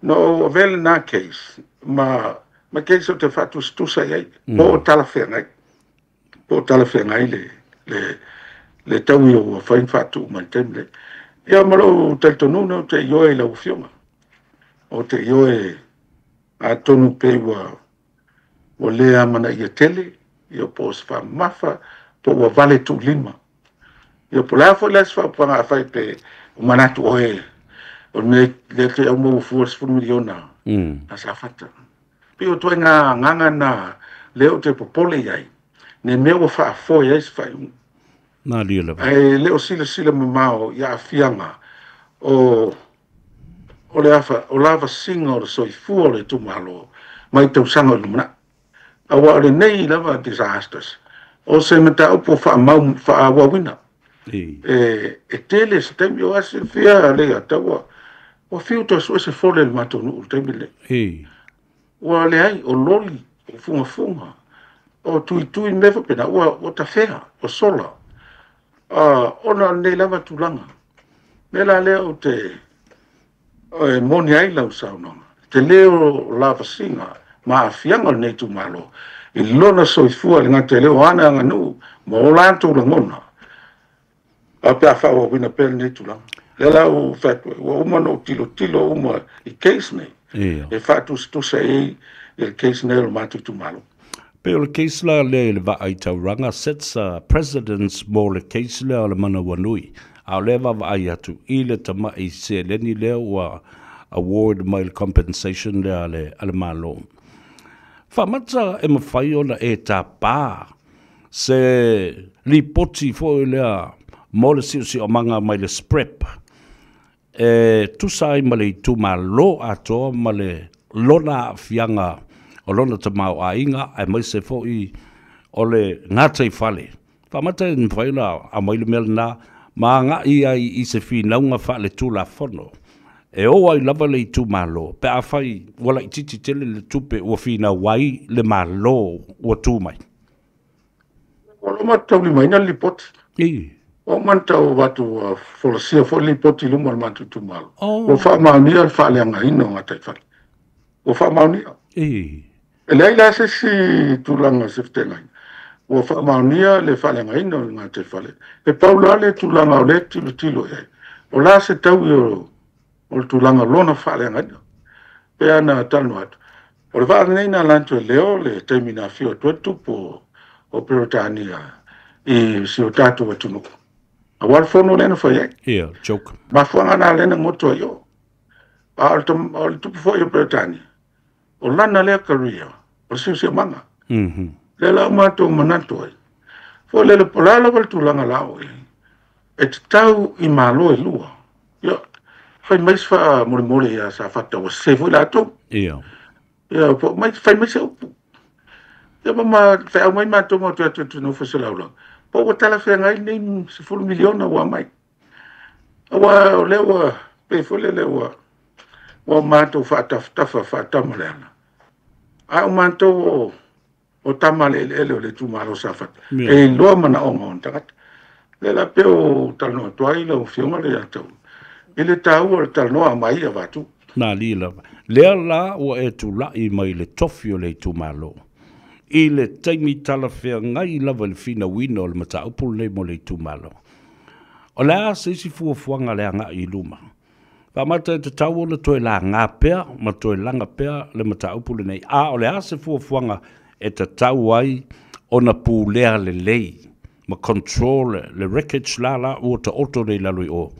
Na ou avea lena case ma case ou te faatusatusa i ai, po o talafeagai le taui ua fai ma faatuu mai i le taimi lenei. Ia ma lou talitonuga, ou te ioe i lau Afioga. Ou te ioe atonu pei ua le amanaia tele, ia po o se faamamafa, po ua vale tuulima. Ia po o le a foi la se faaupuga afai pe o manatu oe o le mea lea te au maua fua le $10 miliona a Safata. Pei o ituaiga agaga na lea ou te popole i ai, ne mea ua faafoe ai se faaiuga. Malie lava. Ae le o silasila mamao i aafiaga o le afa o lavasiga o le soifua o le itumalo mai tausaga o le lumanai. Aua o lenei lava disasters, o se mataupu o faamau faaauauina. E tele se taimi o asilafia le ataua ua fiu toe sue se fole i le matou nuu i le taimi lenei. Ua leai o loli, o fugafuga, o tuitui mea faapena ua tafea, ua sola. Ona o lenei lava tulaga. Mea la lea ou te e moni ai lau saunoaga. Tele o lavasiga ma aafiaga o lenei itumalo i lona soifua i le gata i le o ana aganuu ma o latou lagona a pe a faaauauina pea lenei tulaga. Lea la ua fai atu ai, ua uma ona ou tilotilo uma i case nei e faatusatusa i ai i le case nei o le matou itumalo. Pe o le case la lea i le vaa i Tauranga sets a precedence mo le case lea o le Manawanui. A o lea vaavaai atu i le tamai seleni lea ua award mai le compensation lea a le Malo. Faamata e mafai ona e tapā se lipoti foi lea mo le siosiomaga mai le SPREP e tusa ai ma le itumalo atoa ma le lona aafiaga o lona tamaoaiga aemaise foi o le gataifale. Faamata e mafai ona aumai le mea lena ma agai ai i se finauga faaletulafono e oo ai lava le itumalo pe afai ua laitiiti tele le tupe ua finau ai le Malo ua tu mai. Ua loma taulimaina le lipoti. Ua uma ona tau avatu ua folasia foi le lipoti i luma o le matou itumalo. Ua faamaonia le faaleagaina o gataifale. Ua faamaonia. E leai la se isi tulaga o se fetenaiga. Ua faamaonia le faaleagaina o le gataifale. E pau la le tulaga o lea e tilotilo i ai, o le a se taui o le tulaga o lona faaleagaina. Pe ana talanoa atu, o le vaa lenei na ala atu e leo le taimi na afio atu ai le tupu o Peretania i si o tatou atunuu. Aua le fono lea na fai ai. Ia, joke. Mafuaaga na lea na goto ai o. A o le tupu foi o Peretania, o lana lea career, o le siosiomaga. Lea la o matou manatu ai. Foi lele po la lava le tulaga la o i. E tatau i malo e lua. Ia, fai mai se faamolemole ia Safata ua sese foi latou. Ia. Ia, po mai, fai mai se upu. Ia, ma feau mai matou ma atu atu nofo se laulau. Po ua talafeagai lenei $10 miliona ua aumai. Aua o lea ua, pei foi lele ua matou faatafatafa faatama leaga. A o matou o tama le eleele o le itumalo Safata. E iloa manaoga o ona tagata. Le la pe o talanoa atu ai lau afioga le ia tau. I le taua o le talanoa a mai ia vatu. Na li lava. Lea la ua e tula'i mai le tofi o le itumalo. I le taimi talafeagai lava i le finauina o le mataupu lenei mo le itumalo. O le a se isi fuafuaga le agai i luma. Faamata e tatau ona toe laga pea ma toe laga pea le mataupu lenei. A o le a se fuafuaga e tatau ai ona pulea lelei ma control le wreckage la la ua taoto nei lalo i o.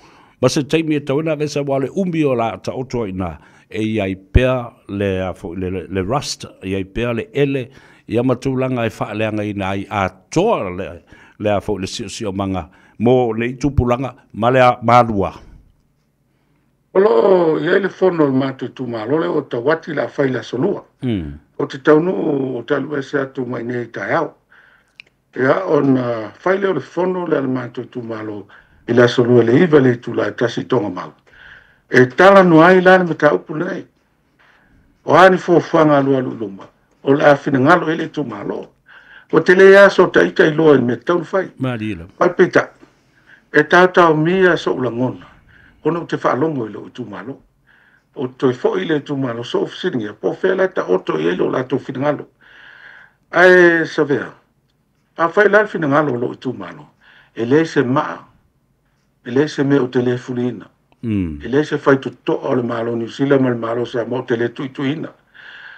Ma se taimi e tau ina avesa ua le umi o la taoto ai na e iai pea le, a foi, le rust, e iai pea le ele, ia ma tulaga e faaleagaina ai atoa le a foi le siosiomaga mo nei tupulaga ma le malua. O loo i ai le fono o le matou itumalo lea o Tauati le a fai le aso lua. O te taunuu o te alu ese atu mai nei taeao. Ia, ona fai lea o le fono lea a le matou itumalo i le aso lua i le 9 le itula e 1 i Togamau. E talanoa ai la le mataupu lenei. O a ni fuafuaga alualu i luma, o le a finagalo i le itumalo. Ua tele aso ta ita iloa i le mea tatau ona fai. Malie lava. Ae peitai, e taotaomia so'u lagona, ona ou te faalogo i lou itumalo. O toe foi i le itumalo, so'u fesiligia, po o fea la e taoto i ai lo latou finagalo. Ae savea, afai la le finagalo o lou itumalo, e leai se maa, e leai se mea ou te le fuliina. E leai se faitotoa o le Malo o Niu Sila ma le Malo o Samoa ou te le tuituiina.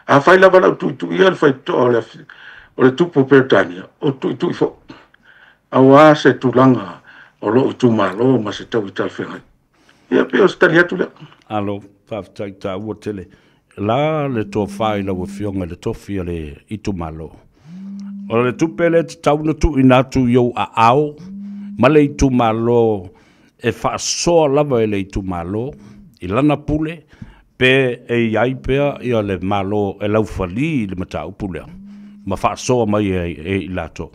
Afai lava lau tuituia le faitotoa o le tupu o Peretania, o tuitui foi. Aua se tulaga o lou itumalo ma se tau i talafeagai. Ia, pe o se tali atu lea. Alo, faafetai taua tele. La le tofa i lau afioga i le tofi o le itumalo. O le tupe le tatau ona tuuina atu i ou aao ma le itumalo e faasoa lava e le itumalo i lana pule pe e iai pea ia le Malo e laufali i le mataupu lea ma faasoa mai e i latou.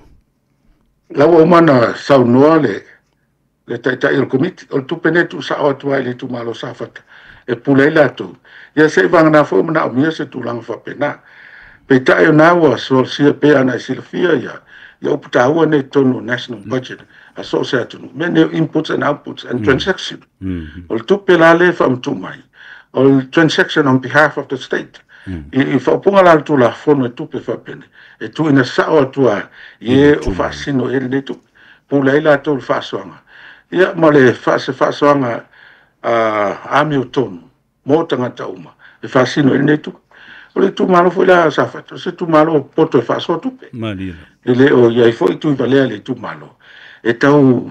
La ua uma ona saunoa le taitai o le komiti, o le tupe nei tuusao atu ai i le itumalo Safata e pule ai latou. Ia se i vagana foi manaomia se tulaga faapena. Peitai o na ua sosia pea ana e silafia ia upu taua nei i totonu o national budget a so o se atunuu. Mea nei o inputs and outputs and transaction. O le tupe la lea e faamatuu mai, o le transaction on behalf of the state. I faaupuga la le Tulafono e tupe faapene, e tuuina sao atu a i e o faasino i ai lenei tupe. Pule ai latou le faasoaga. Ia ma le se faasoaga amiotonu mo tagata uma e faasino i lenei tupe. O le itumalo foi la Safata, o se itumalo poto e faasoa tupe. Malie. E le o i ai foi tuivalea le itumalo. E tau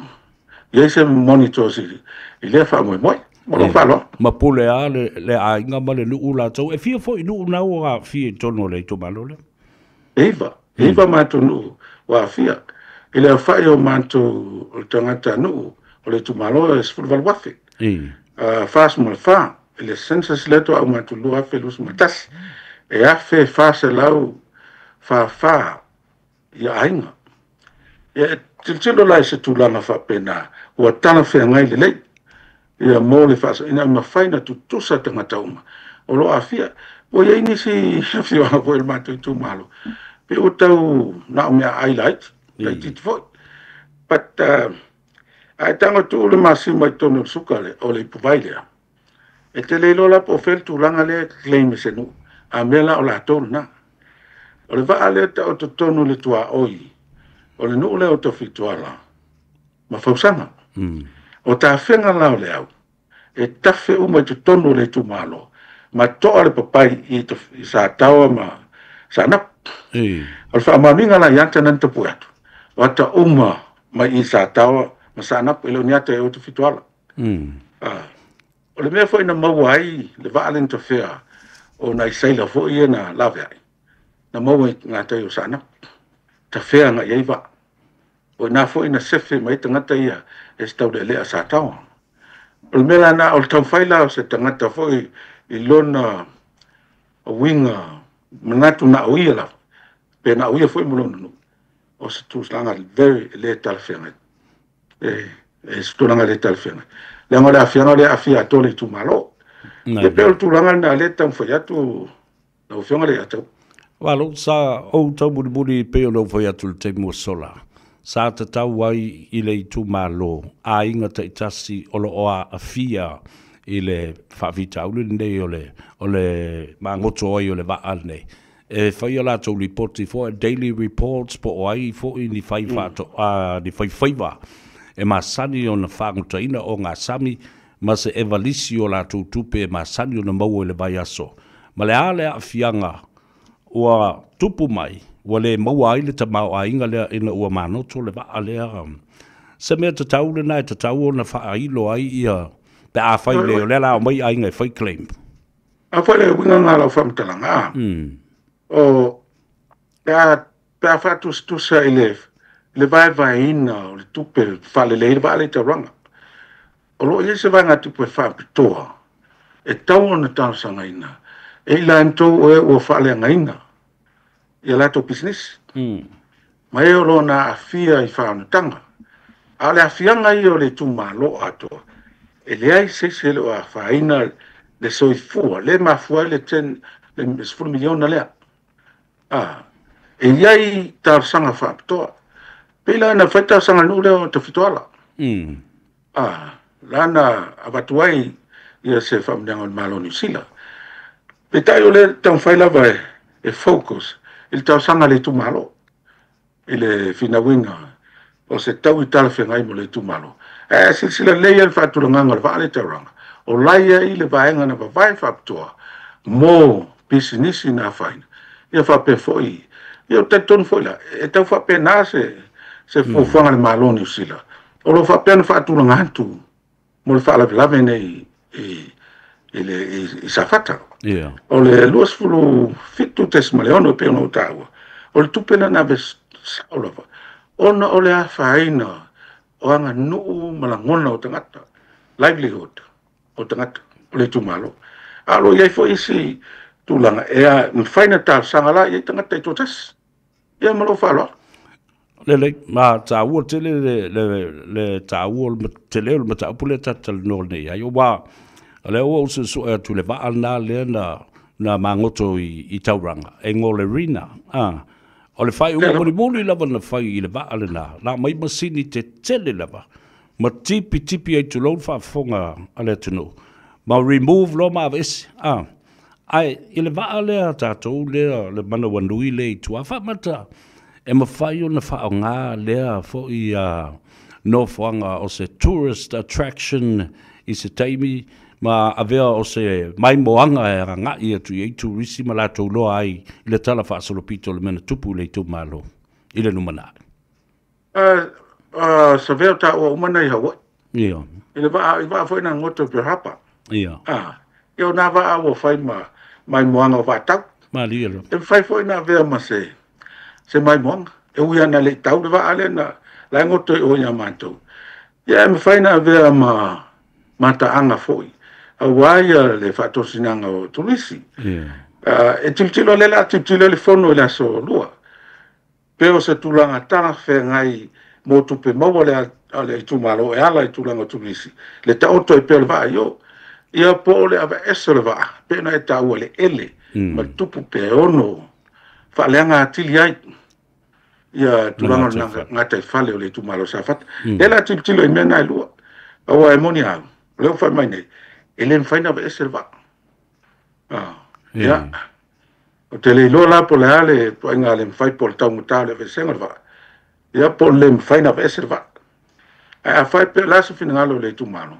i ai se monitors i lea faamoemoe. Ma lou faaaloalo. Ma pule a le aiga ma le nuu latou. E fia foi nuu na ua aafia i totonu o le itumalo lea. E 9. E 9 matou nuu ua aafia. I le aofa'i o matou o tagatanuu o le itumalo e 18,000. 44 i le census lea toa uma atu 2021, e 1,444 ia aiga. Ia, e tilotilo la i se tulaga faapena ua talafeagai lelei ia mo le ina ia mafai ona tutusa tagata uma o lo o aafia. Ua i ai nisi afioaga foi o le matou itumalo pe ua tau na o meaai laiti, laitiiti foi. But ae tago tuu le masima i totonu o le suka lea, o le ipuvai lea, e te le iloa la po o fea le tulaga lea e claim e se nuu, a mea la o latou lena. O le vaa lea e taoto totonu i le tuaoi o le nuu lea o Tafitoala ma Fausaga. O tafega la o le au, e tafe uma i totonu o le itumalo, ma toa le papai i Sataoa ma Saanapu. O le faamaoniga la i ata na tapue atu, o ata uma mai i Sataoa ma Saanapu, e le o ni ata e o Tafitoala. O le mea foi na maua ai le vaa lea na tafea o nai sailor foi ia na laveai, na maua i gatai o Saanapu, tafea agai ai vaa. O ina foi na sefe mai tagata ia e se taulealea Sataoa. O le mea la na, o le taumafai la o se tagata foi i lona uiga manatu na o ia lava, pe na o ia foi mo lona nuu, o se tulaga very le talafeagai. E se tulaga le talafeagai. Leaga o le aafiaga o le aafia atoa le itumalo. E pei o le tulaga lena lea e taumafai atu lau Afioga Leiatau. Malo, sa ou taumulimuli pei ona ou fai atu i le taimi ua sola, sa tatau ai i le itumalo aiga taitasi o lo o aafia i le faafitauli lenei o le o le magoto ai o le vaa lenei, e fai a latou lipoti foi, daily reports, po o ai foi ni fai ni faifaiva e masani ona fagotaina ogasami ma se evalisi o latou tupe e masani ona maua i le vaiaso, ma le a le aafiaga ua tupu mai, ua le maua ai le tamaoaiga lea ina ua manoto le vaa lea. Se mea tatau lena e tatau ona faailo ai ia pe afai le o lea la aumai aiga e fai claim. A foi le uiga lena o lau faamatalaga, o pe a faatusatusa i le vaevaeina o le tupe faalelei le vaa lea i taulaga, o lo o i ai se vaegatupe faapitoa e tau ona talosagaina e i latou o e ua faaleagaina ia latou pisinisi, ma e o lo o na aafia i faaonotaga. A o le aafiaga ia o le itumalo atoa, e leai se isi e le o afaina le soifua, le mafua ai le 10 miliona lea. E i ai talosaga faapitoa. Pei la na fai talosaga le nuu lea o Tafitoala. La na avatu ai ia se faamanuiaga o le Malo o Niu Sila. Peitai o lea taumafai lava e focus i le talosaga a le itumalo, i le finauina o se taui talafeagai mo le itumalo. Ae silasila lelei ai le faatulagaga o le vaa lea i taulaga, o la e i ai le vaega na vavae faapitoa mo pisinisi na afaina. Ia faapea foi, ia o talitonu foi la, e tau faapena se fuafuaga a le Malo o Niu Sila. O lo o faapea ona faatulaga atu mo le faalavelave nei i Safata. O le 27.6 pei ona ou taua, o le tupe lena na ave sao lava, ona o le afaina o aganuu ma lagona o tagata, livelihood o tagata o le itumalo. A o lo o i ai foi isi tulaga e mafai na talosaga la i ai tagata i toatasi. Ia ma lou faaaloalo. Lelei, ma taua tele le taua tele o le mataupu lea ta te talanoa nei ai. Aua o lea ua ou suesue atu i le vaa lena lea na magoto i Tauranga, e Golerina. O le faaiuga mulimuli lava na fai i le vaa lena, na aumai masini tetele lava, ma tipitipi ai tulou le faafofoga a le atunuu, ma remove loa ma aveese. Ae i le vaa lea a tatou lea, le manawanui lea i tua, faamata e mafai ona faaaoga lea foi nofoaga o se tourist attraction i se taimi ma avea o se maimoaga e agai atu i ai turisi ma latou loa ai i le tala faasolopito o le mea na tupu i le itumalo i le lumanai. Savea o taua uma nei Hawaii. I le vaa, i vaa foi na goto i Pearl Harbor. Ia o nā vaa ua fai ma maimoaga o vaatau. Malie loa. E mafai foi na avea ma se se maimoaga. E ui ana le tau le vaa lea na la e goto i o ia matou. Ia e mafai na avea ma mataaga foi auā ia le faatosinaga o turisi. E tilotilo lea le a tilotilo le fono i le aso lua. Pe o se tulaga talafeagai mo tupe maua le a le itumalo e ala i tulaga o turisi. Le taoto e pea o le vaa i o. Ia po o le aveese o le vaa, pe na e taua le ele ma le tupu pe ono faaleaga atili ai ia tulaga o le gataifale o le itumalo o Safata. Lea la tilotilo i mea na e lua. Aua e moni au, o lea ua fai mai nei, e le mafai ona aveese le vaa. Ia, o te le iloa la po o le a le ituaiga le mafai po o le taugata o le aveesega o le vaa. Ia po o le le mafai ona aveese le vaa. Ae afai pe o le a se finagalo o le itumalo,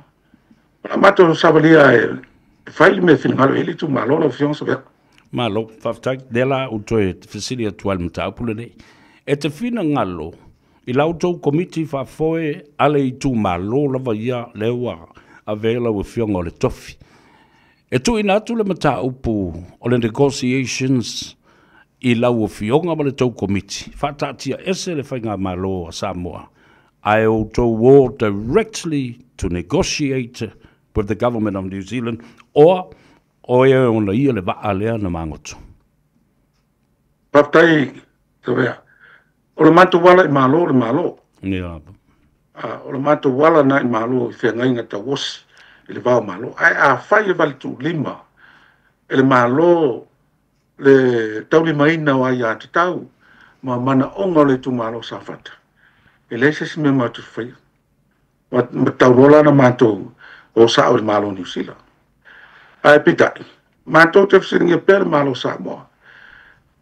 o le a matou savalia e fai le mea e finagalo i ai le itumalo lau Afioga Savea. Malo, faafetai. Lea la ou toe fesili atu ai i le mataupu lenei. E te finagalo i la outou komiti faafoe a le itumalo lava ia lea ua avea lau Afioga o le tofi. E tuuina atu le mataupu o le negotiations i lau Afioga ma le tou komiti, faataatia ese le faigamalo a Samoa, ae outou o directly to negotiate with the government of New Zealand, or o e ona ia le vaa lea na magoto. Faafetai Savea. O le matou ala i Malo o le Malo. O le matou ala na i Malo i feagaiga tauosi i le va o Malo. Ae afai e valetuulima e le Malo le taulimaina o aiatatau ma manaoga o le itumalo o Safata, e leai se isi mea matou te faia. Ma tauloa la na matou o sao i le Malo o Niu Sila. Ae peitai, matou te fesiligia pea le Malo o Samoa,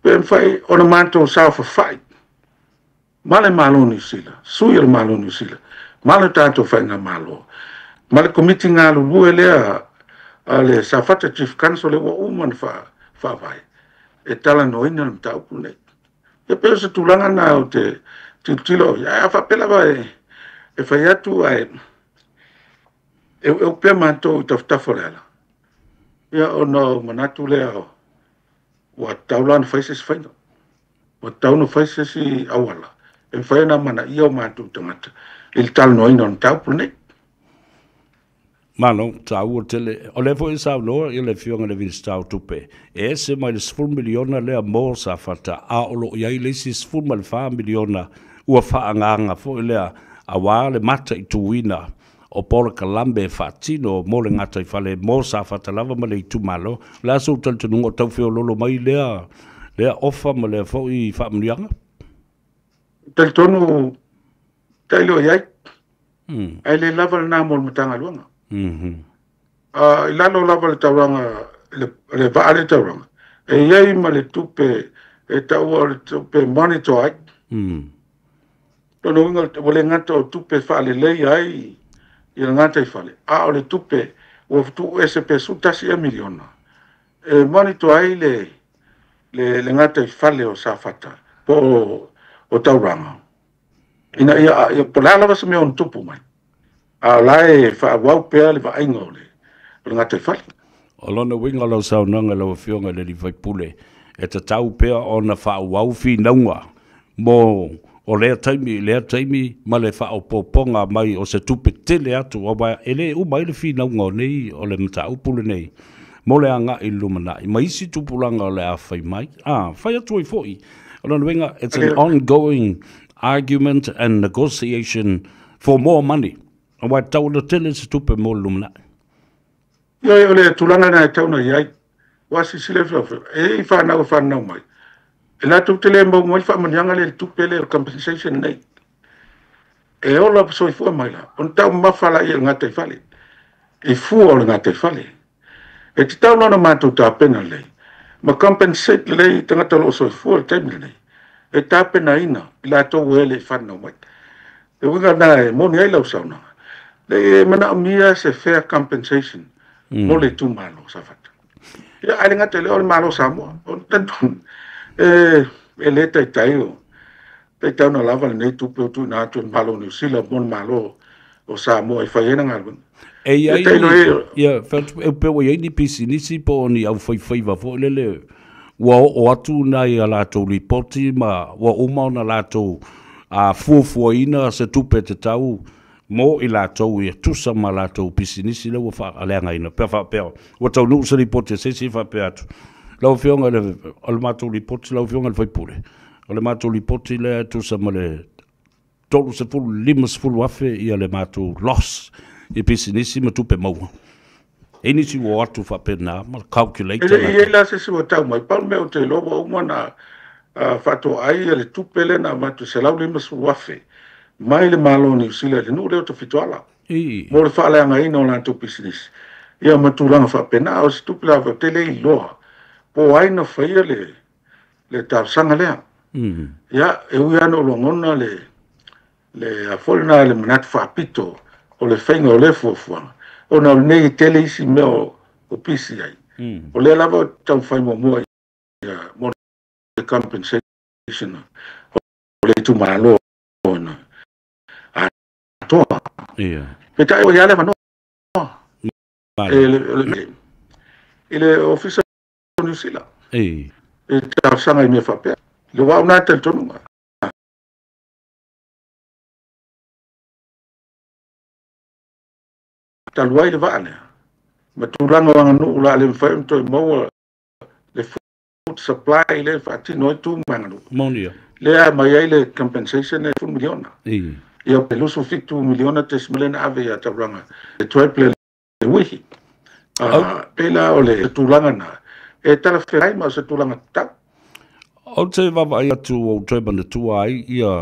pe mafai ona matou saofafai ma le Malo o Niu Sila, sui o le Malo o Niu Sila, ma le tatou faigamalo, ma le komiti galulue lea a le Safata Chief Council lea ua uma ona faavae, e talanoaina le mataupu lenei. E pei o se tulaga na o te tilotilo i ai. Ae a faapea lava e fai atu ae eueu pea matou i tafatafa o le ala, ia ona o manatu lea ua tatau la ona fai se isi faiga. Ua tatau ona fai se isi auala e mafai ona amanaia o matou tagata i le talanoaina o le mataupu lenei. Malo, taua tele. O lea foi e saunoa le Afioga i le Minisita o Tupe, e ese mai le $10 miliona lea mo Safata, a o lo o i ai le isi $14 miliona ua faaagaaga foi lea auā le mataituina o polokalame e faatino mo le gataifale mo Safata lava ma le itumalo. O le a sou talitonuga o tau feoloolo mai lea ofa ma lea foi faamanuiaga? Talitonu tailo i ai. Ae le lava lena mo le Matagaluega. I lalo lava le taulaga, le vaa le taulaga, e i ai ma le tupe e taua o le tupe monitor ai. Lona uiga ua le gata o tupe faalelei ai i le gataifale, a o le tupe ua tuuese pe $11 miliona e monitor ai le gataifale o Safata po o taulaga. Ina ia po o le a lava se mea ono tupu mai, a o la e faaauau pea le vaaiga o le gataifale. O lona uiga o lau saunoaga lau Afioga i le sui usufono, e tatau pea ona faaauau finauga mo o lea taimi i lea taimi ma le faaopoopoga mai o se tupe tele atu, aua e le uma ai le finauga o nei o le mataupu lenei mo le agai i le lumanai ma isi tupulaga o le a fai mai. Fai atu ai foi. O lona uiga, it's an ongoing argument and negotiation for more money. Aua e tatau ona tele se tupe mo le lumanai. Ia, o le tulaga na e tau na i ai. Ua silasila e i whanau e whanau mai. E latou te le mau mai faamanuiaga lea i le tupe lea o le compensation nei. E ola soifua mai la. Ona tau mamafa la ia i le gataifale. I fua o le gataifale. E tatau la ona matou tapena lelei. Ma compensate lelei tagata o lo o soifua i le taimi lenei. E tapenaina i latou e le i whanau mai. E uiga na e moni ai lau saunoaga. Le e manaomia se fair compensation mo le itumalo Safata. Ia, ae le gata i lea o le Malo Samoa. O le talitonu, e le taitai o taitai ona lava lenei tupe o tuuina atu e le Malo o Niu Sila mo le Malo o Samoa e fai ai na galuega. E i ai, ia, e pe ua i ai ni pisinisi po o ni aufaifaiva foi lele Ua oo atu nai a latou lipoti ma ua uma ona latou fuafuaina se tupe tatau mo i latou ia tusa ma latou pisinisi lea ua faaleagaina. Pe a faapea ua taunuu se lipoti a se isi e faapea atu, lau Afioga i le, o le matou lipoti, lau Afioga i le sui usufono, o le matou lipoti lea e tusa ma le 30 50 afe ia le matou loss i pisinisi ma tupe maua. E nisi ua o atu faapena ma calculate. E le i i ai la se isi ua tau mai, pau le mea ou te iloa ua uma ona faatoai le tupe lea na avatu e $150,000 mai le Malo o Niu Sila i le nuu lea o Tafitoala mo le faaleagaina o latou pisinisi ia ma tulaga faapena. A o se tupe lava ou te le iloa po o ai na faia le talosaga lea. Ia, e ui lava ina ou lagona le le a foi lena le manatu faapito o le faiga o lea fuafuaga, ona o lenei e tele isi mea o pisi ai. O lea lava ou te taumafai muamua ia mo le compensation o le itumalo ona atoa. Peitai ua i ai le avanoa i le Ofisa o Niu Sila e talosaga i mea faapea. Le au na talitonuga. Talu ai le vaa lea, ma tulaga o aganuu o le a le mafai ona toe maua le food supply lea e faatino ai tu ma aganuu. Moni. Lea aumai ai le compensation e 10 miliona. Ia, e 27 miliona tesimale na ave ia Tauranga e toe le uihi. Pei la o le tulaga na e talafeagai ma o se tulaga tatau. Ou te vaavaai atu ua ou toe manatua ai ia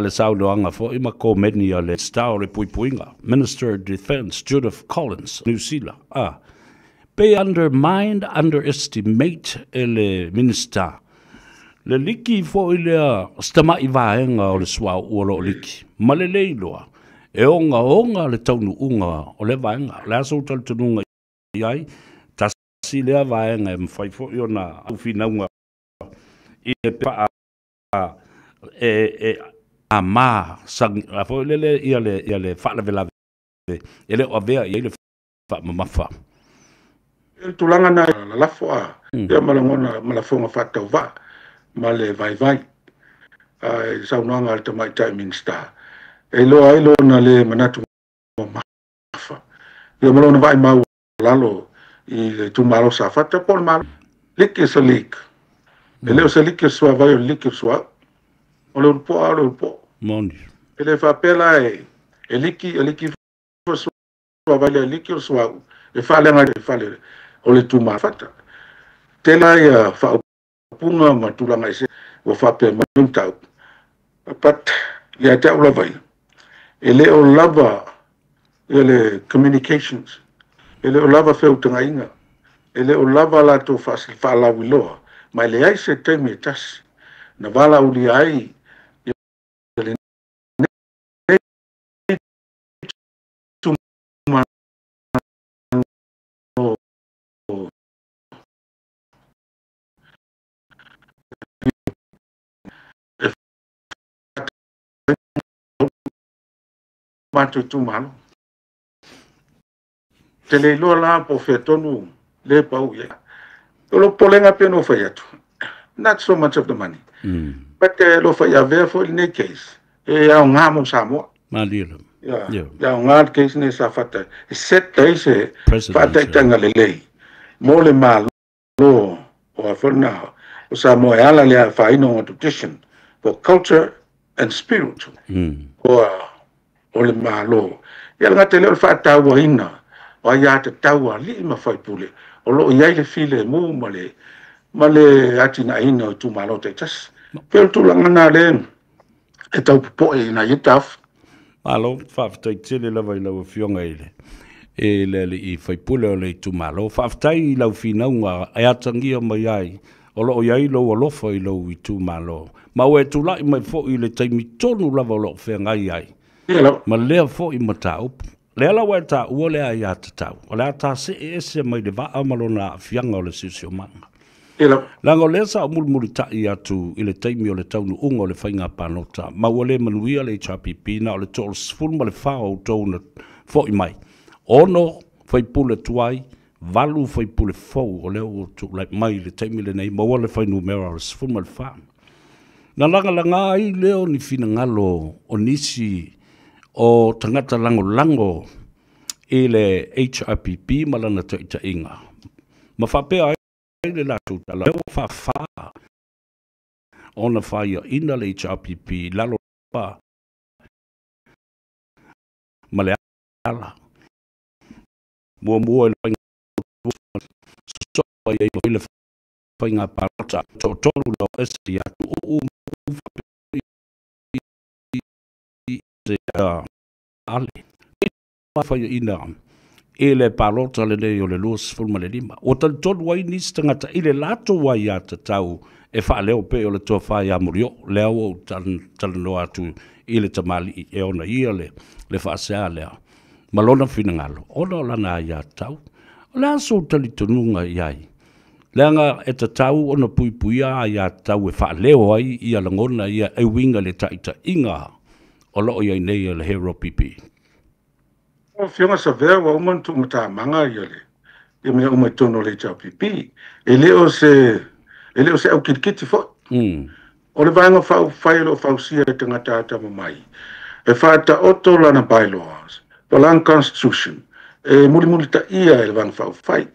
le saunoaga foi ma komeni a le Minisita o le Puipuiga, Minister of Defence Judith Collins, Niu Sila, a pe undermined, underestimate e le Minisita le liki foi lea o se tama'i vaega o le suauu o lo o liki, ma le le iloa e ogaoga le taunuuga o lea vaega. O le a sou talitonuga i ai? Tasi lea vaega e mafai foi ona finauga i le paa e ma a foi lele ia le faalavelave e le o avea i ai le faamamafa. Le tulaga na lalafo a ia ma lagona ma lafoga faatauvaa ma le vaivai i saunoaga a le tamaitai Minisita e iloa ai lona le manatu mamafa ia ma lona vaai maualalo i le itumalo Safata po o le Malo. Liki o se leak. E le o se liki o se suavai, o le liki o le suauu. O le ulupoa o le ulupoa. Moni. E le faapea la e liki, e liki foi suavai le liki o le suauu e faaleaga i le fale o le itumalo Safata. Tele ia faaupuga ma tulaga ese ua faapea mai le mataupu. But ia te au lava ia, e le o lava ia le communications, e le o lava feutagaiga, e le o lava latou faalauiloa, ma e leai se taimi e tasi na valaaulia ai ia lenei itumalo e matou itumalo. Te le iloa la po o fea tonu le pau i ai. O lou popolega pei ona ou fai atu, not so much of the money, but lo fai avea foi lenei case e aoga mo Samoa. Malie lava. E aoga le case nei Safata e set ai se faataitaiga lelei mo le Malo o a foi lena o Samoa e ala le afaina o tradition for culture and spiritual o le Malo. Ia le gata lea o le faatauaina o aia tatau a alii ma faipule o lo o i ai le filemu ma le atinaeina o itumalo taitasi. Pei o le tulaga na lea e tau popoe ina ia taofi. Malo, faafetai tele lava i lau Afioga i le alii faipule o le itumalo. Faafetai i lau finauga e atagia mai ai o lo o i ai lou alofa i lou itumalo. Ma ua e tulai mai foi i le taimi tonu lava o lo o feagai ai ma lea foi mataupu. Lea la ua e taua le aia tatau, o le a tasee ese mai le vaa ma lona aafiaga o le siosiomaga. Leaga o lea sa ou mulimulitai atu i le taimi o le taunuuga o le faiga palota, ma ua le manuia le HRPP, na o le 34 o outou na foi mai. 6 faipule tuai, 8 faipule fou o lea ua tulai mai i le taimi lenei, maua le fuainumera o le 14. Na lagalaga ai lea o ni finagalo o nisi o tagata lagolago i le HRPP ma lana taitaiga, ma faapea ai le latou tala, lea ua faafa ona faiaina le HRPP i lalo pa ma le ala. Muamua i le faiga sosoo ai ai le faiga palota toatolu na o ese ia Tuuu ale. Faiaina i le palota lenei o le 25. Ua talitonu ai nisi tagata i le latou aiatatau e faaleo pei o le tofa ia Murioo, lea ua ou talanoa atu i le tamalii e ona ia le faasea lea ma lona finagalo, ona o lana aiatatau. O le a sou talitonuga i ai? Leaga e tatau ona puipuia aiatatau e faaleo ai ia lagona ia e uiga i le taitaiga o loo i ai nei e le HRPP. O Afioga Savea ua uma ona tuumatamaga ia le ia mea uma i totonu o le HRPP. E le o se aukilikiti foi. O le vaega faaupufai o lo o fausia e tagata atamamai, e faataoto lana bylaws, po lana constitution, e mulimulitaia e le vaega faaupufai.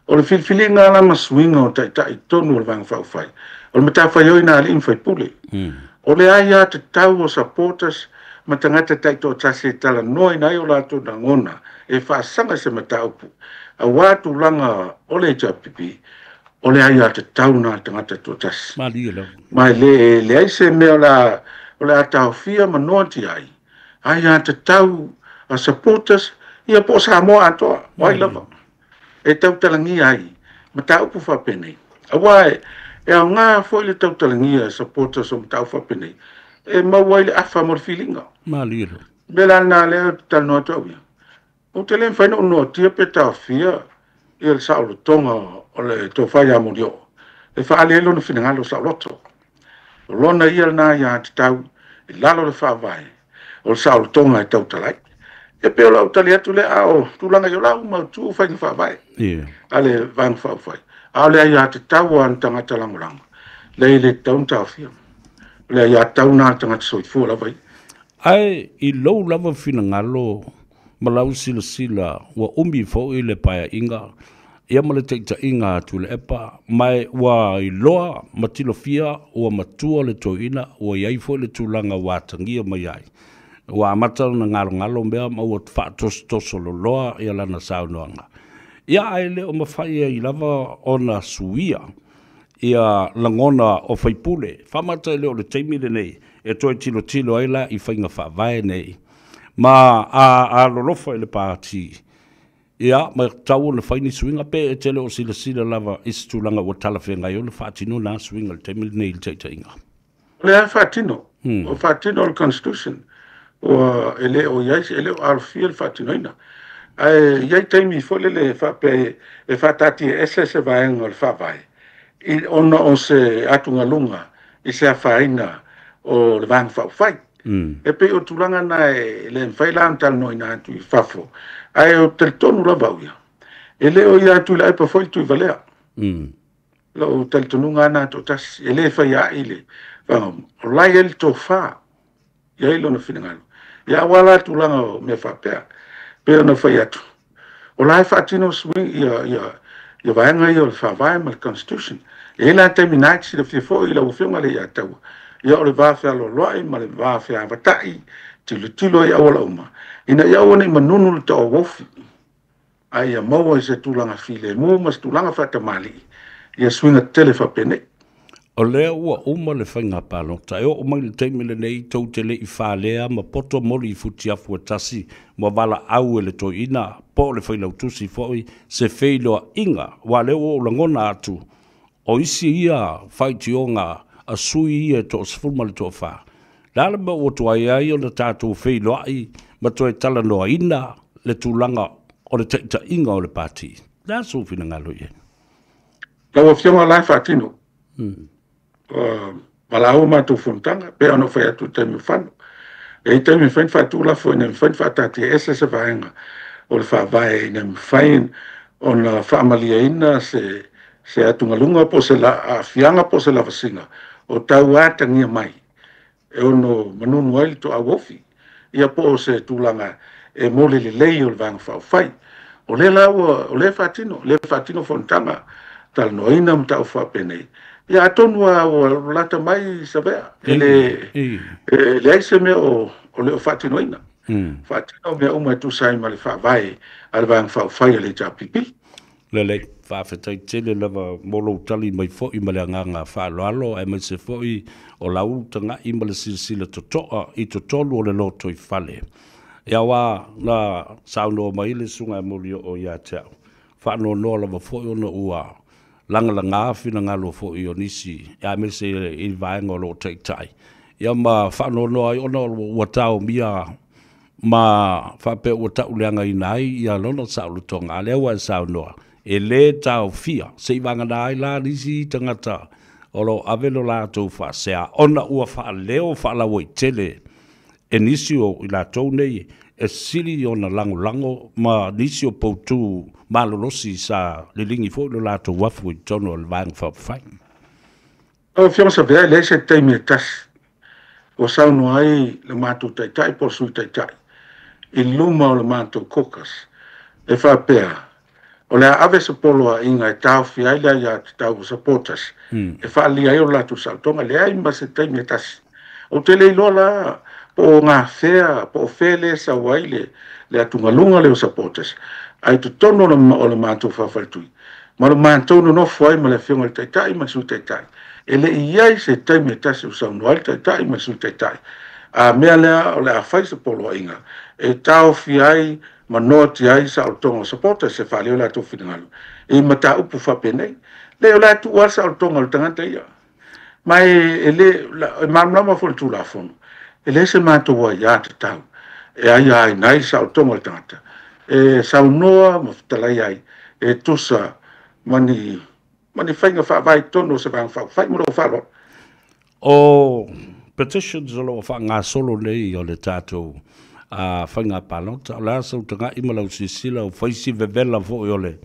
O le filifiliga la ma suiga o taitai i totonu o le vaega faaupufai, o le matafaioi na alii ma faipule. O le aiatatau o supporters ma tagata taitoatasi e talanoaina ai o latou lagona e faasaga i se mataupu aua tulaga o le HRPP, o le aiatatau na le tagata toatasi. Ma e leai se mea o le a taofia ma noatia ai, aiatatau a supporters ia po o Samoa atoa, o ai lava, e tautalagia ai mataupu faapenei. Aua e aoga foi le tautalagia e supporters o mataupu faapenei, e maua ai le afa mo le filiga. Mea la lena lea ou te talanoa atu au ia. Ou te le mafai ona ou noatia pe taofia ia le saolotoga o le tofa ia Murioo, e faaali ai lona finagalo saoloto. O lona ia lena aiatatau i lalo o le faavae o le saolotoga e tautalai. E pei o lau tali atu lea, a o tulaga i o lau mautu faiga faavae a le vaega faaupufai. A o le aiatatau a ni tagata lagolago, lea e le tatau ona taofia. O le aiatatau na a le tagata soifua lava ia. Ae i lou lava finagalo ma lau silasila ua umi foi le paeaiga ia ma le taitaiga a Tuilaepa, ma ua iloa ma tilofia ua matua le toeaina, ua iai foi le tulaga ua atagia mai ai. Ua amata ona galogalo mea ma ua faatosotoso loloa ia lana saunoaga. Ia ae le o mafai ai lava ona suia ia lagona o faipule. Faamata e le o le taimi lenei e toe tilotilo ai la i faiga faavae nei ma a lolofa i le pati. Ia, ma tatau ona fai ni suiga pe e tele o silasila lava i se tulaga ua talafeagai ona faatino na suiga i le taimi lenei i le taitaiga. O lea faatino, o faatino le constitution, ua e le o iai, e le o alofia le faatinoina. Ae i ai taimi foi lele faapea e faataatiaese se vaega o le faavae, ona o se atugaluga i se afaina o le vaega faaupufai. E pei o tulaga na e le mafai la ona talanoaina atu i fafo, ae o talitonu lava au ia, e le o ia Tuilaepa foi le Tuivalea. Lou talitonuga na toatasi, e le fai ai le o la e i ai le tofa, i ai lona finagalo. Ia aua la tulaga o mea faapea, pei ona fai atu, o la e faatino swing ia vaega ia o le faavae ma le constitution. E i ai la taimi na e te silafia foi i lau afioga le ia taua, ia o le va fealoaloai ma le va feavatai, tilotilo ai auala uma, ina ia aua ne i manunu le taoauofi, a ia maua i se tulaga filemu ma se tulaga faatamalii, ia suiga tele faapenei. O lea ua uma le faiga palota, e oo mai le taimi lenei tou te le i falea ma poto moli i futiafu e tasi ma valaau e le toeaina po o le failautusi foi se feiloaiga, aua lea ua ou lagona atu o isi ia faitioga a sui ia e 14. Le a le mea ua tuai ai ona tatou feiloai ma toe talanoaina le tulaga o le taitaiga o le pati. Le a sou finagalo i ai? Lau afioga la e faatino. Valaau matou fonotaga, pe ona fai atu i taimi o fano. E i taimi mafai ona faatulafo ina mafai ona faataatiaese se vaega o le faavae ina mafai ona faamalieina se se atugaluga po o se aafiaga po o se lavasiga o tau atagia mai e ono manunu ai le toauofi ia po o se tulaga e mo le lelei o le Vaega Faaupufai. O lea la ua o lea faatino, lea faatino fonotaga talanoaina mataupu faapenei. Ia atonu lava ua lata mai Savea, e le e leai se mea o le o faatinoina. Faatino mea uma e tusa ai ma le faavae a le Vaega Faaupufai a le HRPP. Lelei, faafetai tele lava mo lou tali mai foi ma le agaga faaaloalo, aemaise foi o lau taga'i ma le silasila toto'a i totonu o le lotoifale. Ia aua na saunoa mai le Susuga ia Molioo ia te au, faanoanoa lava foi ona ua lagalaga finagalo foi o nisi, aemaise i vaega o lo o taitai, ia ma faanoanoa ai ona ua taomia ma faapea ua tauleagaina ai ia lona saolotoga, a o lea ua e saunoa, e lē taofia, seivagana ai la nisi tagata o lo o ave lo latou faasea, ona ua faaleo faalauaitele e nisi o i latou nei e sili ona lagolago ma nisi o poutū malolosi sa liligi foi lo latou afu i totonu o le Vaega Faaupufai. Lau Afioga Savea, e leai se taimi e tasi ua saunoa ai le matou Taitai po o le Sui Taitai i luma o le matou caucus e faapea, o le a ave se poloaiga e taofia ai le aiatatau o supporters e faaalia ai o latou saolotoga. E leai ma se taimi e tasi. Ou te le iloa la po o gafea, po o fea lea e sau ai le atugaluga lea o supporters, ae i totonu o le matou faafaletui, ma lo matou nonofo ai ma le Afioga i le Taitai ma le Sui Taitai, e le i i ai se taimi e tasi ua saunoa ai le Taitai ma le Sui Taitai, a mea lea o le a fai se poloaiga e taofia ai ma noatia ai saolotoga o supporters e faaleo o latou finagalo i mataupu faapenei. Leai, o le a tuu lava le saolotoga o le tagata ia. Ma e le, e malamalama foi le Tulafono, e leai se matou aiatatau e aiaina ai le saolotoga o le tagata e saunoa ma fetalai ai e tusa ma ni ma ni faiga faavae i totonu o se Vaega Faaupufai. Ma lou faaaloalo. O petitions o lo o faagasolo nei o le tatou faiga palota, o le a sau taga'i ma lau silasila, o fai si vevela foi o le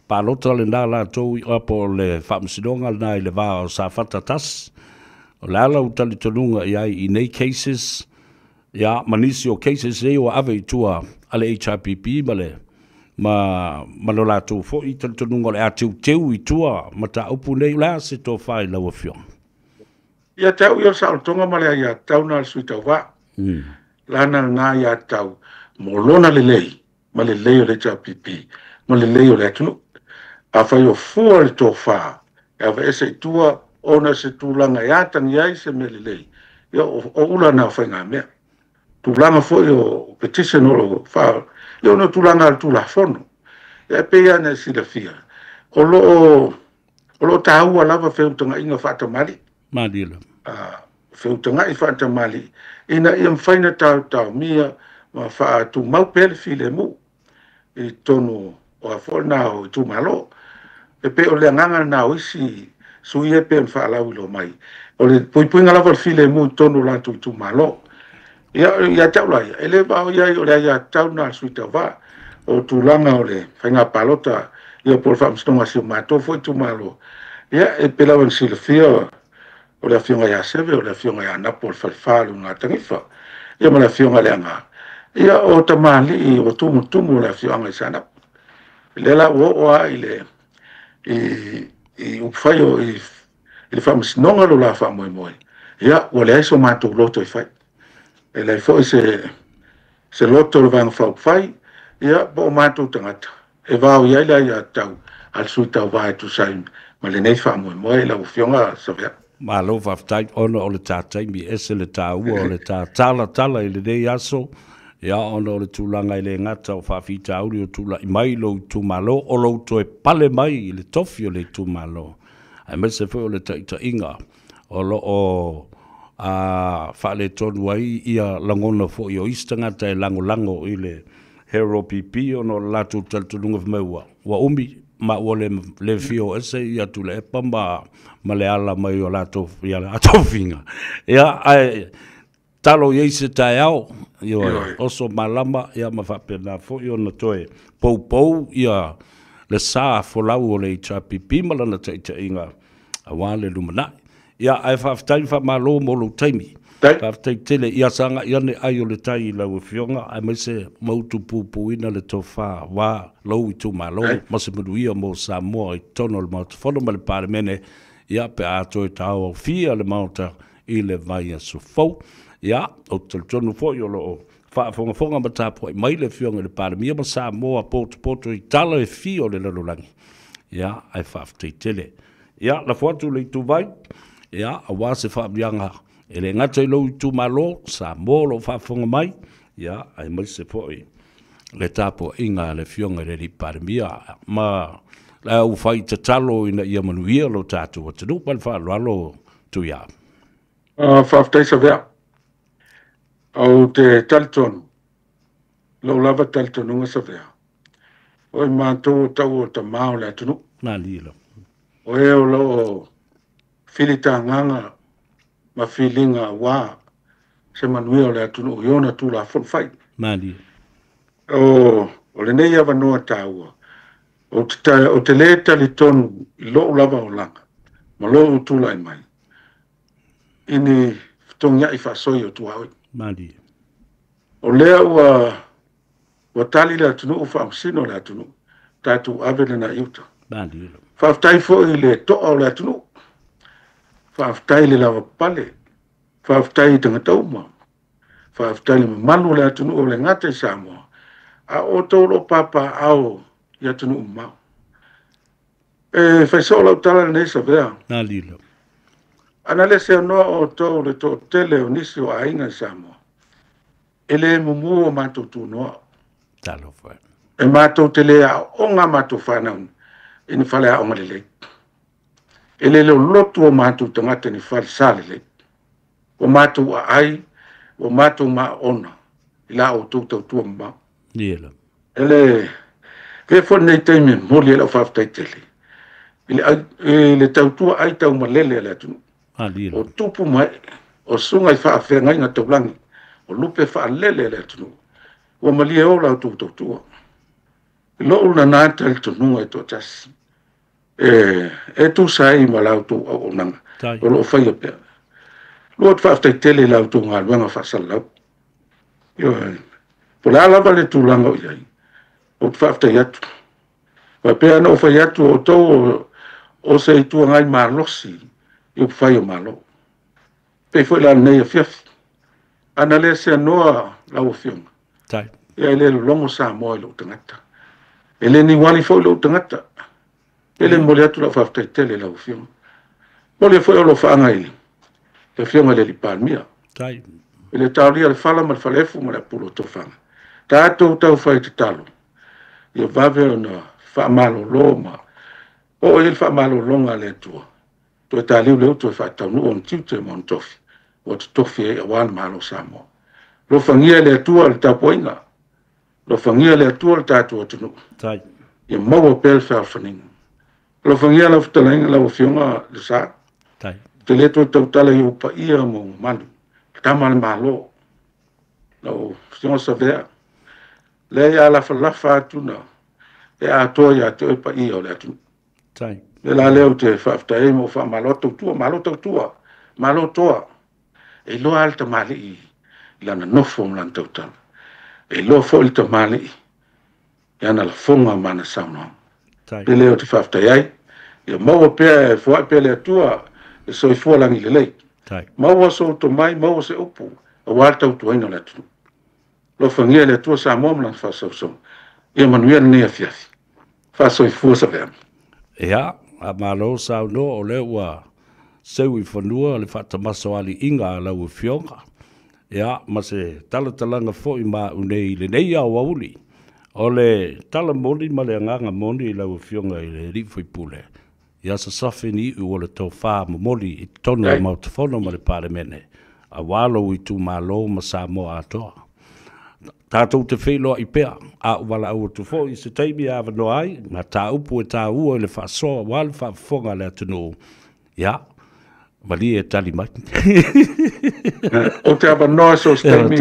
palota lena latou po o le faamasinoga lena i le va o Safata 1. O le a lau talitonuga i ai i nei cases, ia, ma nisi o cases nei ua ave i tua a le HRPP ma le ma ma lo latou foi talitonuga o le a teuteu i tua mataupu nei, o le a se tofa i lau Afioga? Ia te au ia o le saolotoga ma le aiatatau na a le sui tauva. Lana lena aiatatau mo lona lelei ma lelei o le HRPP ma lelei o le atunuu. Afai o fua le tofa e aveese i tua ona o se tulaga e atagia ai se mea lelei, ia o ula na o faigamea. Tulaga foi o petition o lo o fa, ia ona o tulaga o le Tulafono. Ia e pei lava ona e silafia, o lo o o lo o taua lava feutagaiga faatamalii. Malie lava. Feutagai faatamalii ina ia mafai ona taotaomia ma faatumau pea le filemu i totonu o a foi lena o itumalo. E pei o le agaga lena o isi sui usufono e pei ona faalauiloa mai, o le puipuiga lava o le filemu i totonu o latou itumalo. Ia, ia te au la ia, e le vaoia ai o le aiatatau lena a le sui tauva, o tulaga o le faiga palota, ia po o le faamasinoga a si o matou foi itumalo. Ia, e pei lava ona silafia, o le Afioga ia Seve, o le Afioga ia Napo o le Falefa o le Ulugatanifa, ia ma le Afioga i le Aga, ia o tamalii o tumutumu o le afioaga i Saanapu. Lea la ua oo lava i le i i upufai o i le faamasinoga lo la faamoemoe, ia ua leai so matou loto e fai. E leai foi se loto o le Vaega Faaupufai, ia po o matou tagata e vao i ai le aiatatau a le sui tauva e tusa ai ma lenei faamoemoe lau Afioga Savea. Malo faafetai ona o le ta taimi, e ese le taua o le ta talatala i lenei aso, ia ona o le tulaga e le gata o faafitauli o tulai mai i lou itumalo, o lou toe pale mai i le tofi o le itumalo, aemaise foi o le taitaiga o lo o faaletonu ai ia lagona foi o isi tagata e lagolago i le Hero PP ona o le latou talitonuga fai mai ua ua umi ma ua le le fia o ese ia Tuilaepa ma ma le ala mai o latou ia latou figa. Ia ae talo i ai se taeao, ioe, oso malama ia ma faapena foi ona toe poupou ia le sa folau o le HRPP ma lana taʻitaʻiga auā le lumanaʻi. Ia, ae faafetai ma faamālō mo lou taimi. Faafetai tele, ia sagaʻi ane ai o le tai i lau Afioga, aemaise ma utupupuina le tofā auā lou itumalo ma se manuia mo Samoa i totonu o le Maota Fono ma le Palemene, ia, pe a toe taoaofia le Maota i le vaiaso fou. Ia, ou te talitonu foi o lo o faafogafoga ma tapuai mai le Afioga i le Palemia ma Samoa potopoto i tala e fia o le lalolagi. Ia, ae faafetai tele. Ia, lafo atu le ituvai, ia, aua se faaviaga e le gata i lou itumalo, Samoa o lo o faafofoga mai, ia, aemaise foi le tapuaiga a le Afioga i le Alii Palemia ma le aufai tatalo ina ia manuia lo tatou atunuu. Ma le faaaloalo, Tuia. Faafetai Savea. Ou te talitonu, lou lava talitonuga Savea, o i matou o tau o tamā o le atunuu. Malie lava. O e o lo o filitagaga ma filiga aua se manuia o le atunuu i ona Tulafono fai. Malie. O lenei avanoa taua, ou te lē talitonu i lou lava olaga ma lou tulai mai i ni fetogiai faasoi o tuaoi. Malie. O lea ua tali le atunuu, faamasino le atunuu, tatou ave lena i uta. Malie. Faafetai foi i le toa o le atunuu, faafetai i le lavapapale, faafetai i tagata uma, faafetai i le mamalu o le atunuu o le gata i Samoa, a o outou o lo o papaaao i atunuu mamao. E fai soo lau tala lenei Savea. Malie. Ana le seanoa outou le toatele o nisi o aiga i Samoa, e le mumu o matou tunoa. Talofa. E matou te le aooga matou fanau i ni fale aoga lelei. E le lolotu o matou tagata i ni fale sa lelei. Ua matou aai, ua matou maona i la outou tautua mamao. Ia. E le avea foi lenei taimi e momoli ai lau faafetai tele i le tautua ai taumalele a le atunuu. O tupu mai, o susuga i faafeagaiga taulagi, o lupe faalele a le atunuu, ua malie o la outou tautua. I lou lana talitonuga e toatasi, e tusa ai ma la outou auaunaga o lo o faia pea. Lua te faafetai tele i la outou galuega faasalalau. Ioe, po o le a lava le tulaga o i ai, ou te faafetai atu. Faapea ona ou fai atu, o outou o se Itu Agai malosi i upufai o Malo. Pei foi la lenei afiafi. Ana le seanoa lau Afioga, ia e le lologo Samoa i lou tagata. E le niuali foi lou tagata. E le momoli atu lau faafetai tele i lau Afioga. Momoli foi o alofaaga i le Afioga i le Alii Palemia. I le taolia le fala ma le faleefu ma le apulu o tofaga. Tatou taufai tatalo, ia vave ona faamalolo ma oo i ai le faamalologa a le Atua. Toe taliu le utu e faataunuu ona tiute ma ona tofi, ua totofi ai aua le Malo o Samoa. Alofagia e le Atua le tapuaiga, alofagia e le Atua le tatou atunuu, ia maua pea le fealofaniga. Alofagia lau fetalaiga, lau Afioga le Sa, te le toe tautala i ou paia ma ou mamalu, tama a le Malo, lau Afioga Savea, lea ia lafalafa atu na e atoa ia te oe paia o le atunuu. Le la lea ou te faafetai ai ma ou faamalo atu, tautua, malo tautua, malo toa. E iloa lava le tamalii i lana nofo ma lana tautala. E iloa foi le tamalii i ana lafoga ma ana saunoaga. Le lea ou te faafetai ai, ia maua pea e foai pea le Atua le soifua lagi lelei. Maua sou tomai, maua se upu, aua le tautuaina o le atunuu. Alofagia e le Atua Samoa ma lana faasoasoaga. Ia manuia lenei afiafi. Faasoifua Saveama. Ia, faamalo saunoa o lea ua seu i fanua le faatamasoaliiga a lau Afioga. Ia, ma se talatalaga foi ma au nei i lenei aoauli. O le tala moni ma le agaga moni i lau Afioga i le Alii Faipule, ia sasafi ni iu o le tofa momoli i totonu o le Maota Fono ma le Palemene, aua lou itumalo ma Samoa atoa. Tatou te feiloai pea, a ou valaau atu foi i se taimi e avanoa ai, mataupu e taua i le faasoa aua le faafofoga a le atunuu, ia, malie e tali mai. Ou te avanoa so se taimi.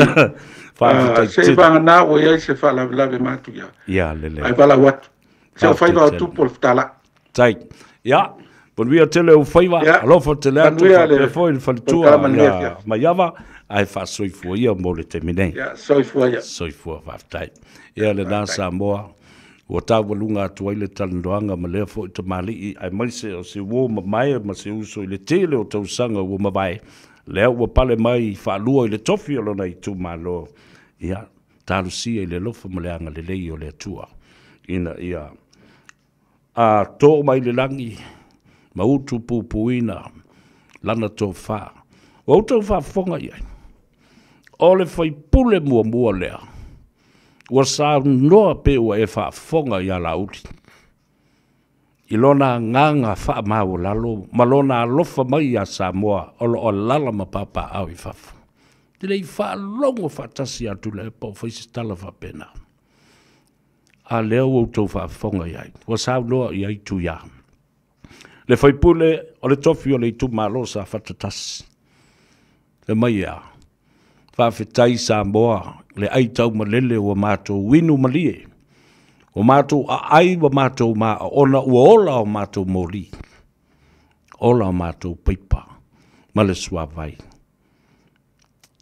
Faafetai Se i vagana ua i ai se faalavelave matuia. Ia, lelei. Ae valaau atu. Se o faiva o tupu o le fetala'i. Tai. Ia, manuia tele ou faiva, alofa tele atu faapea foi le faletua ia Maiava, ae faasoifua ia mo le taimi nei. Ia, soifua ia. Soifua, faafetai. Ia lena Samoa, ua taualuga atu ai le talanoaga ma lea foi tamalii, aemaise o se uo mamae ma se uso i le tele o tausaga ua mavae, lea ua pale mai faalua i le tofi o lona itumalo. Ia, talosia i le alofa ma le agalelei o le Atua, ina ia a too mai le lagi ma utu pupuina lana tofa. Ua outou faafofoga i ai, o le faipule muamua lea, ua saunoa pe ua e faafofoga ia Laauli, i lona agaga faamaualalo ma lona alofa mai ia Samoa o lo o alaala ma papaaao i fafo. Te le i faalogo faatasi atu Tuilaepa o fai se tala faapena. A lea ua outou faafofoga i ai, ua saunoa i ai Tuia, le faipule o le tofi o le itumalo Safata 1. Fai mai e a? Faafetai Samoa, le ai taumalele ua matou inu malie, ua matou aai ua matou maaona, ua ola o matou moli, ola o matou paipa ma le suavai.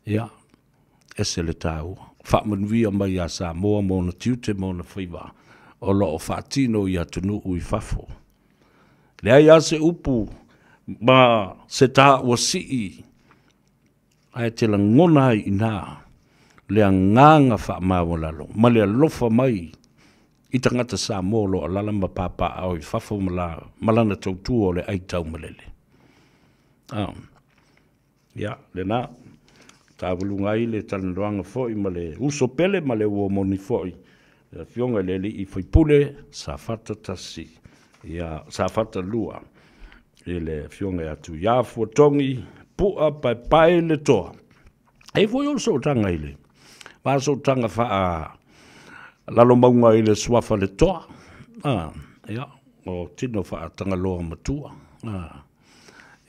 Ia, ese le taua. Faamanuia mai ia Samoa ma ona tiute ma ona faiva o lo o faatino i atunuu i fafo. Leai lava se upu ma se taua sii, ae te lagona ai i ina le agaga faamaualalo ma le alofa mai i tagata Samoa o lo o alaala ma papaaao i fafo ma lana tautua o le ai taumalele. Ia, lena, tauluga ai le talanoaga foi ma le uso pele ma le uo moni foi, le Afioga i le Alii Faipule Safata 1, ia, Safata 2, i le Afioga ia Tuiafuatogi Pu'a Paepae le Toa. E foi o sootaga i le va sootaga faa lalomauga i le suafa le Toa. Ia, o tino faatagaloa matua.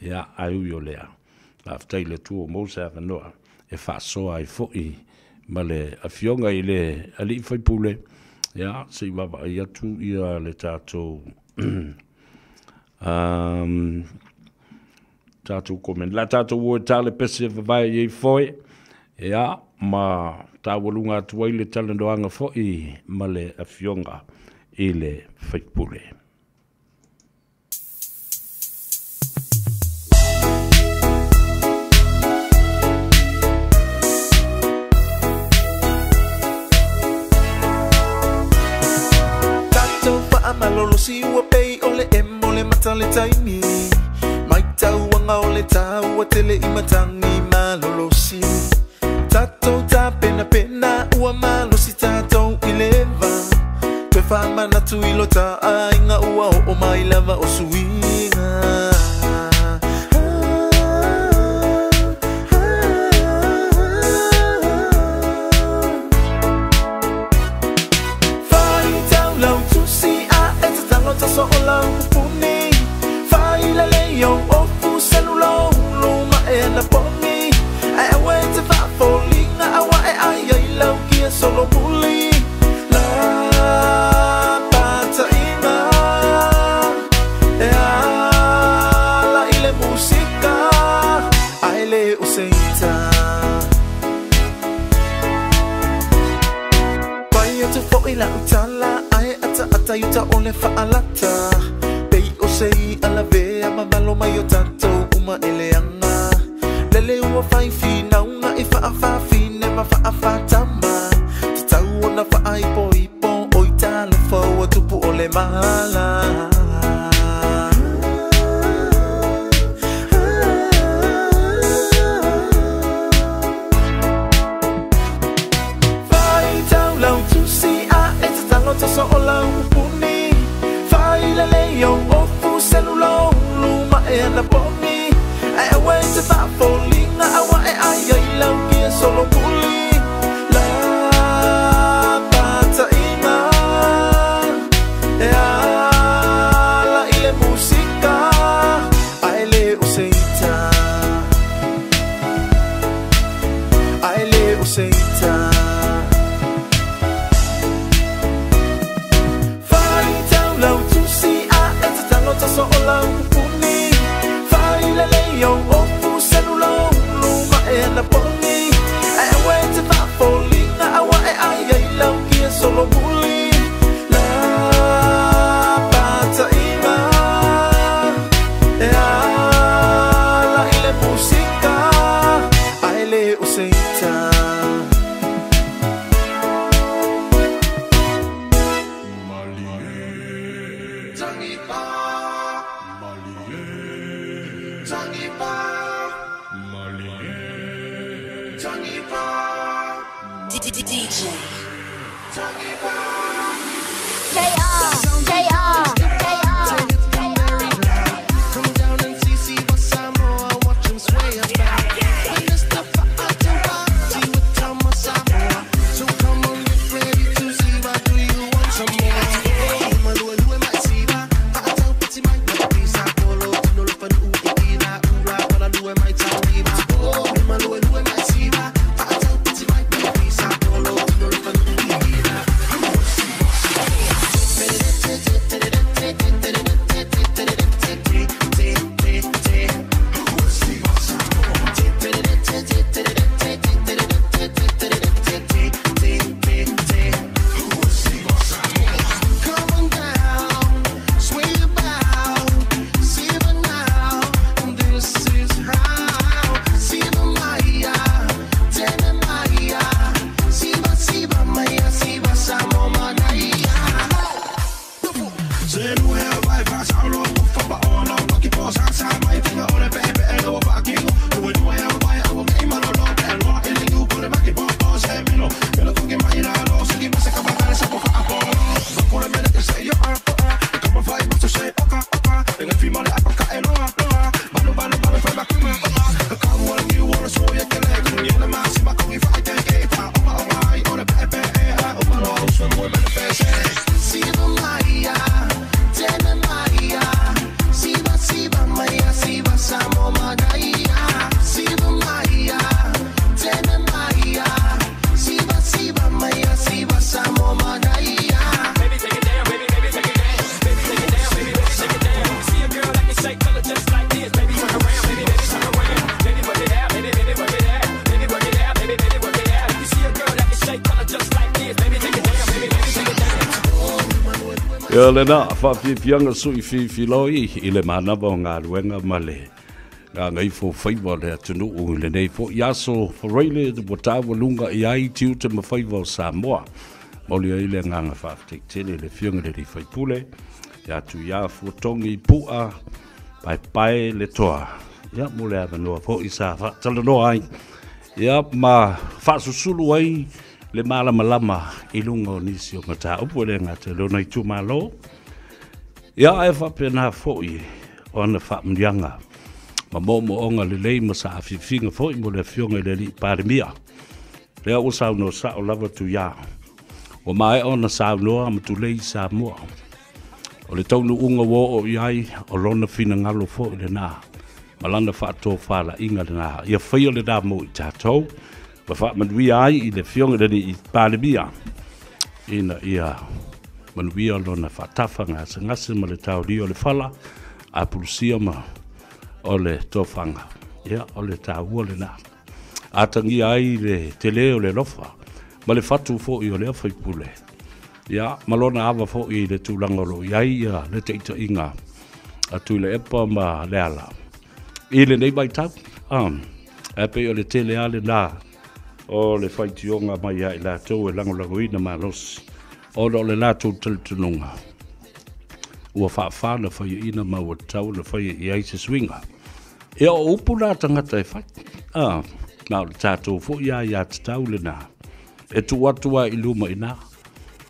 Ia, ai ui o lea, faafetai i le Atua ua maua se avanoa e faasoa ai foi ma le Afioga i le Alii Faipule. Ia, se i vaavaai atu ia le tatou tatou comment. La tatou o e tale pese e vavae i ei foe, ia, ma taualuga atu ai le talanoaga foi ma le Afioga i le Faipule. Tatou faamalolosi ua pei o le emo le mata le taimi. Mai tauaga o le taua tele i matagi malolosi. Tatou tapenapena ua malosi tatou i le va. Toe faamanatu i lo taaiga ua oo mai lava o suiga. Faitau lau tusi a e tatalo taso o lau pupuni. Faila lei o ofu selulo ulu ma e ana pongi. Ai awe te faafolinga awa e ai ai lau kia solo muli. La pataina e ala i le musika ai le o seita. Pai atu foi la utala ai ata ata iuta o le faalata. Pei o sei ala vea mamalo mai o tatou uma eleanga. Lele ua fai finaunga i faafaafine ma faafatama. Tatau ona faaipoipo o i talofa ua tupu o le mala. Faitau lau tusi a e tatalo taso o lau pupuni. Faila lei o ofu selulo ulu ma e ana pongi. Ai awe te faafolinga awa e ai ai lau kia solo muli. La pataina e ala i le musika ai le o seita. Ai le o seita. Faitau DJ. Come down and see Siva Samoa, watch 'em sway about. When Mr. Fa'atuati with Tama Samoa. So come on, get ready to see what do you want some more? Oh, malue lue mai siva, fa'atau piti mai na pisa polo, tino le fanu i ila ula, pala lue mai tau iva. Oh, malue lue mai siva, fa'atau piti mai na pisa polo, tino le fanu i ila. Come on down, sway about, Siva now, and this is how. Siva Maya, Tene Maya, Siva Siva Maya, Siva Samo Manaya. Siva Maya, Tene Maya, Siva Siva Maya, Siva Samo Manaya. Siva Maya, Tene Maya, Siva Siva Maya, Siva Samo Manaya. Baby, take it down, baby, baby, take it down. Baby, take it down, baby, baby, shake it down. See a girl that can shake, tell her just like this. Baby, turn around, baby, baby, turn around. Baby, work it out, baby, baby, work it out. Baby, work it out, baby, baby, work it out. You see a girl that can shake, tell her just like this. Baby, take it down, baby, baby, take it down. Ia lena, whaafiafianga sui fifiloi i le manava o ngā luenga ma le ngā ngaifo whaiwa le atunuu i lenei fo i aso whareile te watawa lunga i ai tiute ma whaiwa o Samoa. Mauli ai le nganga whaafteitele le fionga le riwhaipule, ia tu ia fuatongi pua, pae pae le toa. Ia mo le awanoa fo i sa whaatalanoa ai. Ia ma whaasusulu ai le malamalama i lunga o nisi o ngata upu le ngā te lona i tūmalo. Ia e whapena foi o ana whaamnianga. Ma momo onga le lei ma sa afifinga foi mo le fionga i le li parimia. Lea o sau no sa o lava tu ia. O mae o na sau noa ma tu lei sa mua. O le taunu unga wo o iai o lona fina ngalo foi le nā. Malana whaato whala inga le nā. Ia whaio le nā mo i tātou. Ma whaamanuia ai i le fionga le i parimia. Ina ia manuia lona whaatafa ngā sangase ma le taurio o le whala a pulusia ma o le tofanga. Ia o le tāua le nā. Atangia ai le te leo le lofa. Ma le whatu fo i o le awhaipule. Ia malona awa fo i le tūlangolo i ai ia le teita inga. A tui le epa ma le ala. I le nei mai tau. E pe o le tele ale nā. O le whaitionga mai ai lātou e langolangoina malosi. O le lātou talitununga. Ua whaawhana whai ina ma ua tau le whai i ai se swinga. Ia o upu nā tangata e whai. Nā o le tātou fo ia ia te tau le nā. E tu atua i luma i nā.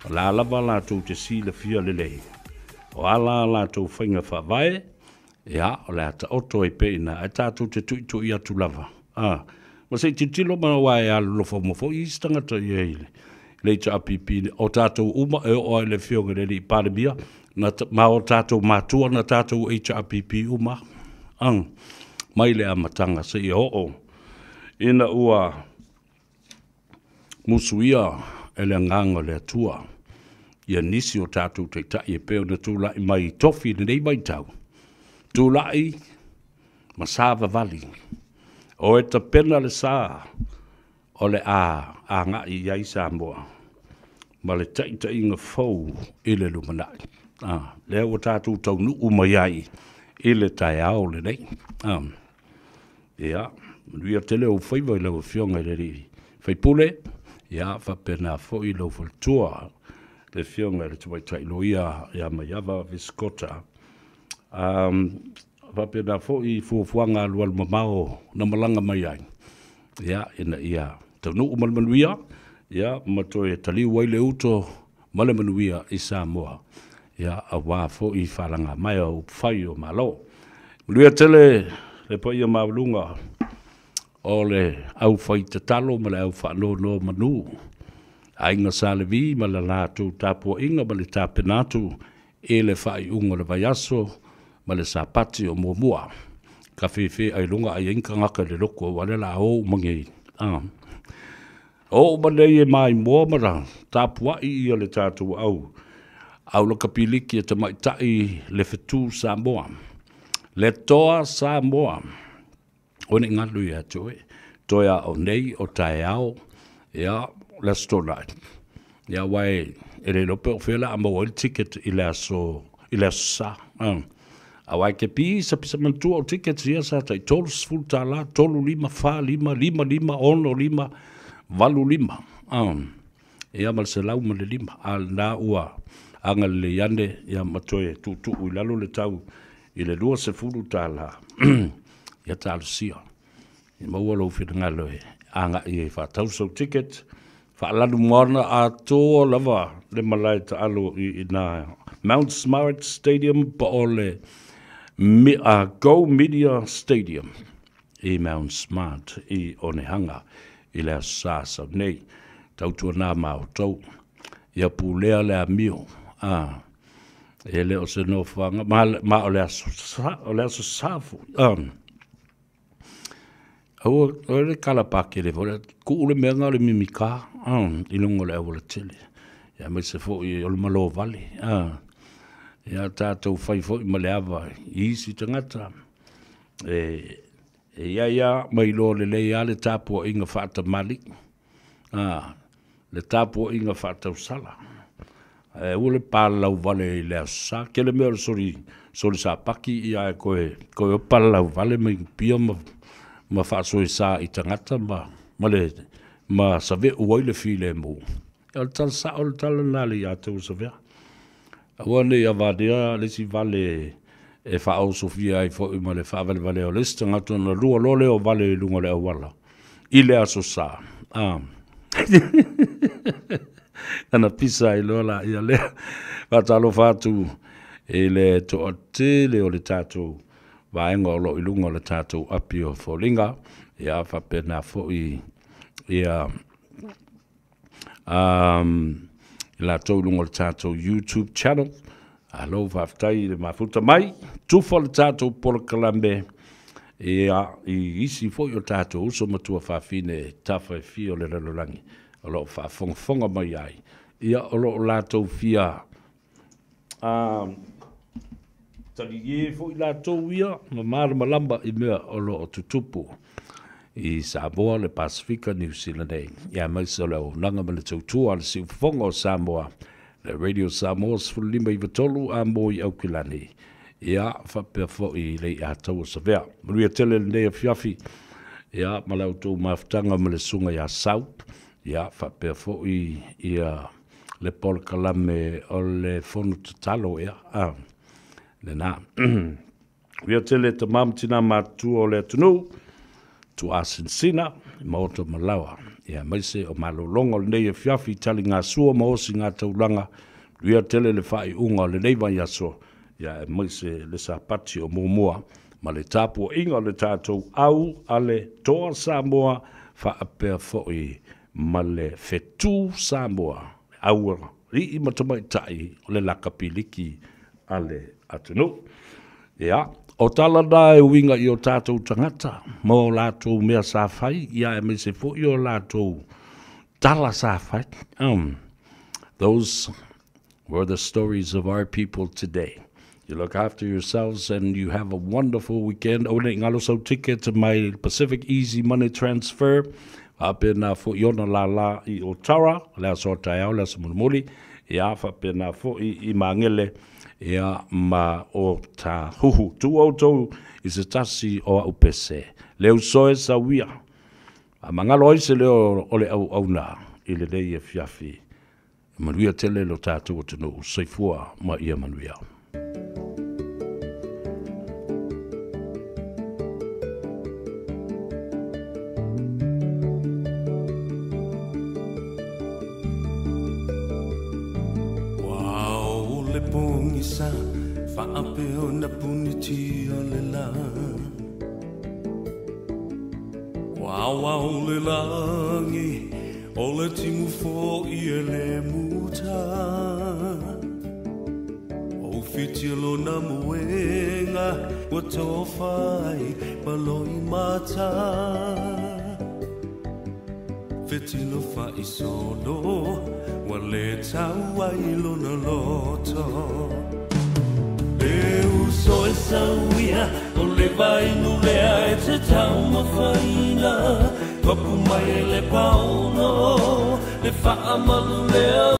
O la lava lātou te si le fia le lei. O ala lātou whainga whaavae. Ia o le ata oto e pe ina. E tātou te tui tui atu lava. Ma se titilo mana wae a lofo mofo i tangata i ei le te apipi o tātou uma e o ai le fionga le li parimia na ma o tātou matua na tātou e te apipi uma ang mai le amatanga se i oo ina ua musuia e le nganga le atua ia nisi o tātou te tai e peo na tūlai mai tofi le nei mai tau tūlai ma sava vali o e tapena le sa o le a ngā i ai Samoa ma le taitainga fou i le lumanai. Lea ua tātou taunuu mai ai i le taeao le nei. Ia, manuia tele o whaiwa i lau fionga i le ri whaipule, ia, whapena fo i lau whaltua le fionga i le tuwaitai loia ia maiava viskota. Whapena fo i fuafuanga alualu mamao na malanga mai ai. Ia, ina ia taunuu malmanuia, ia ma toe taliu ai le uto ma le manuia i Samoa, ia auā foi faalagamaea o upufai o Malo. Manuia tele le paia maualuga o le aufaitatalo ma le aufaanonomanu, Aiga Sa Levi ma le latou tapuaiga ma le tapena atu i le faaiuga o le vaiaso ma le Sapati o muamua. Kafefe ailoga ai ai ni tagata i le lotu aua lea o le a o uma nei. O uma nei e maimoa ma tapuai ia le tatou au au lakapiliki e tamaitai le fetu Samoa, le toa Samoa. O ne i galu ia te oe, toe a o nei o taeao, ia, le Aso Toonai. Ia, aua e le iloa pe o fea o le a maua ai le ticket i le aso, i le Aso Sa. Aua e te pisa pisa manatua o tickets ia sa tai $30, 3, 5, 4, 5, 5, 5, 6, 5, 8, 5. Ia ma le 105. A o lena ua agalelei ane, ia ma toe tuutuu i lalo le tau i le $20, ia talosia. Ia maua lou finagalo e agai ai faatau sou ticket. Faalanumoana atoa lava le malae taalo i ina Mount Smart Stadium po o le Go Media Stadium i Mount Smart i Onehanga i le Aso Sa sau nei. Tautuana ma outou. Ia pulea le amio. E le o se nofoaga, ma, ma o le aso sa, o le aso sa foi. Aua, o le kala pakele foi, le kuu le mea o le mimika, i luga o le auala tele. Ia aemaise foi o le malo vale. Ia tatou fai foi ma le ava i isi tagata. E, e ia ia ma iloa lelei lava le tapuaiga faatamalii. Le tapuaiga faatausala. Ae aua le palalau vale i le Aso Sa. Tele mea o le soli, soli sapaki ia ae koe, koe o palalau vale ma inupia ma, ma faasoesa i tagata ma, ma le, ma save'u ai le filemu. Ia o le tala sa'o le tala lena a le ia te Usavea. Aua ne i avadea le isi vale e faaosofia ai foi ma le faavalevalea o le isi tagata ona lua loa lea o vale i luga o le auala i le Aso Sa. Ana pisa ai loa laia lea. Faatalofa atu i le toatele o le tatou vaega o lo o i luga o le tatou api o foliga. Ia faapena foi ia i latou i luga o le tatou YouTube channel. Alo, faafetai i le mafuta mai. Tufa le tatou polokalame ia i isi foi o tatou uso ma tuafafine tafa e fia o le lalolagi o lo o faafogafoga mai ai. Ia, o lo o latou fia taliē foi latou ia ma malamalama i mea o lo o tutupu i Samoa, le Pasefika, Niu Sila nei, ia aemaise o le auaunaga ma le tautua a le Siufofoga o Samoa, le Radio Samoa 15 93 a mo i Aukilani, ia faapea foi i le Iataua Savea. Manuia tele lenei afiafi, ia ma la outou mafutaga ma le susuga ia Sau, ia faapea foi ia le polokalame o le fono tatalo, ia, lena. Uia tele tamā ma tinā matutua o le atunuu, tuasinasina, maota ma laoa, ia aemaise o malologa o lenei afiafi i taligasua ma osiga taulaga, uia tele le faaiuga o lenei vaiaso, ia aemaise le Sapati o muamua ma le tapuaiga o le tatou au a le Toa Samoa faapea foi ma le Fetu Samoa, le au alii ma tamaitai o le lakapiliki a le atunuu. Ia, o tala na e uiga i o tatou tagata ma o latou mea sa fai, ia aemaise foi o latou tala sa fai. Those were the stories of our people today. You look after yourselves and you have a wonderful weekend. Aua ne i ngalo sau ticket mai Pacific Easy Money Transfer. Faapena foi ona lālā i Otara, le aso o taeao, le aso mulimuli. Ia, faapena foi i Magele, ia, ma Otahuhu. Tuu outou i se tasi o au pese. Le uso e sauia. A magalo ai se leo o le auauna i lenei afiafi. E manuia tele lo tatou atunuu. Soifua ma ia manuia. pogisa faapea ona punitia le lā Ua aoao le lagi o le timu fo'i e le muta O fitia lona muega ua tofa ai ma loimata Fetilo fa'isolo ua lē tau ai lona loto. Le uso e sauia o le vainu lea e te taumafaina Papu mai e le paono le fa'amalu lea.